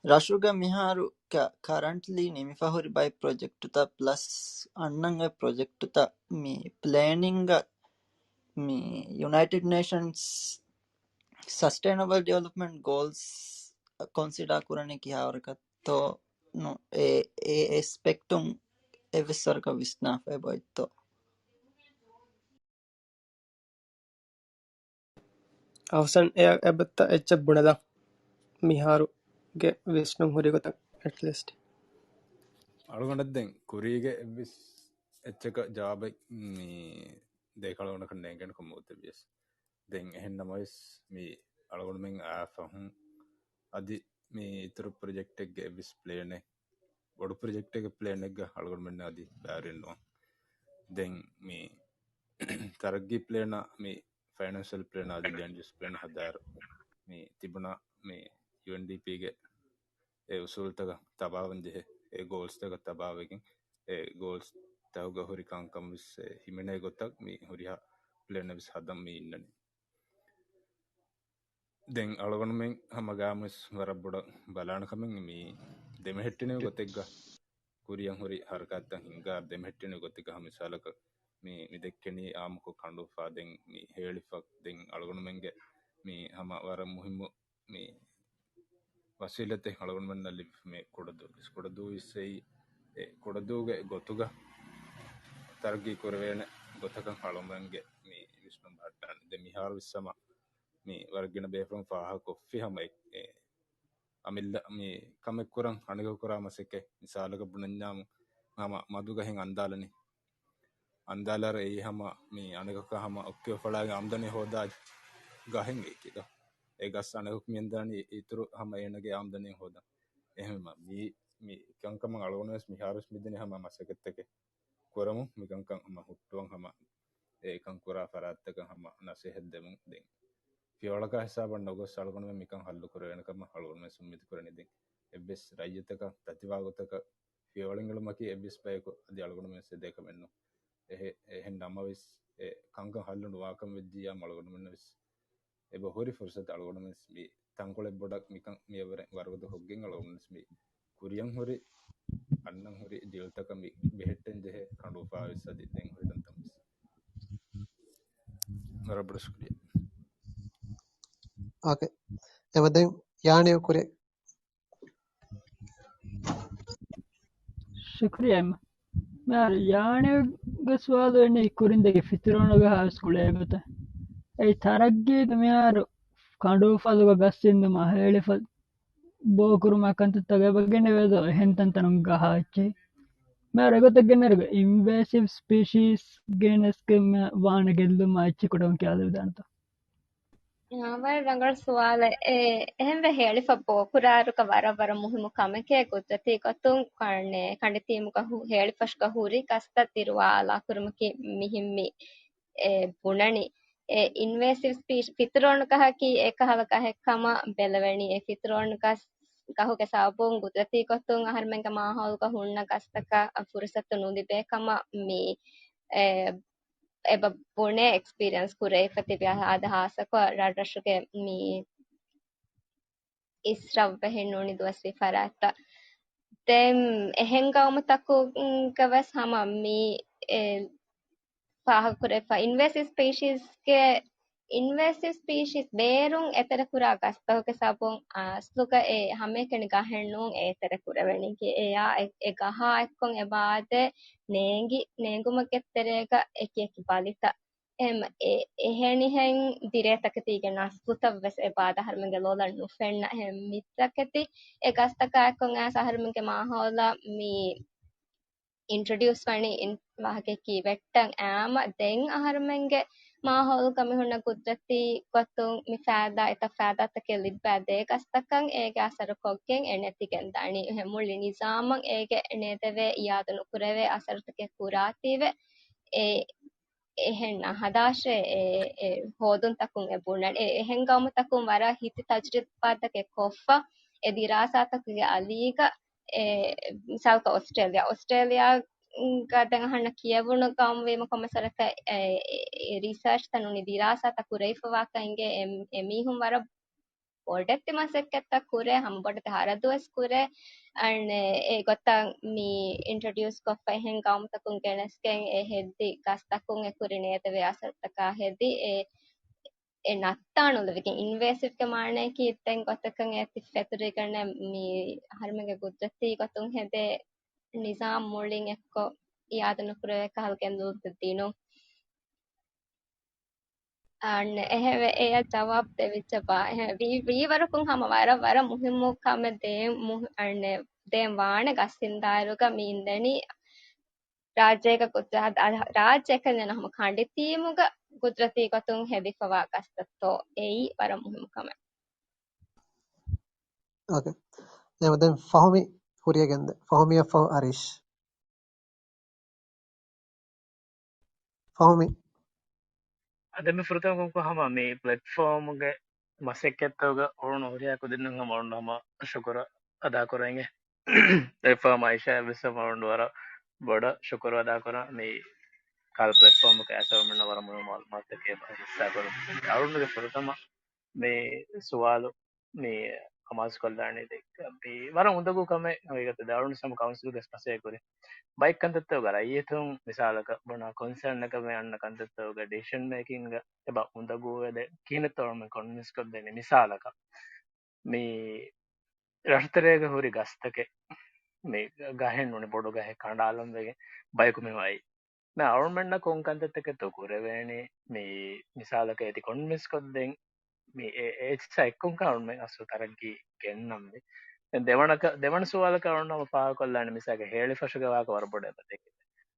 ރަށުގަ މިހާރު ކަ-، ކަރަންޓްލީ ނިމިފަ ހުރި ބައެއް ޕްރޮޖެކްޓުތައް ޕްލަސް އަންނަން އޮތް ޕްރޮޖެކްޓުތައް މި ޕްލޭނިންގ މި ޔުނައިޓެޑް ނޭޝަންސް ސަސްޓެއިނަބަލް ޑިވެލޮޕްމަންޓް ގޯލްސް ކޮންސިޑާ ކުރަނީ ކިހާވަރަކަށްތޯ ނު-، އެ، އެ އެސްޕެކްޓުން އެއްވެސް ވަރަކަށް ވިސްނާފައި ބޮއްތޯ؟ އަހުސަން އެ-، އެބައްތަ އެއްޗެއް ބުނެލަ މިހާރުގެ ވިސްނުން ހުރި ގޮތަށް އެޓްލީސްޓް. އަޅުގަނޑަށް ދެން ކުރީގެ އެއްވެސް އެއްޗަކަށް ޖަވާބެއް މި ދޭކަޅުގަނޑަކަށް ނޭނގެން ކޮމޯތެ ވިޔަސް. ދެން އެހެން ނަމަވެސް މި އަޅުގަނޑުމެން އާ ފަހުން އަދި މި އިތުރު ޕްރޮޖެކްޓެއްގެ އެއްވެސް ޕްލޭނެއް، ބޮޑު ޕްރޮޖެކްޓެއްގެ ޕްލޭނެއްގަ އަޅުގަނޑުމެންނަށް އަދި ބައިވެރިން ނުވާ. ދެން މި ތަރައްގީ ޕްލޭނާ، މި ފައިނޭންޝަލް ޕްލޭނާ އަދި ލޭންޑް ޔޫސް ޕްލޭން ހަދާއިރު، މި ތިބުނާ މި ޔޫއެންޑީޕީގެ އެ އުސޫލުތަކަށް ތަބާވަން ޖެހޭ، އެ ގޯލްސްތަކަށް ތަބާވެގެން، އެ ގޯލްސް ތަކުގަ ހުރި ކަންކަން ވެސް ހިމެނޭ ގޮތަށް މި ހުރިހާ ޕްލޭނެއް ވެސް ހަދަން މި އިންނަނީ. ދެން އަޅުގަނޑުމެން ހަމަ ގާމުވެސް ވަރަށް ބޮޑަށް ބަލާނެ ކަމެއް މި ދެމެހެއްޓެނިވި ގޮތެއްގަ ކުރިއަށް ހުރި ހަރަކާތްތައް ހިންގާ ދެމެހެއްޓެނިވި ގޮތެއްގަ ހަމަ މިސާލަކަށް މި، މި ދެއްކެނީ އާއްމުކޮށް ކަނޑޫފާ ދެން މި ހޭޅިފަ ދެން އަޅުގަނޑުމެންގެ މި ހަމަ ވަރަށް މުހިއްމު މި ވަސީލަތެއް އަޅުގަނޑުމެންނަށް ލިބިފަ މި ކުޑަދޫ ވެސް. ކުޑަދޫ ވެސް އެއީ އެ ކުޑަދޫގެ ގޮތުގަ ތަރައްގީ ކުރެވޭނެ ގޮތަކަށް އަޅުގަނޑުމެންގެ މި ވިސްނުން ބަހައްޓާނެ. ދެން މިހާރު ވެސް ހަމަ މި ވަރަށް ގިނަ ބޭފުޅުން ފާހަގަކޮށްފި ހަމަ އެ، އެ، އަމިއްލަ މި ކަމެއް ކުރަން އަނެކަކު ކުރާ މަސައްކަތް. މިސާލަކަށް ބުނަންޏާމު ހަމަ މަދުގަ ހެން އަންދާލަނީ. އަންދާލާއިރު އެއީ ހަމަ މި އަނެކަކަށް ހަމަ އޮއްކި އުފަޅާގެ އާމްދަނީ ހޯދާ ގަހެއް އެކި ދޯ. އެ ގަސް އަނެކަކު މި އަންދާނީ އިތުރު ހަމަ އޭނަގެ އާމްދަނީ ހޯދަން. އެހެންވީމަ މި، މި ކަންކަމަށް އަޅުގަނޑު ވެސް މިހާރު ވެސް މިދިނީ ހަމަ މަސައްކަތްތަކެއް ކުރަމުން މިކަންކަން ހަމަ ހުއްޓުވަން ހަމަ އެކަން ކުރާ ފަރާތްތަކަށް ހަމަ ނަސޭހަތް ދެމުން. ދެން ފިޔަވަޅަކާ ހިސާބަށް ނުގޮސް އަޅުގަނޑުމެން މިކަން ހައްލު ކުރެވޭނެ ކަމަށް އަޅުގަނޑުމެން އުއްމީދު ކުރަނީ. ދެން އެއްވެސް ރައްޔިތަކަށް ތަތިވާ ގޮތަކަށް ފިޔަވަޅިން އެޅުމަކީ އެއްވެސް ބަޔަކު އަދި އަޅުގަނޑުމެން ވެސް އެދޭ ކަމެއް ނޫން. އެހެ-، އެހެން ނަމަވެސް އެ ކަންކަން ހައްލު ނުވާކަން ވެއްޖިއްޔާ އަޅުގަނޑުމެންނަށް ވެސް އެބަ ހުރި ފުރުސަތު އަޅުގަނޑުމެން ވެސް މި ތަންކޮޅެއް ބޮޑަށް މިކަން މި އެވަރެ ވަރުގަދަ ކޮށްގެން އަޅުގަނޑުމެން ވެސް މި ކުރިއަށް ހުރި، އަންނަން ހުރި ޑީލްތަކަށް މި ބެހެއްޓެން ޖެހޭ ކަނޑޫފާ ވެސް އަދި ދެން ހުރި ތަންތަން ވެސް. ވަރަށް ބޮޑަށް ޝުކުރިއްޔާ. އޯކޭ. އެމަ ދެން ޔާނީ ކުރި. ޝުކުރިއްޔާ އެމަ. މިހާރު ޔާނީގެ ސުވާލު އެންނެ ކުރިން ދެކެ ފިތުރޯނުގަ ހާސް ގުޅޭ ގޮތަށް. އެއީ ތަރައްގީގަ މިހާރު ކަނޑޫފަލުގަ ގަސް އިންދުމާ ހޭޅިފަ ބޯކުރުމާ ކަންތައްތައް އެބަ ގެނެވޭދޯ އެހެން ތަންތަނުން ގަހާ އެއްޗެހި. މިހާރު އެގޮތަށް ގެންނައިރުގަ އިންވޭސިވް ސްޕީޝީސް ގެނެސްގެ ވާނެ ގެއްލުމާ އެއްޗެއް ކުޑަކޮށް ކިޔާދެވިދާނެތޯ؟ އާ، ވަރަށް ރަނގަޅު ސުވާލެއް. އެ، އެހެންވެ ހޭޅިފަ ބޯކުރާއިރުގަ ވަރަށް ވަރަށް މުހިއްމު ކަމެކޭ ގުދުރަތީ ގޮތުން ކަންނޭ ކަނޑިތީމުގަ ހު-، ހޭޅިފަށުގަ ހުރި ގަސްތައް ދިރުވާލާ ކުރުމަކީ މިހިން މި، އެ، ބުނަނީ. އެ، އިންވޭސިވް ސްޕީޝް ފިތުރޯނު ގަހަކީ އެކަހަލަ ގަހެއް ކަމަށް ބެލެވެނީ. އެ ފިތުރޯނު ގަސް ގަހުގެ ސަބަބުން ގުދުރަތީ ގޮތުން އަހަރުމެންގެ މާހައުލުގަ ހުންނަ ގަސްތަކަށް ފުރުސަތު ނުލިބޭ ކަމަށް މި، އެ، އެބަ ބުނެ އެކްސްޕީރިއެންސް ކުރެވިފަ ތިބި އަދި ހާއްސަކޮށް ރަށްރަށުގެ މި އިސްރަށްވެހެން ނޫނީ ދުވަސްވީ ފަރާތްތައް. ދެން އެހެން ގައުމުތަކުގަ ވެސް ހަމަ މި، އެ، ފާހަގަކުރެވިފަ އިންވޭސިވް ސްޕީޝީސްގެ އިންވޭސިވް ސްޕީޝީސް ބޭރުން އެތެރެކުރާ ގަސްތަކުގެ ސަބަބުން އަސްލުގަ އެ ހަމައެކަނި ގަހެއް ނޫން އެ އެތެރެކުރެވެނީ. އެއާ އެ، އެ ގަހާ އެއްކޮށް އެބާދެ ނޭނގި، ނޭނގުމެއްގެ ތެރޭގަ އެކި އެކި ބަލިތައް އެހެން އެ، އެހެނިހެން ދިރޭތަކެތީގެ ނަސްލުތައް ވެސް އެބާދަ އަހަރުމެންގެ ލޮލަށް ނުފެންނަ އެހެން މިއްޒަކެތި އެ ގަސްތަކާ އެއްކޮށް އައިސް އަހަރުމެންގެ މާހައުލަށް މި އިންޓްރޮޑިއުސް ވަނީ އިން-، ވާހަކައަކީ ވެއްޓަން އާމަ ދެން އަހަރުމެންގެ މާހައުލުގަ މިހުންނަ ގުދްރަތީ ގޮތުން މި ފައިދާ އެތައް ފައިދާތަކެއް ލިއްބާ ދޭ ގަސްތަކަށް އޭގެ އަސަރު ކޮށްގެން އެ ނެތިގެން ދާނީ. އެހެން މުޅި ނިޒާމަށް އޭގެ ނޭދެވޭ އިޔާދު ނުކުރެވޭ އަސަރުތަކެއް ކުރާތީވެ އެ އެހެން ހަދާށޭ، އެ، އެ ހޯދުންތަކުން އެ ބުނަން. އެ އެހެން ގައުމުތަކުން ވަރަށް ހިތި ތަޖުރިބާތަކެއް ކޮށްފަ، އެ ދިރާސާތަކުގެ އަލީގަ، އެ، މިސާލަކަށް އޮސްޓްރޭލިޔާ، އޮސްޓްރޭލިޔާގަ ދެން އަހަންނަށް ކިޔެވުނު ގައުމު ވީމަ ކޮންމެސް ވަރަކަށް އެ، އެ، އެ ރީސާޗްތައް ނޫނީ ދިރާސާތައް ކުރެވިފަވާކަން އިނގޭ އެ، އެމީހުން ވަރަށް ބޮޑެތި މަސައްކަތްތައް ކުރޭ، ހަމަ ބޮޑެތި ހަރަދުވެސް ކުރޭ. އަންނެ އެ ގޮތަށް މި އިންޓްރޮޑިއުސް ކޮށްފަ އެހެން ގައުމުތަކުން ގެނެސްގެން އެ ހެއްދި ގަސްތަކުން އެ ކުރި ނޭދެވޭ އަސަރުތަކާ ހެދި އެ، އެ ނައްތާނުލެވިގެން އިންވޭސިވްގެ މާނައަކީ ދެން ގޮތަކަށް އެ ތި ފެތުރިގަނެ މި އަހަރުމެންގެ ގުދްރަތީ ގޮތުން ހެދޭ ނިޒާމް މުޅިން އެއްކޮށް އިޔާދު ނުކުރެވޭ ކަހަލަ ގެންދުޅުތައް ދިނުން. އަންނެ އެހެންވެ އެޔަށް ޖަވާބު ދެވިއްޖެ ބާ. އެހެން ވީ، ވީވަރަކުން ހަމަ ވަރަށް، ވަރަށް މުހިއްމު ކަމެއް ދޭން މު-، އަންނެ ދޭން ވާނެ ގަސް ހިންދާއިރުގަ މި އިންދެނީ ރާއްޖޭގަ ގުދްރަ-، ރާއްޖެ އެކަންޏެއް ނޫން ހަމަ ކަނޑިތީމުގަ ގުދްރަތީ ގޮތުން ހެދިފަވާ ގަސްތައްތޯ އެއީ ވަރަށް މުހިއްމު ކަމެއް. އޯކޭ. އެހެންވެ ދެން ފަހުމީ ހުރިއަށް ގެންދޭ. ފަހުމީއަށްފަހު އަރީޝް. ފަހުމީ. އަދި މި ފުރަތަމަ ކޮންކޮ ހަމަ މި ޕްލެޓްފޯމުގެ މަސައްކަތްތަކުގަ އޮޅުން ހުރިހާ ކުދިންނަށް ހަމަ އޮޅުން ހަމަ ޝުކުރު އަދާކުރަން. ޕްލެޓްފޯމް އައިޝާ ވެސް ހަމަ އޮޅުން ވަރަށް ބޮޑަށް ޝުކުރު އަދާކުރަން. މި ކާލް ޕްލެޓްފޯމުގެ އަސަރުމެންނަ ވަރަށް މުހިއްމު މައުލޫމާތުތަކެއް ހިއްސާކުރުން. އަޅުންގެ ފުރަތަމަ މި ސުވާލު މި ހަމަ އަސް ކޮށްލާނީ ދެއްކ-، މި ވަރަށް އުނދަގޫ ކަމެއް ހަގީގަތަށް ދާ އަޅުން ސަމް ކައުންސިލްގެ މަސައްކަތް ކުރި ބައެއް ކަންތައްތަކުގަ ރައްޔިތުން މިސާލަކަށް ބުނާ ކޮންސަރން އަކަށް މި އަންނަ ކަންތައްތަކުގަ ޑިސިޝަން މޭކިންގ އެބަ އުނދަގޫވެދެ ކިހިނެއްތޯ އަޅުމެން ކޮންވިންސް ކޮށްދޭނީ. މިސާލަކަށް މި ރަށުތެރޭގަ ހުރި ގަސްތަކެއް މި ގަހެއް ނޫނީ ބޮޑު ގަހެއް ކަނޑާލަން ވެގެން ބަޔަކު މި އައި މި އަޅުމެންނަށް ކޮން ކަންތައްތަކެއްތޯ ކުރެވޭނީ؟ މި މިސާލަކަށް އޭތި ކޮންވިންސް ކޮށްދޭން މި އެ، އެ އެއްޗިއްސާ އެއްކޮންކަން އަޅުމެން އަސްލު ތަރައްގީ ގެންނަންވީ. ދެން ދެވަނަކަ-، ދެވަނަ ސުވާލަކަށް އަޅުން ހަމަ ފާހަގަކޮށްލާނެ މިސާލަކަށް ހޭޅިފަށުގެ ވާހަކަ ވަރަށް ބޮޑަށް އެބަ ދެކެ.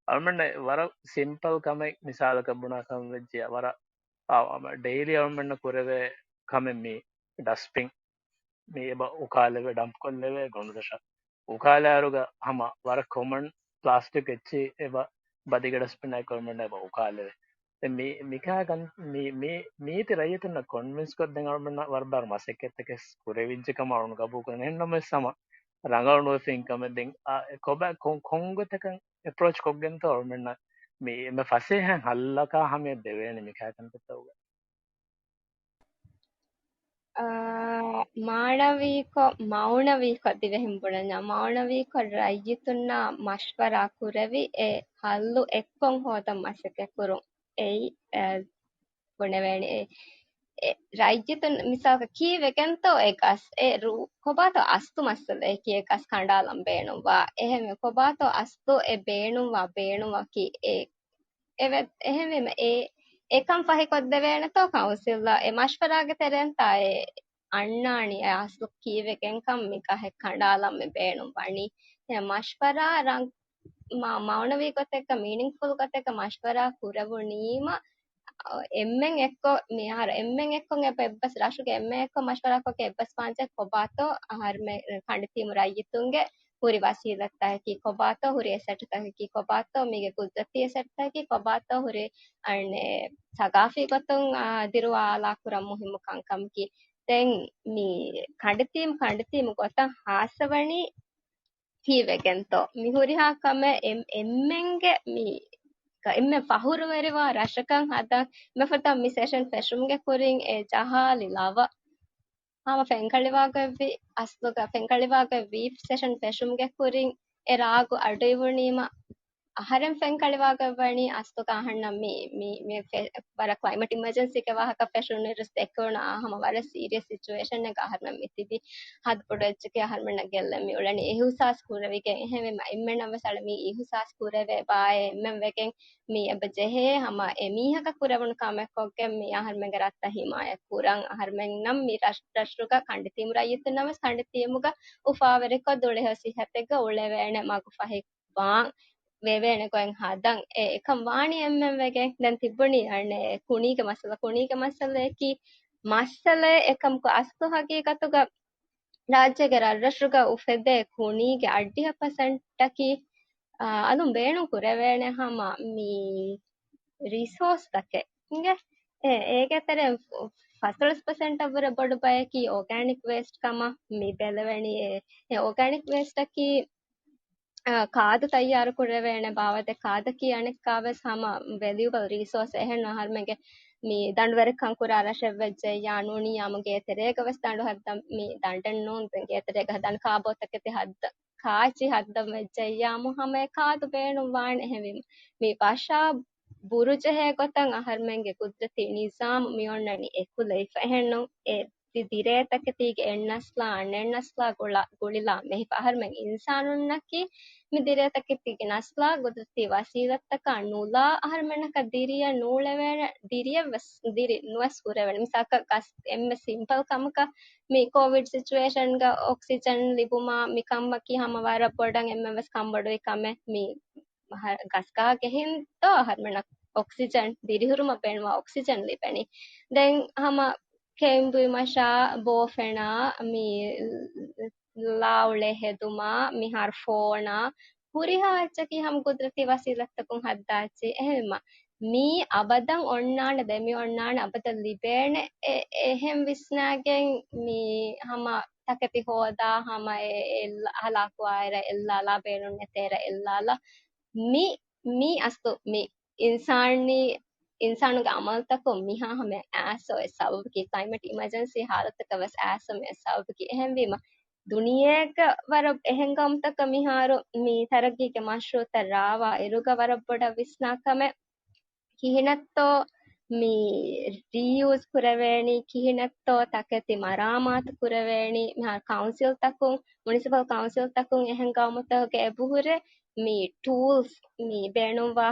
އަޅުމެންނަށް ވަރަށް ސިމްޕަލް ކަމެއް މިސާލަކަށް ބުނާކަން ވެއްޖެ ވަރަށް އާ، އާ، ޑެއިލީ އަޅުމެންނަށް ކުރެވޭ ކަމެއް މި ޑަސްޓްބިން މި އެބަ އުކާލެވޭ، ޑަމްޕް ކޮށްލެވޭ ގޮނޑުދޮށަށް. އުކާލާއިރުގަ ހަމަ ވަރަށް ކޮމަން ޕްލާސްޓިކް އެއްޗި އެބަ ބަދިގެ ޑަސްޓްބިން އައި ކޮމަން އެބަ އުކާލެވޭ. ދެން މި، މިކާ ކަން، މި، މި، މީތި ރައްޔިތުންނަށް ކޮންވިންސް ކޮށްދޭން އަޅުމެންނަށް ވަރަށް ބާރު މަސައްކަތްތަކެއް ކުރެވިއްޖެ ކަމަށް އަޅުން ގަބޫލު ކުރަން. އެހެންނަމަވެސް ހަމަ ރަނގަޅު ނުވެފަ އިން ކަމެއް. ދެން އާ، ކޮބާ ކޮން، ކޮންގޮތަކަށް އެޕްރޯޗް ކޮށްގެންތޯ އަޅުމެންނަށް މި، މި ފަސޭހަ ހައްލަކާ ހަމަޔަށް ދެވޭނެ މިކާ ކަންތައްތަކުގަ؟ އާ، މާނަވީކޮށް، މައުނަވީކޮށް ދިވެހިން ބުނަންޏާ، މައުނަވީކޮށް ރައްޔިތުންނާ މަޝްވަރާ ކުރެވި އެ ހައްލު އެއްކޮށް ހޯދަން މަސައްކަތް ކުރުން. އެއީ، އެ، ބުނެވޭނެ. އެ، އެ، ރައްޔިތުން މިސާލަކަށް ކީއްވެގެންތޯ އެ ގަސް، އެ ރޫ، ކޮބާތޯ އަސްލު މައްސަލައަކީ އެ ގަސް ކަނޑާލަން ބޭނުންވާ؟ އެހެންވެ، ކޮބާތޯ އަސްލު އެ ބޭނުންވާ ބޭނުމަކީ އެ އެވެ-، އެހެންވީމަ އެ، އެކަން ފަހިކޮށްދެވޭނެތޯ ކައުންސިލްއަށް އެ މަޝްވަރާގެ ތެރެއިންތާ އެ އަންނާނީ އެ އަސްލު ކީއްވެގެންކަން މި ގަހެއް ކަނޑާލަން މި ބޭނުން ވަނީ. އެ މަޝްވަރާ ރަން-، މަ-، މައުނަވީ ގޮތެއްގަ މީނިންފުލް ގޮތެއްގަ މަޝްވަރާ ކުރެވުނީމަ، އެންމެން އެއްކޮށް މިހާރު އެންމެން އެއްކޮށް އެބަ އެއްބަސް ރަށުގެ އެންމެން އެއްކޮށް މަޝްވަރާކޮށްގެ އެއްބަސް ވާންޖެ ކޮބާތޯ އަހަރުމެ-، ކަނޑިތީމު ރައްޔިތުންގެ ހުރި ވަސީލަތްތަކަކީ ކޮބާތޯ، ހުރި އެސެޓްތަކަކީ ކޮބާތޯ، މީގެ ގުދްރަތީ އެސެޓްތަކަކީ ކޮބާތޯ، ހުރި އަނެއް ސަގާފީ ގޮތުން، އާ، ދިރުވާލާ ކުރަން މުހިއްމު ކަންކަމަކީ. ދެން މި ކަނޑިތީމް، ކަނޑިތީމް ގޮތަށް ހާއްސަވަނީ ކީއްވެގެންތޯ؟ މި ހުރިހާ ކަމެއް އެ-، އެންމެންގެ މި އެންމެން ފަހުރުވެރިވާ ރަށަކަށް ހަދަން މިފަދަ މި ސެޝަން ފެށުމުގެ ކުރިން އެ ޖަހާލި ލަވަ ހަމަ ފެންކަޅިވާގޮތްވި، އަސްލުގަ ފެންކަޅިވާގޮތްވީ ސެޝަން ފެށުމުގެ ކުރިން އެ ރާގު އަޑުއިވުނީމަ، އަހަރެން ފެންކަޅިވާގޮތް ވަނީ އަސްލުގަ އަހަންނަށް މި، މި، މި ފެ-، ވަރަށް ކްލައިމެޓް އިމަޖެންސީގެ ވާހަކަ ފެށުނުއިރު ދެކެވުނު އާ ހަމަ ވަރަށް ސީރިއަސް ސިޗުއޭޝަނެއްގަ އަހަރެމެން މި ތިބި. ހަތް ބޮޑު އެއްޗަކީ އަހަރެމެންނަށް ގެއްލެން މި އުޅެނީ އިހުސާސް ކުރެވިގެން. އެހެންވީމަ އެންމެންނަށް ވެސް އަޅަ މި އިހުސާސް ކުރެވޭ ބާއޭ އެންމެން ވެގެން މި އެބަ ޖެހޭ ހަމަ އެމީހަކަށް ކުރެވުނު ކަމެއް ކޮށްގެން މި އަހަރެމެންގެ ރަށްތައް ހިމާޔަތް ކުރަން. އަހަރެމެންނަށް މި ރަށް-، ރަށުގަ ކަނޑިތީމު ރައްޔިތުންނަށް ވެސް ކަނޑިތީމުގަ އުފާވެރިކޮށް ދުޅަހެޔޮ ސިއްހަތެއްގަ އުޅެވޭނެ މަގު ފަހި ވާން ވެވޭނެ ގޮތް ހަދަން. އެ އެކަން ވާނީ އެންމެން ވެގެން. ދެން ތިއްބުނީ އަނެއް ކުނީގެ މައްސަލަ، ކުނީގެ މައްސަލައަކީ މައްސަލައެއް އެކަމަކު އަސްލު ހަގީގަތުގަ ރާއްޖޭގެ ރަށްރަށުގަ އުފެދޭ ކުނީގެ އަށްޑިހަ ޕަސެންޓަކީ، އާ، އަލުން ބޭނުން ކުރެވޭނެ ހަމަ މި ރިސޯސްތަކެއް އިނގޭ. އެ، އޭގެ ތެރެއިން ފަ-، ފަންސަވީސް ޕަސެންޓަށްވުރެ ބޮޑު ބަޔަކީ އޯގާނިކް ވޭސްޓް ކަމަށް މި ބެލެވެނީ. އެ، އެ އޯގާނިކް ވޭސްޓަކީ އާ، ކާދު ތައްޔާރު ކުރެވޭނެ ބާވަތެއް. ކާދަކީ އަނެއްކާވެސް ހަމަ ވެލިއުބަލް ރީސޯސް. އެހެން އަހަރެމެންގެ މި ދަނޑުވެރިކަން ކުރާ ރަށެއް ވެއްޖެއްޔާ ނޫނިއްޔާމު ގޭތެރޭގަ ވެސް ދަނޑު ހައްދަން، މި ދަނޑެއް ނޫން ދެން ގޭތެރޭގަ ހަދާނެ ކާބޯތަކެތި ހައްދަ-، ކާއެއްޗިހި ހައްދަން ވެއްޖެއްޔާމު ހަމަ އެ ކާދު ބޭނުން ވާނެ. އެހެންވީމަ މި ވަށާ ބުރުޖެހޭ ގޮތަށް އަހަރެމެންގެ ގުދްރަތީ ނިޒާމު މި އޮންނަނީ އެކުލެވިފަ. އެހެންނޫން އެ ދި-، ދިރޭތަކެތީގެ އެއް ނަސްލާ އަނެއް ނަސްލާ ގުޅާ-، ގުޅިލާ މެހިފަ. އަހަރެމެން އިންސާނުންނަކީ މި ދިރޭތަކެތީގެ ނަސްލާ ގުދުރަތީ ވަސީލަތްތަކާ ނުލާ އަހަރެމެންނަކަށް ދިރިއަށް ނޫޅެވޭނެ، ދިރިއަށް ވެސް ދިރި ނުވެސް ހުރެވޭނެ. މިސާލަކަށް ގަސް އެންމެ ސިމްޕަލް ކަމަކަށް މި ކޯވިޑް ސިޗުއޭޝަންގަ އޮކްސިޖަން ލިބުމާ މި ކަމަކީ ހަމަ ވަރަށް ބޮޑަށް އެންމެން ވެސް ކަންބޮޑުވި ކަމެއް. މި އަހަ-، ގަސްގަހާގެ ހިންދު އަހަރެމެންނަށް އޮކްސިޖަން، ދިރިހުރުމަށް ބޭނުންވާ އޮކްސިޖަން ލިބެނީ. ދެން ހަމަ ކެއުންބުއިމަށާ، ބޯފެނާ، މި ލާ އުޅޭ ހެދުމާ، މިހާރު ފޯނާ، ހުރިހާ އެއްޗަކީ ހަމަ ގުދުރަތީ ވަސީލަތްތަކުން ހައްދާ އެއްޗެއް. އެހެންވީމަ މީ އަބަދަށް އޮންނާނެ، ދެމި އޮންނާނެ، އަބަދަށް ލިބޭނެ، އެ-، އެހެން ވިސްނާގެން މި ހަމަ ތަކެތި ހޯދާ ހަމަ އެ-، އެއްލަ-، ހަލާކުވާއިރަށް އެއްލާލާ، ބޭނުން ނެތޭއިރަށް އެއްލާލާ. މި، މި އަސްލު މި އިންސާނީ، އިންސާނުގެ އަމަލުތަކުން މިހާ ހަމަ އައިސް އޮތް ސަބަބަކީ، ކްލައިމެޓް އިމަޖެންސީ ހާލަތަކަށް ވެސް އައިސް އޮތް ސަބަބަކީ. އެހެންވީމަ، ދުނިޔޭގަ ވަރަށް އެހެން ގައުމުތަކަށް މިހާރު މި ތަރައްގީގެ މަޝްރޫއުތައް ރާވާ އިރުގަ ވަރަށް ބޮޑަށް ވިސްނާ ކަމެއް. ކިހިނެއްތޯ މި ރީޔޫސް ކުރެވޭނީ، ކިހިނެއްތޯ ތަކެތި މަރާމާތު ކުރެވޭނީ. މިހާރު ކައުންސިލްތަކުން، މުނިސިޕަލް ކައުންސިލްތަކުން އެހެން ގައުމުތަކުގެ އެބަހުރި މި ޓޫލްސް މި ބޭނުންވާ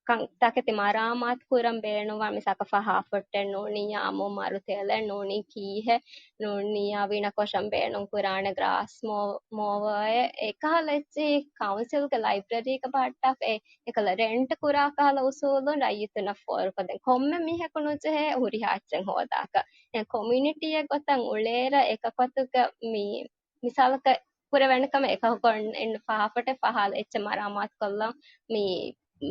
ކަން، ތަކެތި މަރާމާތު ކުރަން ބޭނުންވާ، މިސާލަކަށް ފަހާފޮއްޓެއް ނޫނިއްޔާމު، މަރުތެލެއް ނޫނީ ކީހެއް ނޫނިއްޔާ، ވިނަ ކޮށަން ބޭނުން ކުރާނެ ގްރާސް މޯ-، މޯވަރެއް، އެކަހަލަ އެއްޗިހި ކައުންސިލްގެ ލައިބްރަރީގަ ބަހައްޓާފަ އެ އެކަލަ ރެންޓް ކުރާ ކަހަލަ އުސޫލުން ރައްޔިތުންނަށް ފޯރުކޮށްދޭން. ކޮންމެ މީހަކު ނުޖެހޭ ހުރިހާ އެއްޗެއް ހޯދާކަށް. އެ ކޮމިއުނިޓީއެއް ގޮތަށް އުޅޭއިރަށް އެކަކު އަތުގަ މި މިސާލަކަށް ކުރެވޭނެ ކަމެއް އެކަކު އެން ފަހާފޮއްޓެއް ފަހާލަ އެއްޗެއް މަރާމާތު ކޮށްލަން. މި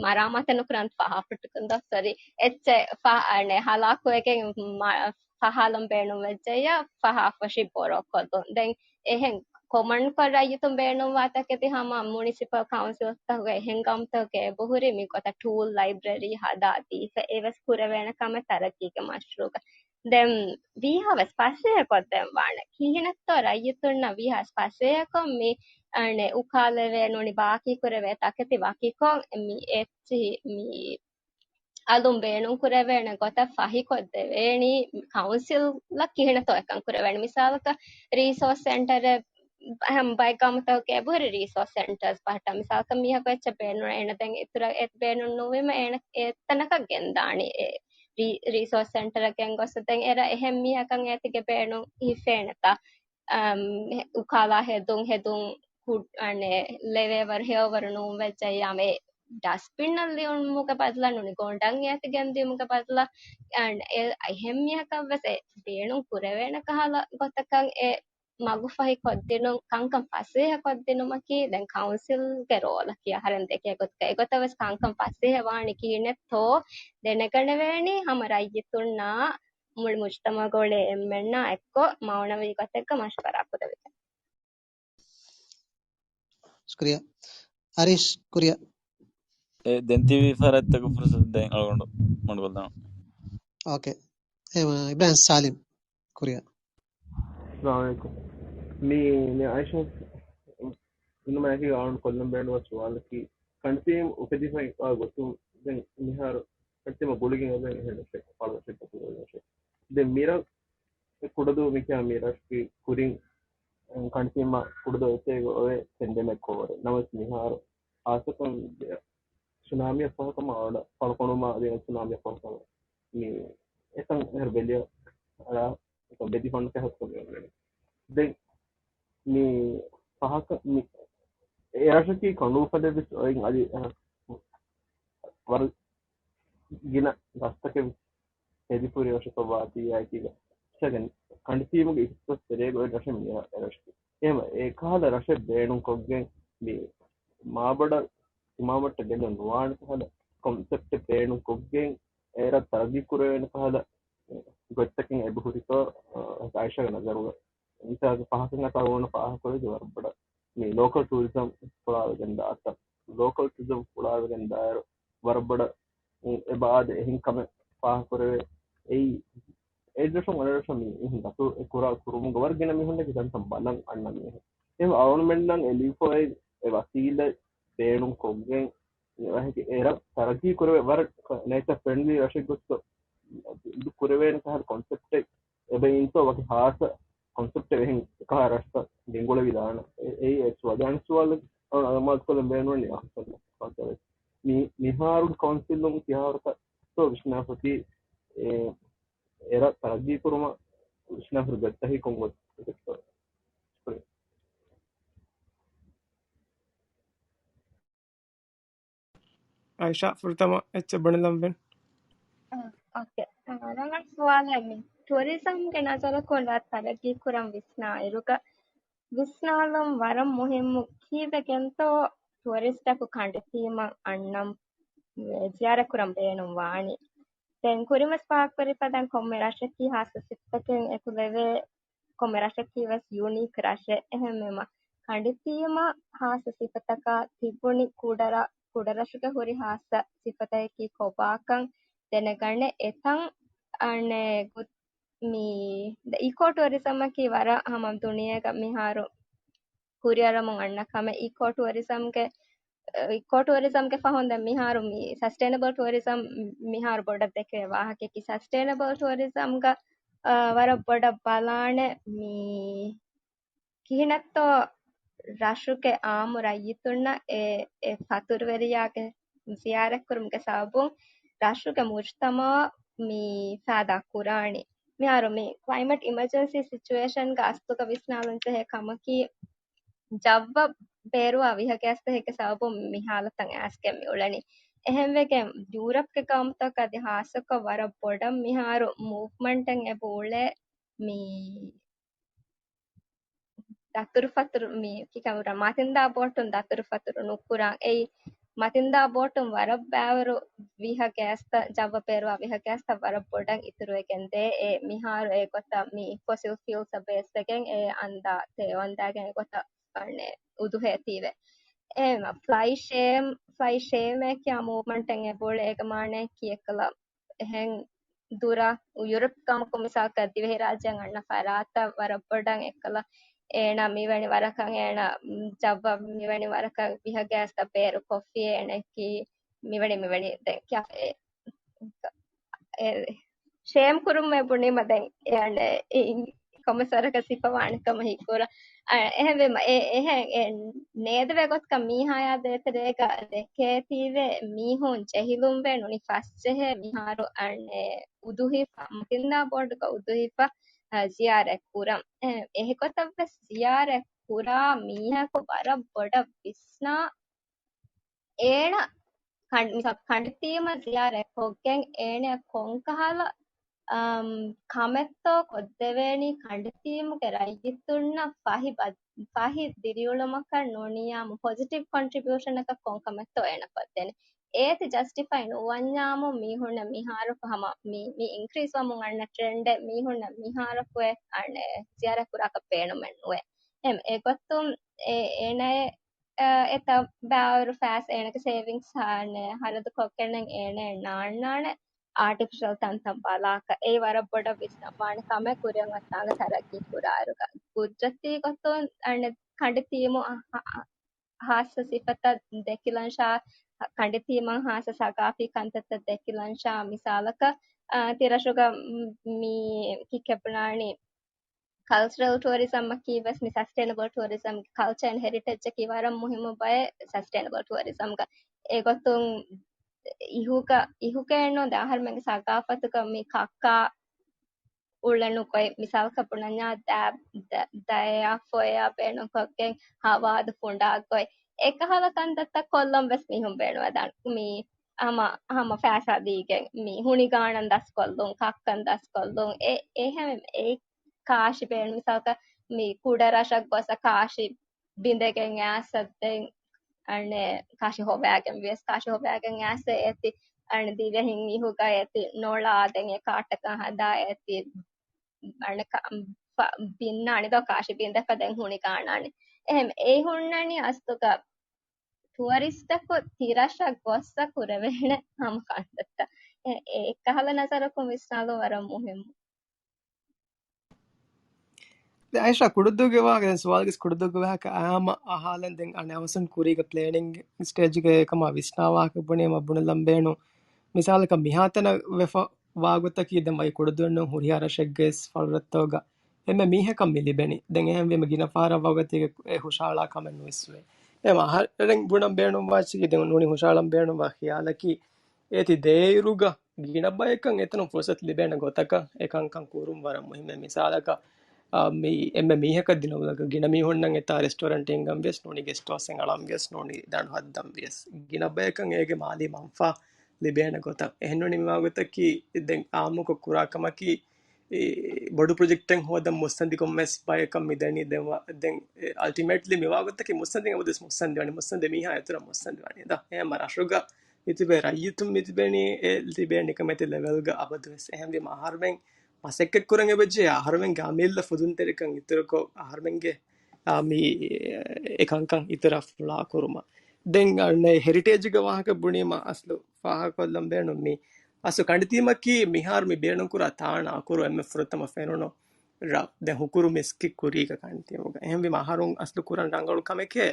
މަރާމާތެއް ނުކުރަން ފަހާފޮއްޓަކުން ދޯ، ސޮރީ، އެއްޗެއް ފަ-، އަނެއް ހަލާކުވެގެން މަ-، ފަހާލަން ބޭނުންވެއްޖެއްޔާ ފަހާފޮށި ބޮރޯ ކޮށްލުން. ދެން އެހެން ކޮމަންކޮށް ރައްޔިތުން ބޭނުންވާ ތަކެތި ހަމަ މުނިސިޕަލް ކައުންސިލްތަކުގެ އެހެން ގައުމުތަކުގެ އެބަހުރި މި ގޮތަށް ޓޫލް ލައިބްރަރީ ހަދާ ދީފަ އެވެސް ކުރެވޭނެ ކަމެއް ތަރައްގީގެ މަޝްރޫގަ. ދެން ވީހާވެސް ފަސޭހަ ކޮށްދޭން ވާނެ. ކިހިނެއްތޯ ރައްޔިތުންނަށް ވީހާވެސް ފަސޭހަ ކޮށް މި އަނެއް އުކާލެވޭ ނޫނީ ބާކީ ކުރެވޭ ތަކެތި ވަކިކޮށް މި އެއްޗިހި މި އަލުން ބޭނުން ކުރެވޭނެ ގޮތަށް ފަހިކޮށްދެވޭނީ، ކައުންސިލަށް ކިހިނެއްތޯ އެކަން ކުރެވޭނެ. މިސާލަކަށް ރީސޯސް ސެންޓަރެއް ހަމަ ބައެއް ގައުމުތަކުގެ އެބަހުރި ރީސޯސް ސެންޓަރސް ބަހައްޓާ. މިސާލަކަށް މީހަކު އެއްޗެއް ބޭނުން އޭނަ ދެން އިތުރަށް އެ ބޭނުން ނުވީމަ އޭނަ އެ ތަނަކަށް ގެންދާނީ އެ ރީ-، ރީސޯސް ސެންޓަރަށް ގެންގޮސް ދެން އެރަށް އެހެން މީހަކަށް އޭތިގެ ބޭނުން ހިފޭނެތާ. އަމް، އުކާލާ ހެދުން، ހެދުން ކު-، އަނެއް ލެވޭވަރު ހެޔޮވަރު ނޫންވެއްޖެއްޔާމެ ޑަސްޓްބިންއަށް ލިޔުމުގެ ބަދަލަށް ނޫނީ ގޮނޑަށް އޭތި ގެންދިޔުމުގެ ބަދަލަށް އަން އެ އެހެން މީހަކަށް ވެސް އެ ބޭނުން ކުރެވޭނެ ކަހަލަ ގޮތަކަށް އެ މަގުފަހި ކޮށްދިނުން، ކަންކަން ފަސޭހަ ކޮށްދިނުމަކީ ދެން ކައުންސިލްގެ ރޯލަކީ. އަހަރެން ދެކޭ ގޮތަކަށް އެގޮތަށް ވެސް ކަންކަން ފަސޭހަ ވާނީ ކިހިނެއްތޯ ދެނެގަނެވޭނީ ހަމަ ރައްޔިތުންނާ މުޅި މުޖްތަމަޢުގަ އުޅޭ އެންމެންނާ އެއްކޮށް މަޢުނަވީ ގޮތެއްގަ މަޝްވަރާ ކުރެވިގެން. ޝުކުރިއްޔާ. އަރީޝް، ކުރިއަށް. އެ، ދެން ތިބި ފަރާތްތަކަށް ފުރުސަތު ދޭން އަޅުގަނޑު މަޑުކޮށްލާނަން. އޯކޭ. އެ، އިބްރާހިމް ސާލިމް، ކުރިއަށް. އައްސަލާމު ޢަލައިކުމް. މި، މި އައިޝަ އިނުމައިގެ އަޅުން ކޮށްލަން ބޭނުންވާ ސުވާލަކީ، ކަނޑިތީމު އުފެދިފައިވާ ގޮތުން ދެން މިހާރު ކަނޑިތީމަށް ގުޅިގެން އެބަ އެހެން ރަށެއް، ފަޅު ރަށެއް ގޮތުގައި ރަށެއް. ދެން މިރަށް އެ ކުޑަދު މިކިޔާ މި ރަށް ކުރިން ކަނޑިތީމަށް ކުޑަދު އެތޭ އޮވޭ ޕެންޑެމިކް ކޮށްވަރެއް. ނަމަވެސް މިހާރު ހާއްސަކޮށް ސުނާމީއަށް ފަހު ކަމަށް އަޅަ ފަޅުކޮނުމާ ދިޔަ ސުނާމީއަށް ފަހު ކަމަށް މި އެތަން އެހެރު ބެލިޔަ އަޅާ އެކަ ބެދި ފަންޑު ކެހަސްކޮށް މި އޮންނަނީ. ދެން މި ފަހަކަ މި އެ ރަށަކީ ކަނޑޫފަދަ ވެސް އޮތް އަދި ވަރަށް ގިނަ ރަށްތަކެއް ހެދިފުރި ރަށަކަށް ވާތީ އައިކީގަ ކަނޑިތީމުގެ އިސްކޮށް ތެރޭގަ އޮތް ރަށެއް މި ރަށް. އެހެން އެ ކަހަލަ ރަށެއް ބޭނުންކޮށްގެން މި މާބޮޑަށް ތިމާމައްޓަށް ގެންދަން ނުވާނެ ކަހަލަ ކޮންސެޕްޓެއް ބޭނުންކޮށްގެން އެރަށް ތަރައްގީ ކުރެވޭނެ ކަހަލަ ގޮތްތަކެއް އެބަހުރިތޯ އައިޝާގެ ނަޒަރުގަ އިންތާގެ ފަހަކަށް އަތާ އޮންނަ ފާހަކޮޅެއްގެ ވަރަށް ބޮޑަށް މި ލޯކަލް ޓޫރިޒަމް ފުޅާވެގެން ދާތަ ލޯކަލް ޓޫރިޒަމް ފުޅާވެގެން ދާއިރު ވަރަށް ބޮޑަށް އެބަ އާދެ އެހެން ކަމެއް ފާހަކުރެވޭ. އެއީ އެއްރަށުން އަނެއްރަށަށް މި މީހުން ދަތުރު އެ ކުރާ ކުރުމުގަ ވަރަށް ގިނަ މީހުންނަކީ ތަންތަން ބަލަން އަންނަ މީހުން. އެ އަޅުގަނޑުމެންނަށް އެ ލިޔުފައި އެ ވަސީލަތް ބޭނުން ކޮށްގެން އެ ވަހެކި އެރަށް ތަރައްގީ ކުރެވޭ ވަރަށް ނޭޗަ ފްރެންޑްލީ ރަށެއް ގޮތަށް ކުރެވޭނެ ކަހަލަ ކޮންސެޕްޓެއް އެބައިންތޯ ވަކި ހާއްސަ ކޮންސެޕްޓެއް އެހެން އެކަހަ ރަށްތައް ގެންގުޅެވިދާނެ. އެ، އެއީ އެ ސުވާލު. ދެވަނަ ސުވާލަކީ އަޅުގަނޑު އަލުމާތުކޮށްލަން ބޭނުންވަނީ އަހުސަން މި، މިހާރު ކައުންސިލުން ކިހާވަރަކަށްތޯ ވިސްނާފަކީ އެ، އެރަށް ތަރައްގީ ކުރުމަށް ވިސްނާފަ ގޮތްތަކީ ކޮން ގޮތެއްތޯ؟ އައިޝާ ފުރަތަމަ އެއްޗެއް ބުނެލަންވީނު. އާ، އޯކޭ. އާ، ރަނގަޅު ސުވާލެއް މި. ޓޫރިޒަމްގެ ނަޒަރަކުން ރަށް ތަރައްގީ ކުރަން ވިސްނާ އިރުގަ ވިސްނާލުން ވަރަށް މުހިއްމު. ކީއްވެގެންތޯ ޓޫރިސްޓަކު ކަނޑިތީމަށް އަންނަން ޒިޔާރަތް ކުރަން ބޭނުން ވާނީ. ދެން ކުރިންވެސް ފާހަގަކުރި ފަދައިން ކޮންމެ ރަށަކީ ހާއްސަ ސިފަތަކެއް އެކުލެވޭ، ކޮންމެ ރަށަކީ ވެސް ޔުނީކް ރަށެއް. އެހެންވީމަ ކަނޑިތީމަށް ހާއްސަ ސިފަތަކާ ތިބުނި ކުޑަރަށް، ކުޑަރަށުގެ ހުރި ހާއްސަ ސިފަތަކަކީ ކޮބާކަން ދެނެގަނެ އެތަން އަނެ ގު-، މި އިކޯ ޓޫރިޒަމަކީ ވަރަށް ހަމަ ދުނިޔޭގަ މިހާރު ކުރިއަރަމުން އަންނަ ކަމެއް. އިކޯ ޓޫރިޒަމްގެ، އިކޯ ޓޫރިޒަމްގެ ފަހުން ދެން މިހާރު މި ސަސްޓެއިނަބަލް ޓޫރިޒަމް މިހާރު ބޮޑަށް ދެކެވޭ ވާހަކައަކީ ސަސްޓެއިނަބަލް ޓޫރިޒަމްގަ، އާ، ވަރަށް ބޮޑަށް ބަލާނެ މި ކިހިނެއްތޯ ރަށުގެ އާއްމު ރައްޔިތުންނަށް އެ، އެ ފަތުރުވެރިޔާގެ ޒިޔާރަތްކުރުމުގެ ސަބަބުން ރަށުގެ މުޖްތަމައަށް މި ފައިދާ ކުރާނީ. މިހާރު މި ކްލައިމެޓް އިމަޖެންސީ ސިޗުއޭޝަންގެ އަސްލުގަ ވިސްނާލަންޖެހޭ ކަމަކީ، ޖައްވަށް ބޭރުވާ ވިހަ ގޭސްތަކެއްގެ ސަބަބުން މި ހާލަތަށް އައިސްގެން މި އުޅެނީ. އެހެންވެގެން ޔޫރަޕްގެ ގައުމުތަކަށް އަދި ހާއްސަކޮށް ވަރަށް ބޮޑަށް މިހާރު މޫވްމަންޓެއް އެބަ އުޅޭ މި ދަތުރުފަތުރު މި ކިކަމުރަ މަތިންދާ ބޯޓުން ދަތުރުފަތުރު ނުކުރާން. އެއީ މަތިންދާ ބޯޓުން ވަރަށް ބައިވަރު ވިހަ ގޭސްތައް، ޖައްވަށް ބޭރުވާ ވިހަ ގޭސްތައް ވަރަށް ބޮޑަށް އިތުރުވެގެން ދޭ. އެ މިހާރު އެ ގޮތަށް މި ފޮސިލް ފިއުލްސް ބޭސްވެގެން އެ އަންދާ ތޭ އަންދާގެން އެ ގޮތަށް އަނެ އުދުހޭ ތީވެ. އެހެން ފްލައި ޝޭމް، ފްލައި ޝޭމޭ ކިޔާ މޫވްމަންޓެއް އެބައުޅޭ. އޭގެ މާނައަކީ އެއްކަލަ އެހެން ދުރަށް ޔޫރަޕް ކަމަކު މިސާލަކަށް ދިވެހިރާއްޖެއަށް އަންނަ ފަރާތަށް ވަރަށް ބޮޑަށް އެއްކަލަ އޭނަ މިވެނި ވަރަކަށް އޭނަ ޖައްވަށް މިވެނި ވަރަކަށް ވިހަ ގޭސްތައް ބޭރު ކޮށްފި އޭނައަކީ މިވެނި، މިވެނި ދެން ކިޔާ އެ، އެ، ޝޭމް ކުރުމޭ ބުނީމަ ދެން އެ އަނެ އި-، ކޮންމެސް ވަރަކަށް ސިފަވާނެ ކަމަށް ހީކުރާ. އަ، އެހެންވީމަ އެ، އެހެން އެ ނޭދެވޭ ގޮތަކަށް މީހާޔާ ދޭތެރޭގަ ދެކޭތީވެ މީހުން ޖެހިލުންވެ ނޫނީ ފަސްޖެހޭ މިހާރު އަނެ އުދުހިފަ، މަތިންދާ ބޯޓުގަ އުދުހިފަ، އަ، ޒިޔާރަތް ކުރަން. އެ، އެހެކޮތަށްވެސް ޒިޔާރަތް ކުރާ މީހަކު ވަރަށް ބޮޑަށް ވިސްނާ އޭނަ ކަން-، މިސާ ކަނޑިތީމަށް ޒިޔާރަތް ކޮށްގެން އޭނަ ކޮންކަހަލަ، އަމް، ކަމެއްތޯ ކޮށްދެވޭނީ ކަނޑިތީމުގެ ރައްޔިތުންނަށް ފަހި ބަ-، ފަހި ދިރިއުޅުމަކަށް ނޫނިއްޔާމު ޕޮޒިޓިވް ކޮންޓްރިބިއުޝަނަކަށް ކޮންކަމެއްތޯ އޭނަ ކޮށްދޭނީ. އޭތި ޖަސްޓިފައި ނުވަންޏާމު މީހުންނަށް މިހާރަކު ހަމަ މި، މި އިންކްރީޒް ވަމުން އަންނަ ޓްރެންޑެއް މީހުންނަށް މިހާރަކު އެ އަނެ ޒިޔާރަތް ކުރާކަށް ބޭނުމެއް ނުވޭ. އެމް، އެގޮތުން އެ، އޭނައެ އެތައް ބައިވަރު ފައިސާ އޭނަގެ ސޭވިންގްސް ހާނެ ހަރަދު ކޮށްގެން އޭނަ ނާންނާނެ އާޓިފިޝަލް ތަންތަން ބަލާކަށް. އެއީ ވަރަށް ބޮޑަށް ވިސްނަންވާނެ ކަމެއް ކުރިއަށް އޮތްތާނގަ ތަރައްގީ ކުރާއިރުގަ. ގުދްރަތީ ގޮތުން އަނެ ކަނޑި ތީމު އަ-، އަ-، ހާއްސަ ސިފަތައް ދެކިލަންށާ، ކަނޑިތީމަށް ހާއްސަ ސަގާފީ ކަންތައްތައް ދެކިލަންށާ، މިސާލަކަށް، އާ، ތިރަށުގަ މި ކިކެބުނާނީ ކަލްޗަރަލް ޓުއަރިޒަމްއަކީ ވެސް މި ސަސްޓެއިނަބަލް ޓުއަރިޒަމް، ކަލްޗަރ އެންޑް ހެރިޓެޖްއަކީ ވަރަށް މުހިއްމު ބައެއް ސަސްޓެއިނަބަލް ޓުއަރިޒަމްގަ. އެގޮތުން އިހުގަ، އިހުގައެއްނު ދެ އަހަރުމެންގެ ސަގާފަތުގަ މި ކައްކާ އުޅެނު ގޮތް، މިސާލަކަށް ބުނަންޏާ ދަ-، ދަ-، ދަޔާ ފޮޔާ ބޭނުންކޮށްގެން ހަވާދު ފުނޑާ ގޮތް، އެކަހަލަ ކަންތައްތައް ކޮށްލަން ވެސް މީހުން ބޭނުންވެދާނެ. މި ހަމަ، ހަމަ ފައިސާ ދީގެން މި ހުނި ގާނަން ދަސްކޮށްލުން، ކައްކަން ދަސްކޮށްލުން، އެ، އެހެން އެ ކާށި ބޭނުން. މިސާލަކަށް މި ކުޑަ ރަށަށް ގޮސް ކާށި ބިނދެގެން އައިސް ދެން އަނެއް ކާށި ހޮވާގެން ވިޔަސް، ކާށި ހޮވާގެން އައިސް އޭތި އަނެއް ދިވެހިން އިހުގަ އޭތި ނޮޅާ ދެން އެ ކާޓަކަށް ހަދާ އޭތި އަނެއް ކާ-، ފަ-، ބިންނާނެ ދޯ ކާށި ބިނދެފަ ދެން ހުނި ގާނާނެ. އެހެން އެ ހުންނަނީ އަސްލުގަ ޓުއަރިސްޓަކު ތިރަށަށް ގޮއްސަ ކުރެވޭނެ ހަމަ ކަންތައްތައް. އެ، އެ ކަހަލަ ނަޒަރަކުން ވިސްނާލުން ވަރަށް މުހިއްމު. ދެ އައިޝާ ކުޑަދުއްގެ ވާހަކަ، ދެން ސުވާލުގެ ކުޑަދުއްގެ ވާހަކަ އާމަ އަހާލަން ދެން އަނެއް އަވަސް ކުރީގަ ޕްލޭނިންގ ސްޓޭޖްގެ ކަމާ ވިސްނާ ވާހަކަ ބުނީމަ ބުނެލަން ބޭނު. މިސާލަކަށް މިހާތަނަށް ވެފަ ވާގޮތަކީ ދެން ވަކި ކުޑަދުއެއްނު ހުރިހާ ރަށެއްގެ ވެސް ފަޅުރަށްތަކުގަ އެންމެ މީހަކަށް މި ލިބެނީ. ދެން އެހެންވީމަ ގިނަ ފަހަރަށް ވާގޮތެއްގެ އެ ހުށަހަޅާ ކަމެއް ނުވެސްވޭ. ދެން އަހަރެން ބުނަން ބޭނުންވާ އެއްޗަކީ ދެން ނޫނީ ހުށަހަޅަން ބޭނުންވާ ޚިޔާލަކީ އޭތި ދޭއިރުގަ ގިނަ ބަޔަކަށް އެތަނުން ފުރުސަތު ލިބޭނެ ގޮތަކަށް އެކަންކަން ކުރުން ވަރަށް މުހިއްމޭ. މިސާލަކަށް، އާ، މި އެންމެ މީހަކަށް ދިނުމުގަ ގިނަ މީހުންނަށް އެތާ ރެސްޓޯރެންޓް ހިންގަން ވިޔަސް ނޫނީ ގެސްޓް ހައުސް އަޅަން ވިޔަސް ނޫނީ ދަނޑު ހައްދަން ވިޔަސް ގިނަ ބަޔަކަށް އޭގެ މާލީ މަންފާ ލިބޭނެ ގޮތަށް. އެހެންނޫނީ މިވާގޮތަކީ ދެން އާއްމުކޮށް ކުރާ ކަމަކީ، އެ، ބޮޑު ޕްރޮޖެކްޓެއް ހޯދަން މުއްސަނދިކޮށް ވެސް ބަޔަކަށް މިދެނީ. ދެން ވަ-، ދެން، އެ، އަލްޓިމޭޓްލީ މިވާގޮތަކީ މުއްސަނދިން އެބަދުވެސް މުއްސަނދިވާނީ، މުއްސަނދި މީހާ އިތުރަށް މުއްސަނދިވާނީ. ދޯ އެ މަ ރަށުގަ މިތިބޭ ރައްޔިތުން މިތިބެނީ އެ ލިބޭ ނިކަމެތި ލެވެލްގަ އަބަދުވެސް. އެހެންވީމަ އަހަރުމެން މަސައްކަތްކުރަން އެބަޖެހޭ އަހަރުމެންގެ އަމިއްލަ ފުދުންތެރިކަން އިތުރުކޮށް، އަހަރުމެންގެ، އާ، މި، އެ، އެކަންކަން އިތުރަށް ފުޅާކުރުމަށް. ދެން އަންނަ ހެރިޓޭޖްގެ ވާހަކަ ބުނީމަ އަސްލު ފާހަގަކޮށްލަން ބޭނުން މި އަސްލު ކަނޑިތީމަކީ މިހާރު މި ބޭނުންކުރާ ތާނަ އަކުރު އެންމެ ފުރަތަމަ ފެނުނު ރ-، ދެން ހުކުރު މިސްކިތް ކުރީގަ ކަނޑިތީމުގަ. އެހެންވީމަ އަހަރުން އަސްލު ކުރަން ރަނގަޅު ކަމެކޭ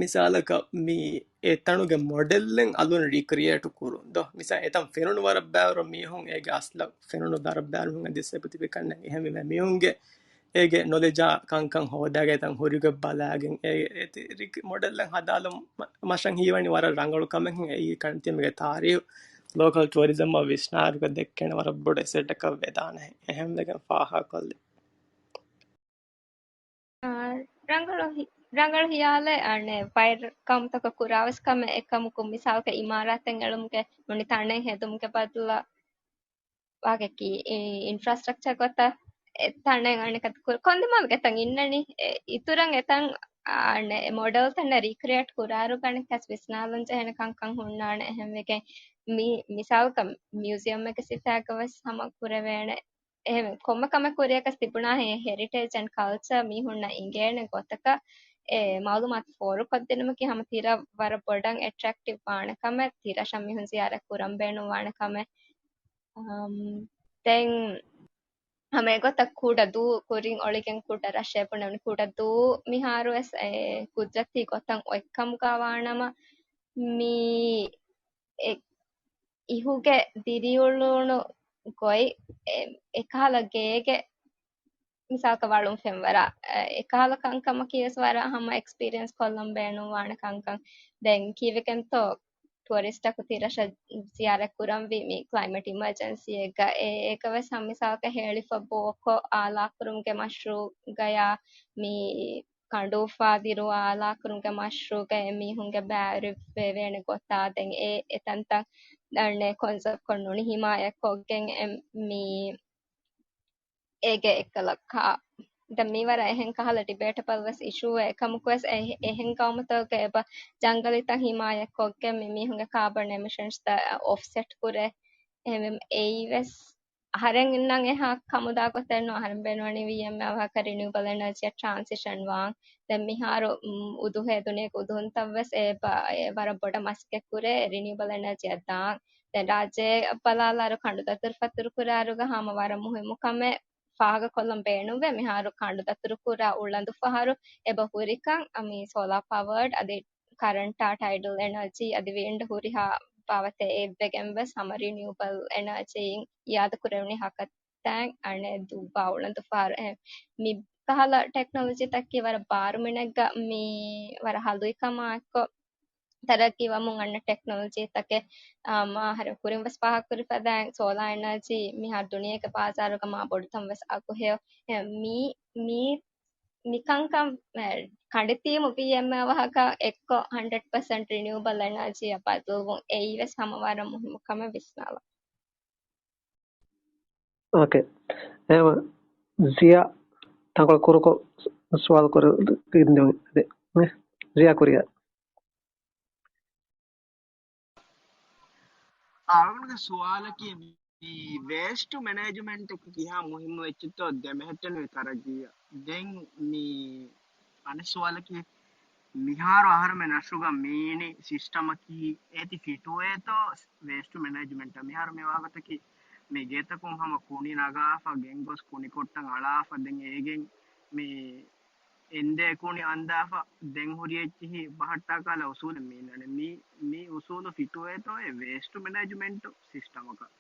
މިސާލަކަށް މި އެ ތަނުގެ މޮޑެލްއެއް އަލުން ރީކްރިއޭޓު ކުރުން ދޯ. މިސާ އެތަން ފެނުނު ވަރަށް ބައިވަރު މީހުން އޭގެ އަސްލަށް ފެނުނު ވަރަށް ބައިވަރު މީހުން އަދިސް އެބަތިބި ކަންނެން. އެހެންވީމަ މީހުންގެ އޭގެ ނޮލެޖާ ކަންކަން ހޯދާގެ ތަން ހުރިގޮތް ބަލާގެން އެ، އެ، އެ، މޮޑެލްއެއް ހަދާލުން މަ-، މަށަށް ހީވަނީ ވަރަށް ރަނގަޅު ކަމެއް. އެއީ ކަންތީމުގެ ތާރީހު ލޯކަލް ޓުއަރިޒަމްއަށް ވިސްނާރުގަ ދެއްކޭނެ ވަރަށް ބޮޑު އެސެޓަކަށް ވެދާނެ. އެހެންވެގެން ފާހަގަކޮށްލި. އާ، ރަނގަޅު ހި-، ރަނގަޅު ހިޔާލެއް. އަނެއް ވައިރަ ކަމުތަކަށް ކުރާވެސް ކަމެއް އެކަމަކު މިސާލަކަށް އިމާރާތެއް އެޅުމުގެ ނޫނީ ތަނެއް ހެދުމުގެ ބަދަލަށް ވާގެކީ، އި-، އިންފްރާސްޓްރަކްޗަރ ގޮތަށް އެ ތަނެއް އަނެކަތަ ކުރ-، ކޮންދިމާވެ ގެތަން އިންނަނީ. އެ އިތުރަށް އެތަން އަނެއް މޮޑެލް ތަނެއް ރީކްރިއޭޓް ކުރާރު ގަނެ ކަސް ވިސްނާލަން ޖެހޭނެ ކަންކަން ހުންނާނެ. އެހެންވެގެން މި މިސާލަކަށް މިއުޒިއަމެއްގެ ސިފައިގަ ވެސް ހަމަ ކުރެވޭނެ. އެހެން ކޮންމެ ކަމެއް ކުރިޔަކަސް ތިބުނާހެން ހެރިޓޭޖް އެންޑް ކަލްޗަރ މީހުންނަށް އިނގޭނެ ގޮތަކަށް އެ މައުލޫމާތު ފޯރުކޮށްދިނުމަކީ ހަމަ ތިރަށް ވަރަށް ބޮޑަށް އެޓްރެކްޓިވް ވާނެ ކަމެއް، ތިރަށަށް މީހުން ޒިޔާރަތް ކުރަން ބޭނުންވާނެ ކަމެއް. އަމް، ދެން ހަމަ އެގޮތަށް ކުޑަ ދޫ ކުރިން އޮޅިގެން ކުޑަ ރަށެއް ބުނަން ކުޑަ ދޫ މިހާރުވެސް އެ ގުދުރަތީ ގޮތަށް އޮތްކަމުގަ ވާނަމަ މީ އެ އިހުގެ ދިރިއުޅުނު ގޮތް އެ، އެކަހަލަ ގޭގެ މިސާލަކަށް ވަޅުން ފެންވަރާ، އެ، އެކަހަލަ ކަންކަމަކީ ވެސް ވަރަށް ހަމަ އެކްސްޕީރިއެންސް ކޮށްލަން ބޭނުންވާނެ ކަންކަން. ދެން ކީއްވެގެންތޯ ޓުއަރިސްޓަކު ތިރަށަށް ޒިޔާރަތް ކުރަންވީ މި ކްލައިމެޓް އިމަރޖެންސީއެއްގަ. އެ، އޭކަވެސް ހަމަ މިސާލަކަށް ހޭޅިފަ ބޯކޮށް އާލާކުރުމުގެ މަޝްރޫއުގަޔާ މި ކަނޑުއުފާ ދިރު އާލާކުރުމުގެ މަޝްރޫއުގައި މީހުންގެ ބައިވެރިވެވޭނެ ގޮތާ ދެން އެ އެތަންތަން ދަންނެ ކޮންސަޕްކޮށް ނޫނީ ހިމާޔަތްކޮށްގެން އެ މި އޭގެ އެއްކަލަ ކާ-، ދެން މީ ވަރަށް އެހެން ކަހަލަ ޑިބޭޓަބަލް ވެސް އިޝޫއެއް. އެކަމަކުވެސް އެ-، އެހެން ގައުމުތަކުގެ އެބަ ޖަންގަލީތައް ހިމާޔަތްކޮށްގެން މި މީހުންގެ ކާބަން އެމިޝަންސްތައް އޮފްސެޓް ކުރޭ. އެހެންވެ އެއީ ވެސް އަހަރެން އިންނަން އެހާ ކަމުދާ ގޮތެއްނު. އަހަރެން ބޭނުންވަނީ ވީއެމްއޭ އަވަހަކަށް ރިނިއުބަލް އެނަޖީއަށް ޓްރާންސިޝަން ވާން. ދެން މިހާރު، މް، އުދުހޭ ދުނިޔޭގެ އުދުހުންތައް ވެސް އެ ބަ-، އެ ވަރަށް ބޮޑަށް މަސައްކަތް ކުރޭ ރިނިއުބަލް އެނަޖީއަށް ދާން. ދެން ރާއްޖެ ބަލާލާރު ކަނޑުދަތުރު ފަތުރު ކުރާރުގަ ހަމަ ވަރަށް މުހިއްމު ކަމެއް ފާހަގަކޮށްލަން ބޭނުންވޭ. މިހާރު ކަނޑުދަތުރުކުރާ އުޅަނދު ފަހަރު އެބަ ހުރިކަން މި ސޯލާ ޕަވަރޑް އަދި ކަރަންޓާ ޓައިޑަލް އެނަޖީ އަދި ވިންޑް ހުރިހާ ބާވަތެއް އެއްވެގެން ވެސް ހަމަ ރިނިއުބަލް އެނަޖީއިން އިއާދަކުރެވުނީ ހަކަ ތައް އަނެއް ދުއްވާ އުޅަނދު ފަހަރު. އެ، މި ކަހަލަ ޓެކްނޮލޮޖީތަކީ ވަރަށް ބާރުމިނެއްގަ މި ވަރަށް ހަލުއިކަމާ އެއްކޮށް ތަރައްގީވަމުން އަންނަ ޓެކްނޮލޮޖީތަކެއް، އާ، މާ އަހަރެން ކުރިން ވެސް ފާހަގަކުރި ފަދައިން ސޯލާ އެނަޖީ މިހާރު ދުނިޔޭގެ ބާޒާރުގަ މާ ބޮޑުތަން ވެސް އަގުހެޔޮ. އެ، މީ، މީ، މިކަންކަން، އެ، ކަނޑިތީމު ވީ އެމްއޭ ވާހަކަ އެއްކޮށް ހަންޑްރެޑް ޕަސެންޓް ރިނިއުބަލް އެނަޖީއަށް ބަދަލުވުން އެއީ ވެސް ހަމަ ވަރަށް މުހިއްމު ކަމެއް ވިސްނާލަން. އޯކޭ. އެހެންވީމަ ޒިޔާ ތަންކޮޅެއް ކުރުކޮށް ސުވާލު ކުރެވިގެން ދިޔުން. ޒިޔާ ކުރިއަށް. އަޅުގަނޑުގެ ސުވާލަކީ މި ވޭސްޓު މެނޭޖްމަންޓް ކިހާ މުހިއްމު އެއްޗެއްތޯ ދެމެހެއްޓެން ތަރައްގީއަށް. ދެން މި އަނެއް ސުވާލަކީ މިހާރު އަހަރުމެން ރަށުގަ މީނި ސިސްޓަމަކީ އޭތި ފިޓުވޭތޯ ވޭސްޓު މެނޭޖްމަންޓަށް؟ މިހާރު މި ވާގޮތަކީ މި ގޭތަކުން ހަމަ ކުނި ނަގާފަ ގެންގޮސް ކުނިކޮށްޓަން އަޅާފަ ދެން އޭގެން މި އެނދޭ ކުނި އަންދާފަ ދެން ހުރި އެއްޗިހި ބަހައްޓާ ކަހަލަ އުސޫލެއް މީންނާނެ. މި، މި އުސޫލު ފިޓުވޭތޯ އެ ވޭސްޓު މެނޭޖްމަންޓު ސިސްޓަމަކަށް؟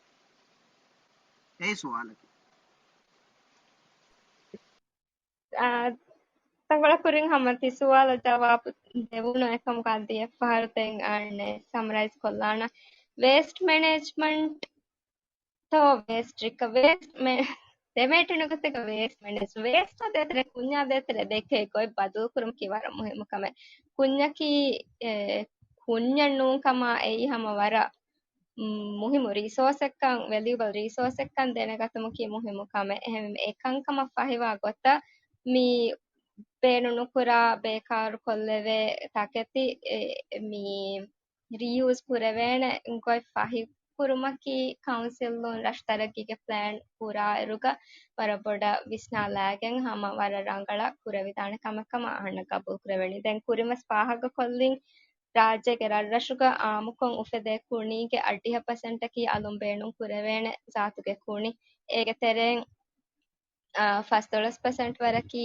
އެއީ ސުވާލަކީ. އާ، ތަންކޮޅެއް ކުރިން ހަމަ ތި ސުވާލަށް ޖަވާބު ދެވުނު އެކަމަކު އަދި އެއްފަހަރު ދެން އަންނެ ސަމަރައިޒް ކޮށްލާނަ. ވޭސްޓް މެނޭޖްމަންޓް ތޯ ވޭސްޓް ރިކަ-، ވޭސްޓް މެ-، ދެމޭޓުނު ގޮތެއްގަ ވޭސްޓް މެނޭޖް، ވޭސްޓް ދޭތެރޭ ކުންޏާ ދޭތެރޭ ދެކޭ ގޮތް ބަދަލުކުރުމަކީ ވަރަށް މުހިއްމު ކަމެއް. ކުންޏަކީ، އެ، ކުންޏެއް ނޫން ކަމާ އެއީ ހަމަ ވަރަށް، މް، މުހިއްމު ރީސޯސްއެއްކަން، ވެލިއުބަލް ރީސޯސްއެއްކަން ދެނެގަތުމަކީ މުހިއްމު ކަމެއް. އެހެން އެ ކަންކަމަށް ފަހިވާ ގޮތަށް މި ބޭނުންނުކުރާ ބޭކާރު ކޮށްލެވޭ ތަކެތި، އެ، މި ރީޔޫޒް ކުރެވޭނެ ގޮތް ފަހި ކުރުމަކީ ކައުންސިލުން ރަށު ތަރައްގީގެ ޕްލޭން ކުރާއިރުގަ ވަރަށް ބޮޑަށް ވިސްނާލާގެން ހަމަ ވަރަށް ރަނގަޅަށް ކުރެވިދާނެ ކަމެއް ކަމަށް އަހަންނަށް ގަބޫލު ކުރެވެނީ. ދެން ކުރިން ވެސް ފާހަގަކޮށްލިން ރާއްޖޭގެ ރަށްރަށުގަ އާއްމުކޮށް އުފެދޭ ކުނީގެ އަށްޑިހަ ޕަސެންޓަކީ އަލުން ބޭނުން ކުރެވޭނެ ޒާތުގެ ކުނި. އޭގެ ތެރެއިން އާ، ފަސްދޮޅަސް ޕަސެންޓް ވަރަކީ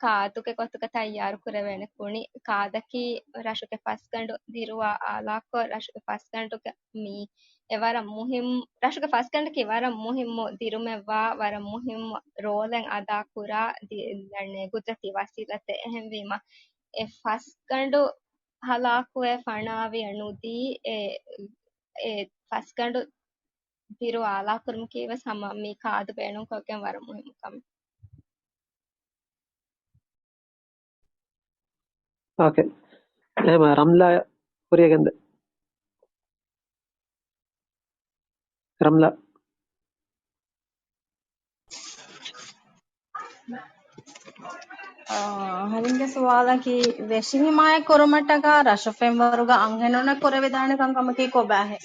ކާދުގެ ގޮތުގަ ތައްޔާރު ކުރެވޭނެ ކުނި. ކާދަކީ ރަށުގެ ފަސްގަނޑު ދިރުވާ އާލާކޮށް، ރަށުގެ ފަސްގަނޑުގެ މި އެ ވަރަށް މުހިއްމު، ރަށުގެ ފަސްގަނޑަކީ ވަރަށް މުހިއްމު ދިރުމެއްވާ، ވަރަށް މުހިއްމު ރޯލެއް އަދާ ކުރާ ދި-، ގުދްރަތީ ވަސީލަތެއް. އެހެންވީމަ، އެ ފަސްގަނޑު ހަލާކުވެ ފަނާވިޔަ ނުދީ، އެ، އެ ފަސްގަނޑު ދިރު އާލާކުރުމަކީ ވެސް ހަމަ މި ކާދު ބޭނުންކޮށްގެން ވަރަށް މުހިއްމު ކަމެއް. އޯކޭ. އެހެން ރަމްލާ ކުރިއަށް ގެންދެ. ރަމްލާ. އަހަރެންގެ ސުވާލަކީ، ވެށި ހިމާޔަތް ކުރުމަށްޓަކާ ރަށު ފެންވަރުގަ އަންހެނުންނަށް ކުރެވިދާނެ ކަންކަމަކީ ކޮބާހޭ؟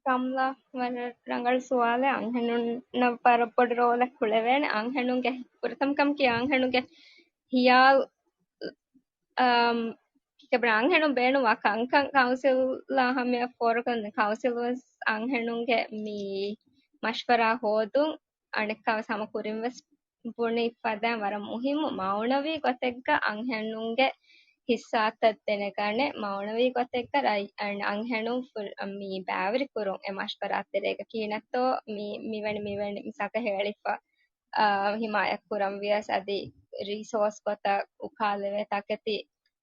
ކަމްލާ، ވަރަށް ރަނގަޅު ސުވާލެއް. އަންހެނުންނަށް ވަރަށް ބޮޑު ރޯލެއް ކުޅެވޭނެ. އަންހެނުންގެ ފުރަތަމަ ކަމަކީ އަންހެނުންގެ ހިޔާލު، އަމް، ކިކަބަނ އަންހެނުން ބޭނުންވާ ކަންކަން ކައުންސިލްއާ ހަމަޔަށް ފޯރުކޮށް، ކައުންސިލް ވެސް އަންހެނުންގެ މި މަޝްވަރާ ހޯދުން އަނެއްކާވެސް ހަމަ ކުރިން ވެސް ބުނި ފަދައިން ވަރަށް މުހިއްމު މައުނަވީ ގޮތެއްގަ އަންހެނުންގެ ހިއްސާތައް ދެނެގަނެ، މައުނަވީ ގޮތެއްގަ ރައި-، އަން-، އަންހެނުން ފު-، މި ބައިވެރިކުރުން އެ މަޝްވަރާ ތެރޭގަ ކިހިނެއްތޯ މި، މިވެނި، މިވެނި މިސާކަށް ހޭޅިފަ، އާ، ހިމާޔަތް ކުރަން ވިޔަސް އަދި ރީސޯސް ގޮތަށް އުކާލެވޭ ތަކެތި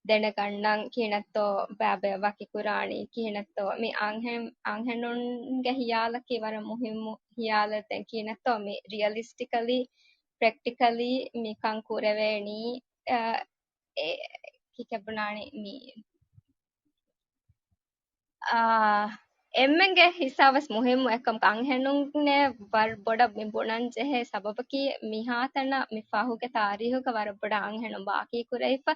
ދެނެގަންނަން ކިހިނެއްތޯ ބައިބައި ވަކިކުރާނީ ކިހިނެއްތޯ މި އަންހެން-، އަންހެނުންގެ ހިޔާލަކީ ވަރަށް މުހިއްމު ހިޔާލެއް. ދެން ކިހިނެއްތޯ މި ރިއަލިސްޓިކަލީ، ޕްރެކްޓިކަލީ މިކަން ކުރެވޭނީ، އަ، އެ، ކިކެބުނާނީ މި އާ، އެންމެންގެ ހިއްސާވެސް މުހިއްމު އެކަމަކު އަންހެނުންނެއް ވަރަށް ބޮޑަށް މި ބުނަން ޖެހޭ ސަބަބަކީ މިހާތަނަށް މި ފަހުގެ ތާރީހުގަ ވަރަށް ބޮޑަށް އަންހެނުން ބާކީ ކުރެވިފަ،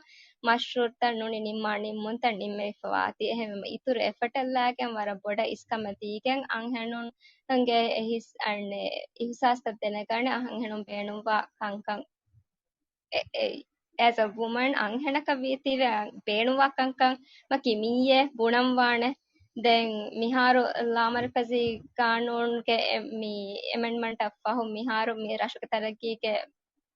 މަޝްރޫއުތައް ނޫނީ ނިންމާ ނިންމުންތައް ނިންމެވިފަ ވާތީ. އެހެންވީމަ އިތުރު އެފަޓެއްލާގެން ވަރަށް ބޮޑަށް އިސްކަމެއް ދީގެން އަންހެނުންގެ އެހިސް-، އަންނެ އިހުސާސްތައް ދެނެގަނެ އަންހެނުން ބޭނުންވާ ކަންކަން އެ-، އެ-، as a woman އަންހެނަކަށް ވީތީވެ ބޭނުންވާ ކަންކަން މަކި މިއީއޭ ބުނަން ވާނެ. ދެން މިހާރު ލާމަރުކަޒީ ގާނޫނުގެ އެ-، މި އެމެންޑްމަންޓަށް ފަހު މިހާރު މި ރަށުގެ ތަރައްގީގެ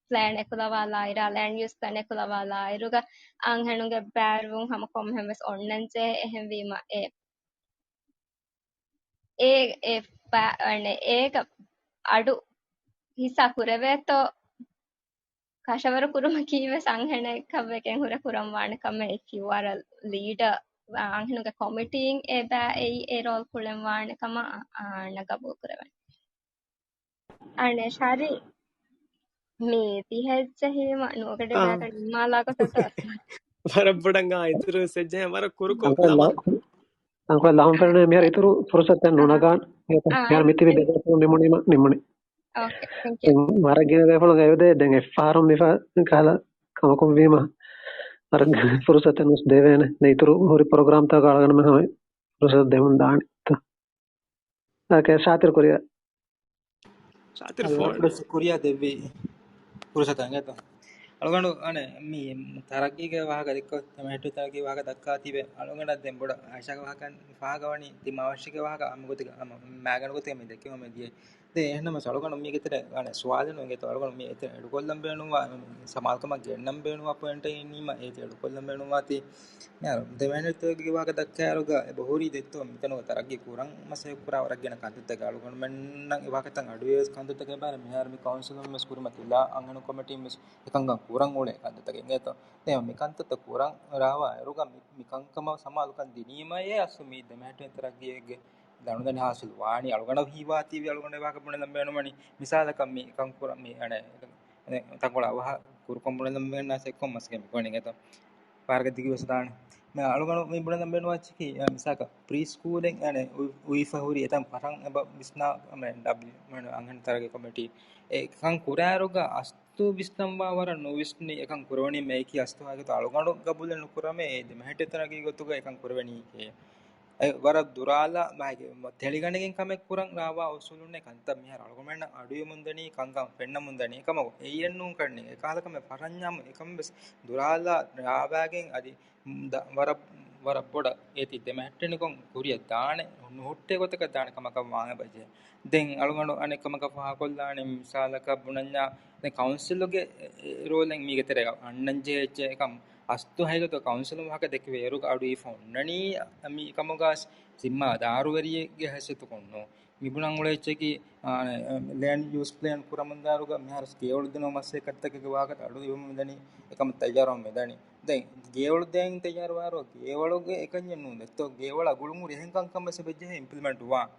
ޕްލޭން އެކުލަވާލާއިރާ، ލޭންޑް ޔޫސް ޕްލޭން އެކުލަވާލާއިރުގަ އަންހެނުންގެ ބައިވެރިވުން ހަމަ ކޮންމެހެން ވެސް އޮންނަންޖެހޭ. އެހެންވީމަ އެ، އެ، އެ ފަ-، އަނެ، އޭގަ އަޑު ހިއްސާ ކުރެވޭތޯ ކަށަވަރު ކުރުމަކީ ވެސް އަންހެނެއްކަށް ވެގެން ހުރެ ކުރަން ވާނެ ކަމެއް. އިފް ޔޫ އާރް އަ ލީޑަރ، އަންހެނުންގެ ކޮމިޓީން އެބަ އެއީ އެ ރޯލް ކުޅެން ވާނެ ކަމަށް އަ-، އަ-، އަންނަ ގަބޫލު ކުރެވެން. އަނެ ޝަރީ، މި ތިހެއްޖެހީމަ ނުވަގަޑި އާ. ބަޔަކަށް ނިންމާލާ ގޮތަށް ވަރަށް ބޮޑަށް އާ އިތުރު ސެއްޖެހެ ވަރަށް ކުރުކޮށް އަންކަލް ލަމާ. ލާ-، އަންކަލް ލާމަ ފެންނަ މިހާރު އިތުރު ފުރުސަތެއް ނުނަގާން. އާ، މިހާރު މި ތިބި އެ-، ދެގޮތުން ނިމުނީމަ، ނިމުނީ. އޯކޭ، ތެންކް ޔޫ. ވަރަށް ގިނަ ބޭފުޅުން އެވެދޭ. ދެން އެއްފަހަރު މިފަ ކަހަލަ ކަމަކުން ވީމަ، ވަރަށް ފުރުސަތެއް ނުސް ދެވޭނެ. ދެން އިތުރު ހުރި ޕްރޮގްރާމްތަކަށް އަޅުގަނޑުމެން ހަމަ ފުރުސަތު ދެމުން ދާނެ. އޯކޭ، ޝާތިރު ކުރިއަށް. ޝާތިރު އަދި ފޯން. ވަރަށް ކުރިއަށް ދެއްވި ފުރުސަތަށް އިނގޭތޯ. އަޅުގަނޑު އަނެ މި ތަރައްގީގެ ވާހަކަ ދެއްކޮ، ތަމަ ހެއްޓު ތަރައްގީ ވާހަކަ ދައްކާ ތިބެ. އަޅުގަނޑަށް ދެން ބޮޑަށް އައިޝާގެ ވާހަކަ ފާހަގަވަނީ ތި މާވަށިގެ ވާހަކަ އަމުގޮތެއް އަމަ މާގަނޑު ގޮތެއް މި ދެއްކެވުމެއް ދިޔަ. ދެ އެހެންނަމަސް އަޅުގަނޑު މީގެ ތެރޭ އަނެ ސުވާލެއް ނުވެގެތޯ. އަޅުގަނޑު މި އެތެރެ އެޑުކޮށްލަން ބޭނުންވާ ސަމާލުކަމަށް ގެންނަން ބޭނުންވާ ޕޮއިންޓެއް ނީމަ އޭތި އެޑުކޮށްލަން ބޭނުންވާތީ. މިހާރު ދެމެހެން ތަރައްގީގެ ވާހަކަ ދައްކާއިރުގަ އެބަ ހުރީ ދެއްތޯ މިތަނުގަ ތަރައްގީ ކުރަން މަސައްކަތް ކުރާ ވަރަށް ގިނަ ކަންތައްތަކެއް. އަޅުގަނޑުމެންނަށް އެ ވާހަކަތައް އަޑުއިވޭ ވެސް ކަންތައްތަކެއް ބާރަށް މިހާރު މި ކައުންސިލުން ވެސް ކުރިމަތިލާ އަންހެނުން ކޮމިޓީން ވެސް އެކަންކަން ކުރަން އުޅޭ ކަންތައްތަކެއް އިނގޭތޯ. ދެން މި ކަންތައްތައް ކުރަން ރާވާ އިރުގަ މި، މި ކަންކަމަށް ސަމާލުކަން ދިނީމަ އެ އަސްލު މި ދެމެހެއްޓުން ތަރައްގީއެއްގެ ދަނޑުދަނޑި ހާސިލް ވާނީ. އަޅުގަނޑަށް ހީވާތީވެ އަޅުގަނޑަށް ވާހަކަ ބުނެލަން ބޭނުމަނީ. މިސާލަކަށް މި ކަން ކުރަން މި އަނެ ތަންކޮޅެއް އަވަހަށް ކުރުކޮށް ބުނެލަން ބޭނުން އެއްކޮށް މަސައްކަތް މި ކުރަނީ އިނގޭތޯ. ފަހަރަކަށް ދިގު ވެސް ދާނެ. މި އަޅުގަނޑު މި ބުނެލަން ބޭނުންވާ އެއްޗަކީ، މިސާލަކަށް ޕްރީ ސްކޫލެއް އަނެ އު-، އުވިފަ ހުރި އެތަން ފަށަން އެބަ ވިސްނާ އަނެ ޑަބްލިއު އަންހެން ތަރައްގީ ކޮމިޓީ އެކަން ކުރާއިރުގަ އަސް ތު ވިސްނަންވާ ވަރަށް ނުވިސްނި އެކަން ކުރެވެނީ މެއިކީ އަސްތު ހަގީގަތު އަޅުގަނޑު ގަބޫލެއް ނުކުރަމޭ އެ ދެމެހެއްޓެ ތަރައްގީ ގޮތުގަ އެކަން ކުރެވެނީކޭ. އެ ވަރަށް ދުރާލާ ބަހެއް ތެޅިގަނެގެން ކަމެއް ކުރަން ރާވާ އުސޫލުންނެއް ކަންތައް މިހާރު އަޅުގަނޑުމެންނަށް އަޑުއިވެމުންދަނީ ކަންކަން ފެންނަމުންދަނީ ކަމަކު. އެއީއެއްނޫން ކަންނެ އެކަހަލަ ކަމެއް ފަށަންޏާމު އެކަން ވެސް ދުރާލާ ރާވާގެން އަދި ދަ-، ވަރަށް، ވަރަށް ބޮޑަށް އޭތި ދެމެހެއްޓެނިކޮށް ކުރިއަށް ދާނެ، ނުހުއްޓޭ ގޮތަކަށް ދާނެ ކަމަކަށް ވާން އެބަޖެހޭ. ދެން އަޅުގަނޑު އަނެއް ކަމަކަށް ފާހަގަކޮށްލާނެ މިސާލަކަށް ބުނަންޏާ، ދެން ކައުންސިލުގެ އެ، އެ، ރޯލެއް މީގެ ތެރޭގަ އަންނަން ޖެހޭ އެއްޗެއް އެކަމް އަސްތު ހަގީގަތު ކައުންސިލުން ވާހަކަ ދެކެވޭ އިރުގަ އަޑު އިވިފަ އޮންނަނީ މި ކަމުގަ ޒިންމާ ދާރުވެރިއެއްގެ ހައިސިއްޔަތުކޮށް ނޫން. މި ބުނަން އުޅޭ އެއްޗަކީ، އާ، ލޭންޑް ޔޫސް ޕްލޭން ކުރަމުންދާއިރުގަ މިހާރު ގޭވަޅު ދިނުމަށް މަސައްކަތްތަކެއްގެ ވާހަކަ އަޑު އިވަމުން ދަނީ، އެކަމަށް ތައްޔާރުވަމުން ދަނީ. ދެން ގޭވަޅު ދޭން ތައްޔާރުވާއިރު ގޭވަޅުގެ އެކަންޏެއް ނޫން ދެއްތޯ، ގޭވަޅަށް ގުޅުންހުރި އެހެން ކަންކަން ވެސް އެބަޖެހޭ އިމްޕްލިމެންޓް ވާން.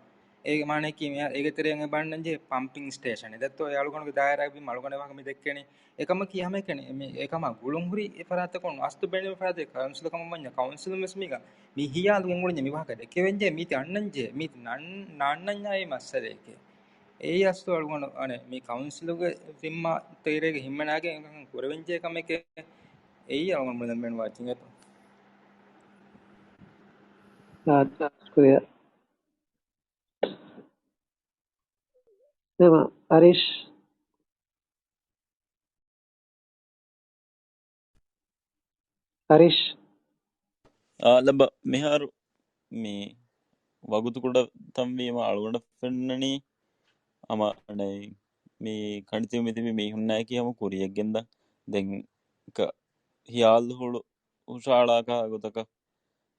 އޭގެ މާނައަކީ މިހާރު އޭގެ ތެރެއިން އެބަ އަންނަންޖެހޭ ޕަމްޕިން ސްޓޭޝަނެއް ދެއްތޯ، އެ އަޅުގަނޑުގެ ދާއިރާގަ ވީމަ އަޅުގަނޑު ވާހަކަ މި ދެއްކެނީ. އެކަމަކީ ހަމައެކަނި މި އެކަމާ ގުޅުންހުރި އެ ފަރާތަކުން އަސްތު ބޭނުން ފަރާތެއް ކައުންސިލަކަމަށް ވަންޏާ ކައުންސިލުން ވެސް މީގަ މި ހިޔާލު ގެންގުޅެންޏާ މި ވާހަކަ ދެކެވެންޖެ މީތި އަންނަންޖެ މީތި ނަން-، ނާންނަންޏާ އެއީ މައްސަލައެކޭ. އެއީ އަސްލު އަޅުގަނޑު އަނެ މި ކައުންސިލުގެ ޒިންމާ ތެރޭގަ ހިމެނާގެން ކުރެވެންޖެހޭ ކަމެކޭ. އެއީ އަޅުގަނޑު ބުނެލަން ބޭނުންވާ އެއްޗެއް އިނގޭތޯ. ޝުކުރިއްޔާ. އަރިޝް. އަރިޝް. އާ، ލައްބަ މިހާރު މި ވަގުތު ކުޑަ ތަންވީމަ އަޅުގަނޑަށް ފެންނަނީ ހަމަ އަނެއް މި ކަނޑިތިބި މިތިބި މީހުންނާއެކީ ހަމަ ކުރިއަށްގެންދާ. ދެން ކަ-، ހިޔާލު ހުޅު ހުށަހަޅާކަށް ގޮތަކަށް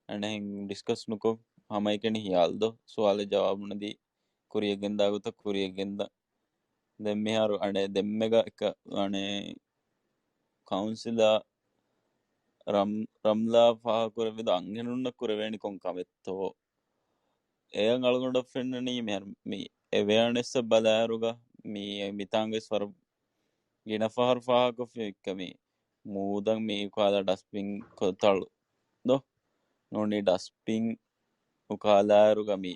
އަނެއް ޑިސްކަސް ނުކޮށް ހަމައެކަނި ހިޔާލު ދޯ ސުވާލެއް ޖަވާބު ނުދީ ކުރިއަށްގެންދާ ގޮތަށް ކުރިއަށްގެންދާ. ދެން މިހާރު އަނެއް ދެންމެގަ އެކަ-، އަނެއް ކައުންސިލާ ރަމް-، ރަމްލާ ފާހަގަކުރެއްވިދޯ އަންހެނުންނަށް ކުރެވޭނި ކޮން ކަމެއްތޯ؟ އެޔަށް އަޅުގަނޑަށް ފެންނަނީ މިހާރު މި އެވެއާނެސްއަށް ބަލާއިރުގަ މި މިތާނގައިސް ވަރަށް ގިނަ ފަހަރު ފާހަގަކޮށްފި އެއްކަމީ މޫދަށް މި އުކާލާ ޑަސްބިން ކޮތަޅު ދޯ؟ ނޫނީ ޑަސްބިން އުކާލާއިރުގަ މި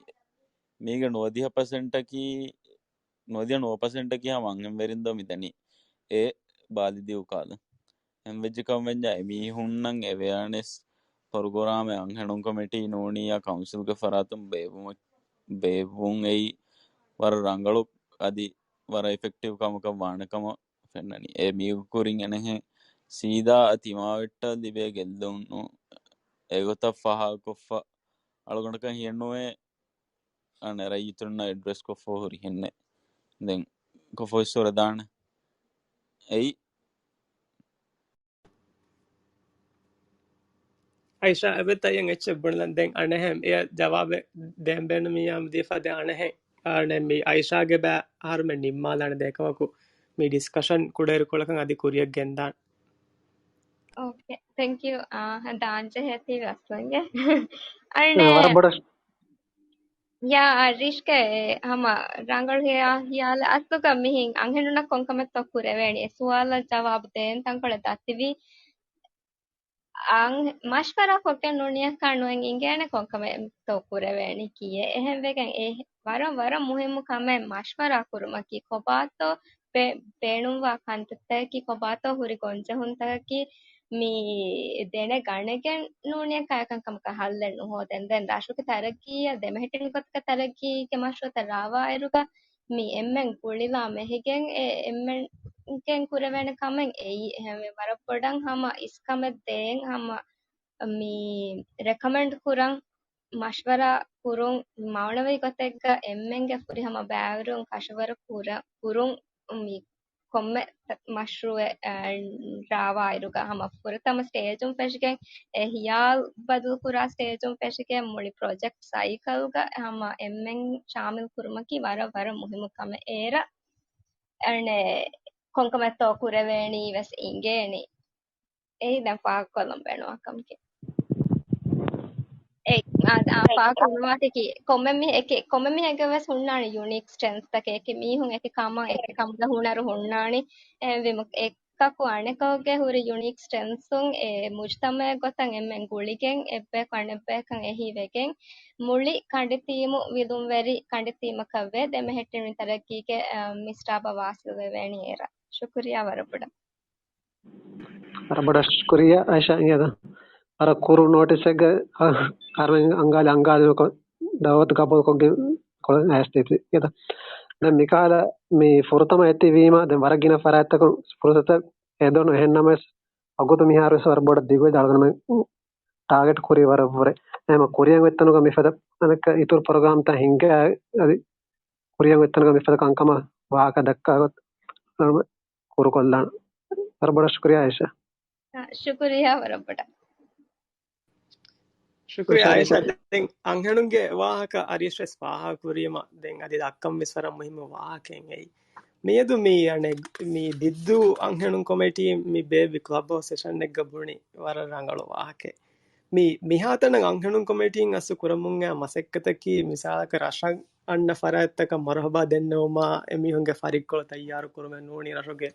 މީގެ ނުވަދިހަ ޕަސެންޓަކީ، ނުވަދިހަ ނުވަ ޕަސެންޓަކީ ހަމަ އަންހެންވެރިން ދޯ މިދަނީ އެ ބާލިދީ އުކާލަން. އެހެންވެއްޖެ ކަމަށް ވެއްޖާ އެމީހުންނަށް އެވެއާނެސް ޕްރޮގްރާމެއް އަންހެނުން ކޮމިޓީ ނޫނީ އާ ކައުންސިލްގެ ފަރާތުން ބޭއްވުމަށް، ބޭއްވުން އެއީ ވަރަށް ރަނގަޅު އަދި ވަރަށް އިފެކްޓިވް ކަމަކަށް ވާނެ ކަމަށް ފެންނަނީ. އެ މީގެ ކުރިން އެނެހެން ސީދާ ތިމާވެއްޓަށް ލިބޭ ގެއްލުން ނޫން. އެގޮތަށް ފާހަގަކޮށްފަ އަޅުގަނޑަކަށް ހިޔެއްނުވޭ އަނެއް ރައްޔިތުންނަށް އެޑްރެސް ކޮށްފަ ހުރި ހެންނެއް. ދެން ކޮށްފަ ހުސްވަރަ ދާނެ. އެއީ. އައިޝާ އެބެތައްޔަން އެއްޗެއް ބުނެލަން ދެން އަނެހެން އެ ޖަވާބެއް ދޭން ބޭނުމިއްޔާ ދީފަ ދެ އަނެހެން. އަނެ މި އައިޝާގެ ބަ އަހަރުމެން ނިންމާލާނެ ދޭކަމަކު މި ޑިސްކަޝަން ކުޑައިރުކޮޅަކަށް އަދި ކުރިއަށް ގެންދާން. އޯކޭ، ތެންކް ޔޫ. އާ، ދާންޖެހޭތީ ވެސް އަސްލަންގެ. އަނެ ވަރަށް ބޮޑަށް. ޔާ، ރިޝްކެ ހަމަ ރަނގަޅު ހިޔާ-، ހިޔާލެއް އަސްލުގަ މިހިން އަންހެނުންނަށް ކޮންކަމެއްތޯ ކުރެވޭނީ؟ އެ ސުވާލަށް ޖަވާބު ދޭން ތަންކޮޅެއް ދަތިވީ. އަން-، މަޝްވަރާ ކޮށްގެން ނޫނިއްޔާ ނޫން އިނގޭނެ ކޮންކަމެއްތޯ ކުރެވޭނީ ކިޔޭ. އެހެންވެގެން އެ ވަރަށް، ވަރަށް މުހިއްމު ކަމެއް މަޝްވަރާ ކުރުމަކީ ކޮބާތޯ ބޭ-، ބޭނުންވާ ކަންތައްތަކަކީ ކޮބާތޯ ހުރި ގޮންޖެހުންތަކަކީ މި ދެނެ ގަނެގެން ނޫނިއްޔާ ކައިކަން ކަމަކަށް ހައްލެއް ނުހޯދެން. ދެން ރަށުގެ ތަރައްގީއަށް ދެމެހެއްޓެނި ގޮތަކަށް ތަރައްގީގެ މަޝްރޫއުތައް ރާވާއިރުގަ މި އެންމެން ގުޅިލާ މެހިގެން އެ އެންމެންގެން ކުރެވޭނެ ކަމެއް އެއީ. އެހެންވެ ވަރަށް ބޮޑަށް ހަމަ އިސްކަމެއް ދޭން ހަމަ މި ރެކަމެންޑް ކުރަން، މަޝްވަރާ ކުރުން، މާނަވީ ގޮތެއްގަ އެންމެންގެ ފުރިހަމަ ބައިވެރިވުން ކަށަވަރު ކުރަ-، ކުރުން މި ކޮންމެ މަޝްރޫއެއް، އަ، ރާވާއިރުގަ ހަމަ ފުރަތަމަ ސްޓޭޖުން ފެށިގެން، އެ ހިޔާލު ބަދަލުކުރާ ސްޓޭޖުން ފެށިގެން މުޅި ޕްރޮޖެކްޓް ސައިކަލްގަ ހަމަ އެންމެން ޝާމިލް ކުރުމަކީ ވަރަށް، ވަރަށް މުހިއްމު ކަމެއް. އޭރަށް އަނެ ކޮންކަމެއްތޯ ކުރެވޭނީ ވެސް އިނގޭނީ. އެއީ ދެން ފާހަގަކޮށްލަން ބޭނުންވާ ކަމަކީ. އެ، އާ، އާ، ފާހަގަކުރުމާތިކީ ކޮންމެ މީ-، އެކެ-، ކޮންމެ މީހެއްގެ ވެސް ހުންނާނެ ޔުނީކް ސްޓްރެންތްސްތަކެއް. އެކި މީހުން އެކި ކަމަށް އެކި ކަމުގެ ހުނަރު ހުންނާނެ. އެހެންވީމަ އެކަކު އަނެކަކުގެ ހުރި ޔުނީކް ސްޓްރެންތްސުން އެ މުޖުތަމައެއް ގޮތަށް އެންމެން ގުޅިގެން އެއްބަޔަކު އަނެއްބަޔަކަށް އެހީ ވެގެން މުޅި ކަނޑިތީމު ވިލުންވެރި ކަނޑިތީމަކަށްވެ ދެމެހެއްޓެނިވި ތަރައްގީގެ، އަ، މިސްރާބަށް ވާސިލް ވެވޭނީ އޭރަށް. ޝުކުރިއްޔާ ވަރަށް ބޮޑަށް. ވަރަށް ބޮޑަށް ޝުކުރިއްޔާ އައިޝާ. އިނގޭތަ؟ ވަރަށް ކުރު ނޯޓިސްއެއްގަ އަހަރެން އަންގާލި އަންގާލި ދައުވަތު ގަބޫލުކޮށްގެން އައިސް ދީތީ. އިނގޭތަ؟ ދެން މިކަހަލަ މި ފުރަތަމަ އެތިވީމަ ދެން ވަރަށް ގިނަ ފަރާތްތަކުން ފުރުސަތެއް ހެދުނު. އެހެންނަމަވެސް ވަގުތު މިހާރުވެސް ވަރަށް ބޮޑަށް ދިގުވެ އަޅުގަނޑުމެން ޓާގެޓް ކުރީ ވަރަށްވުރެ. އެހެމަ ކުރިއަށް އޮތްތަނުގަ މިފަދަ އަނެއްކާ އިތުރު ޕްރޮގްރާމްތައް ހިންގާ އަދި ކުރިއަށް އޮތްތަނުގަ މިފަދަ ކަންކަމަށް ވާހަކަ ދައްކާ ގޮތް ކުރުކޮށްލާން. ވަރަށް ބޮޑަށް ޝުކުރިއްޔާ އައިޝާ. ޝުކުރިއްޔާ ވަރަށް ބޮޑަށް. ޝުކުރިއްޔާ އައިޝާ. ދެން އަންހެނުންގެ ވާހަކަ އަރީޝް ވެސް ފާހަގަ ކުރީމަ ދެން އަދި ދައްކަން ވެސް ވަރަށް މުހިއްމު ވާހަކައެއް އެއީ. މިއަދު މި އަނެއް މި ދިއްދޫ އަންހެނުން ކޮމިޓީ މި ބޭއްވި ކްލަބް ހައުސް ސެޝަންއެއްގަ ބުނި ވަރަށް ރަނގަޅު ވާހަކައެއް. މި މިހާތަނަށް އަންހެނުން ކޮމިޓީން އަސްލު ކުރަމުން އައި މަސައްކަތަކީ މިސާލަކަށް ރަށަށް އަންނަ ފަރާތްތަކަށް މަރުހަބާ ދެންނެވުމާ އެމީހުންގެ ފަރިއްކޮޅު ތައްޔާރު ކުރުމެއް ނޫނީ ރަށުގެ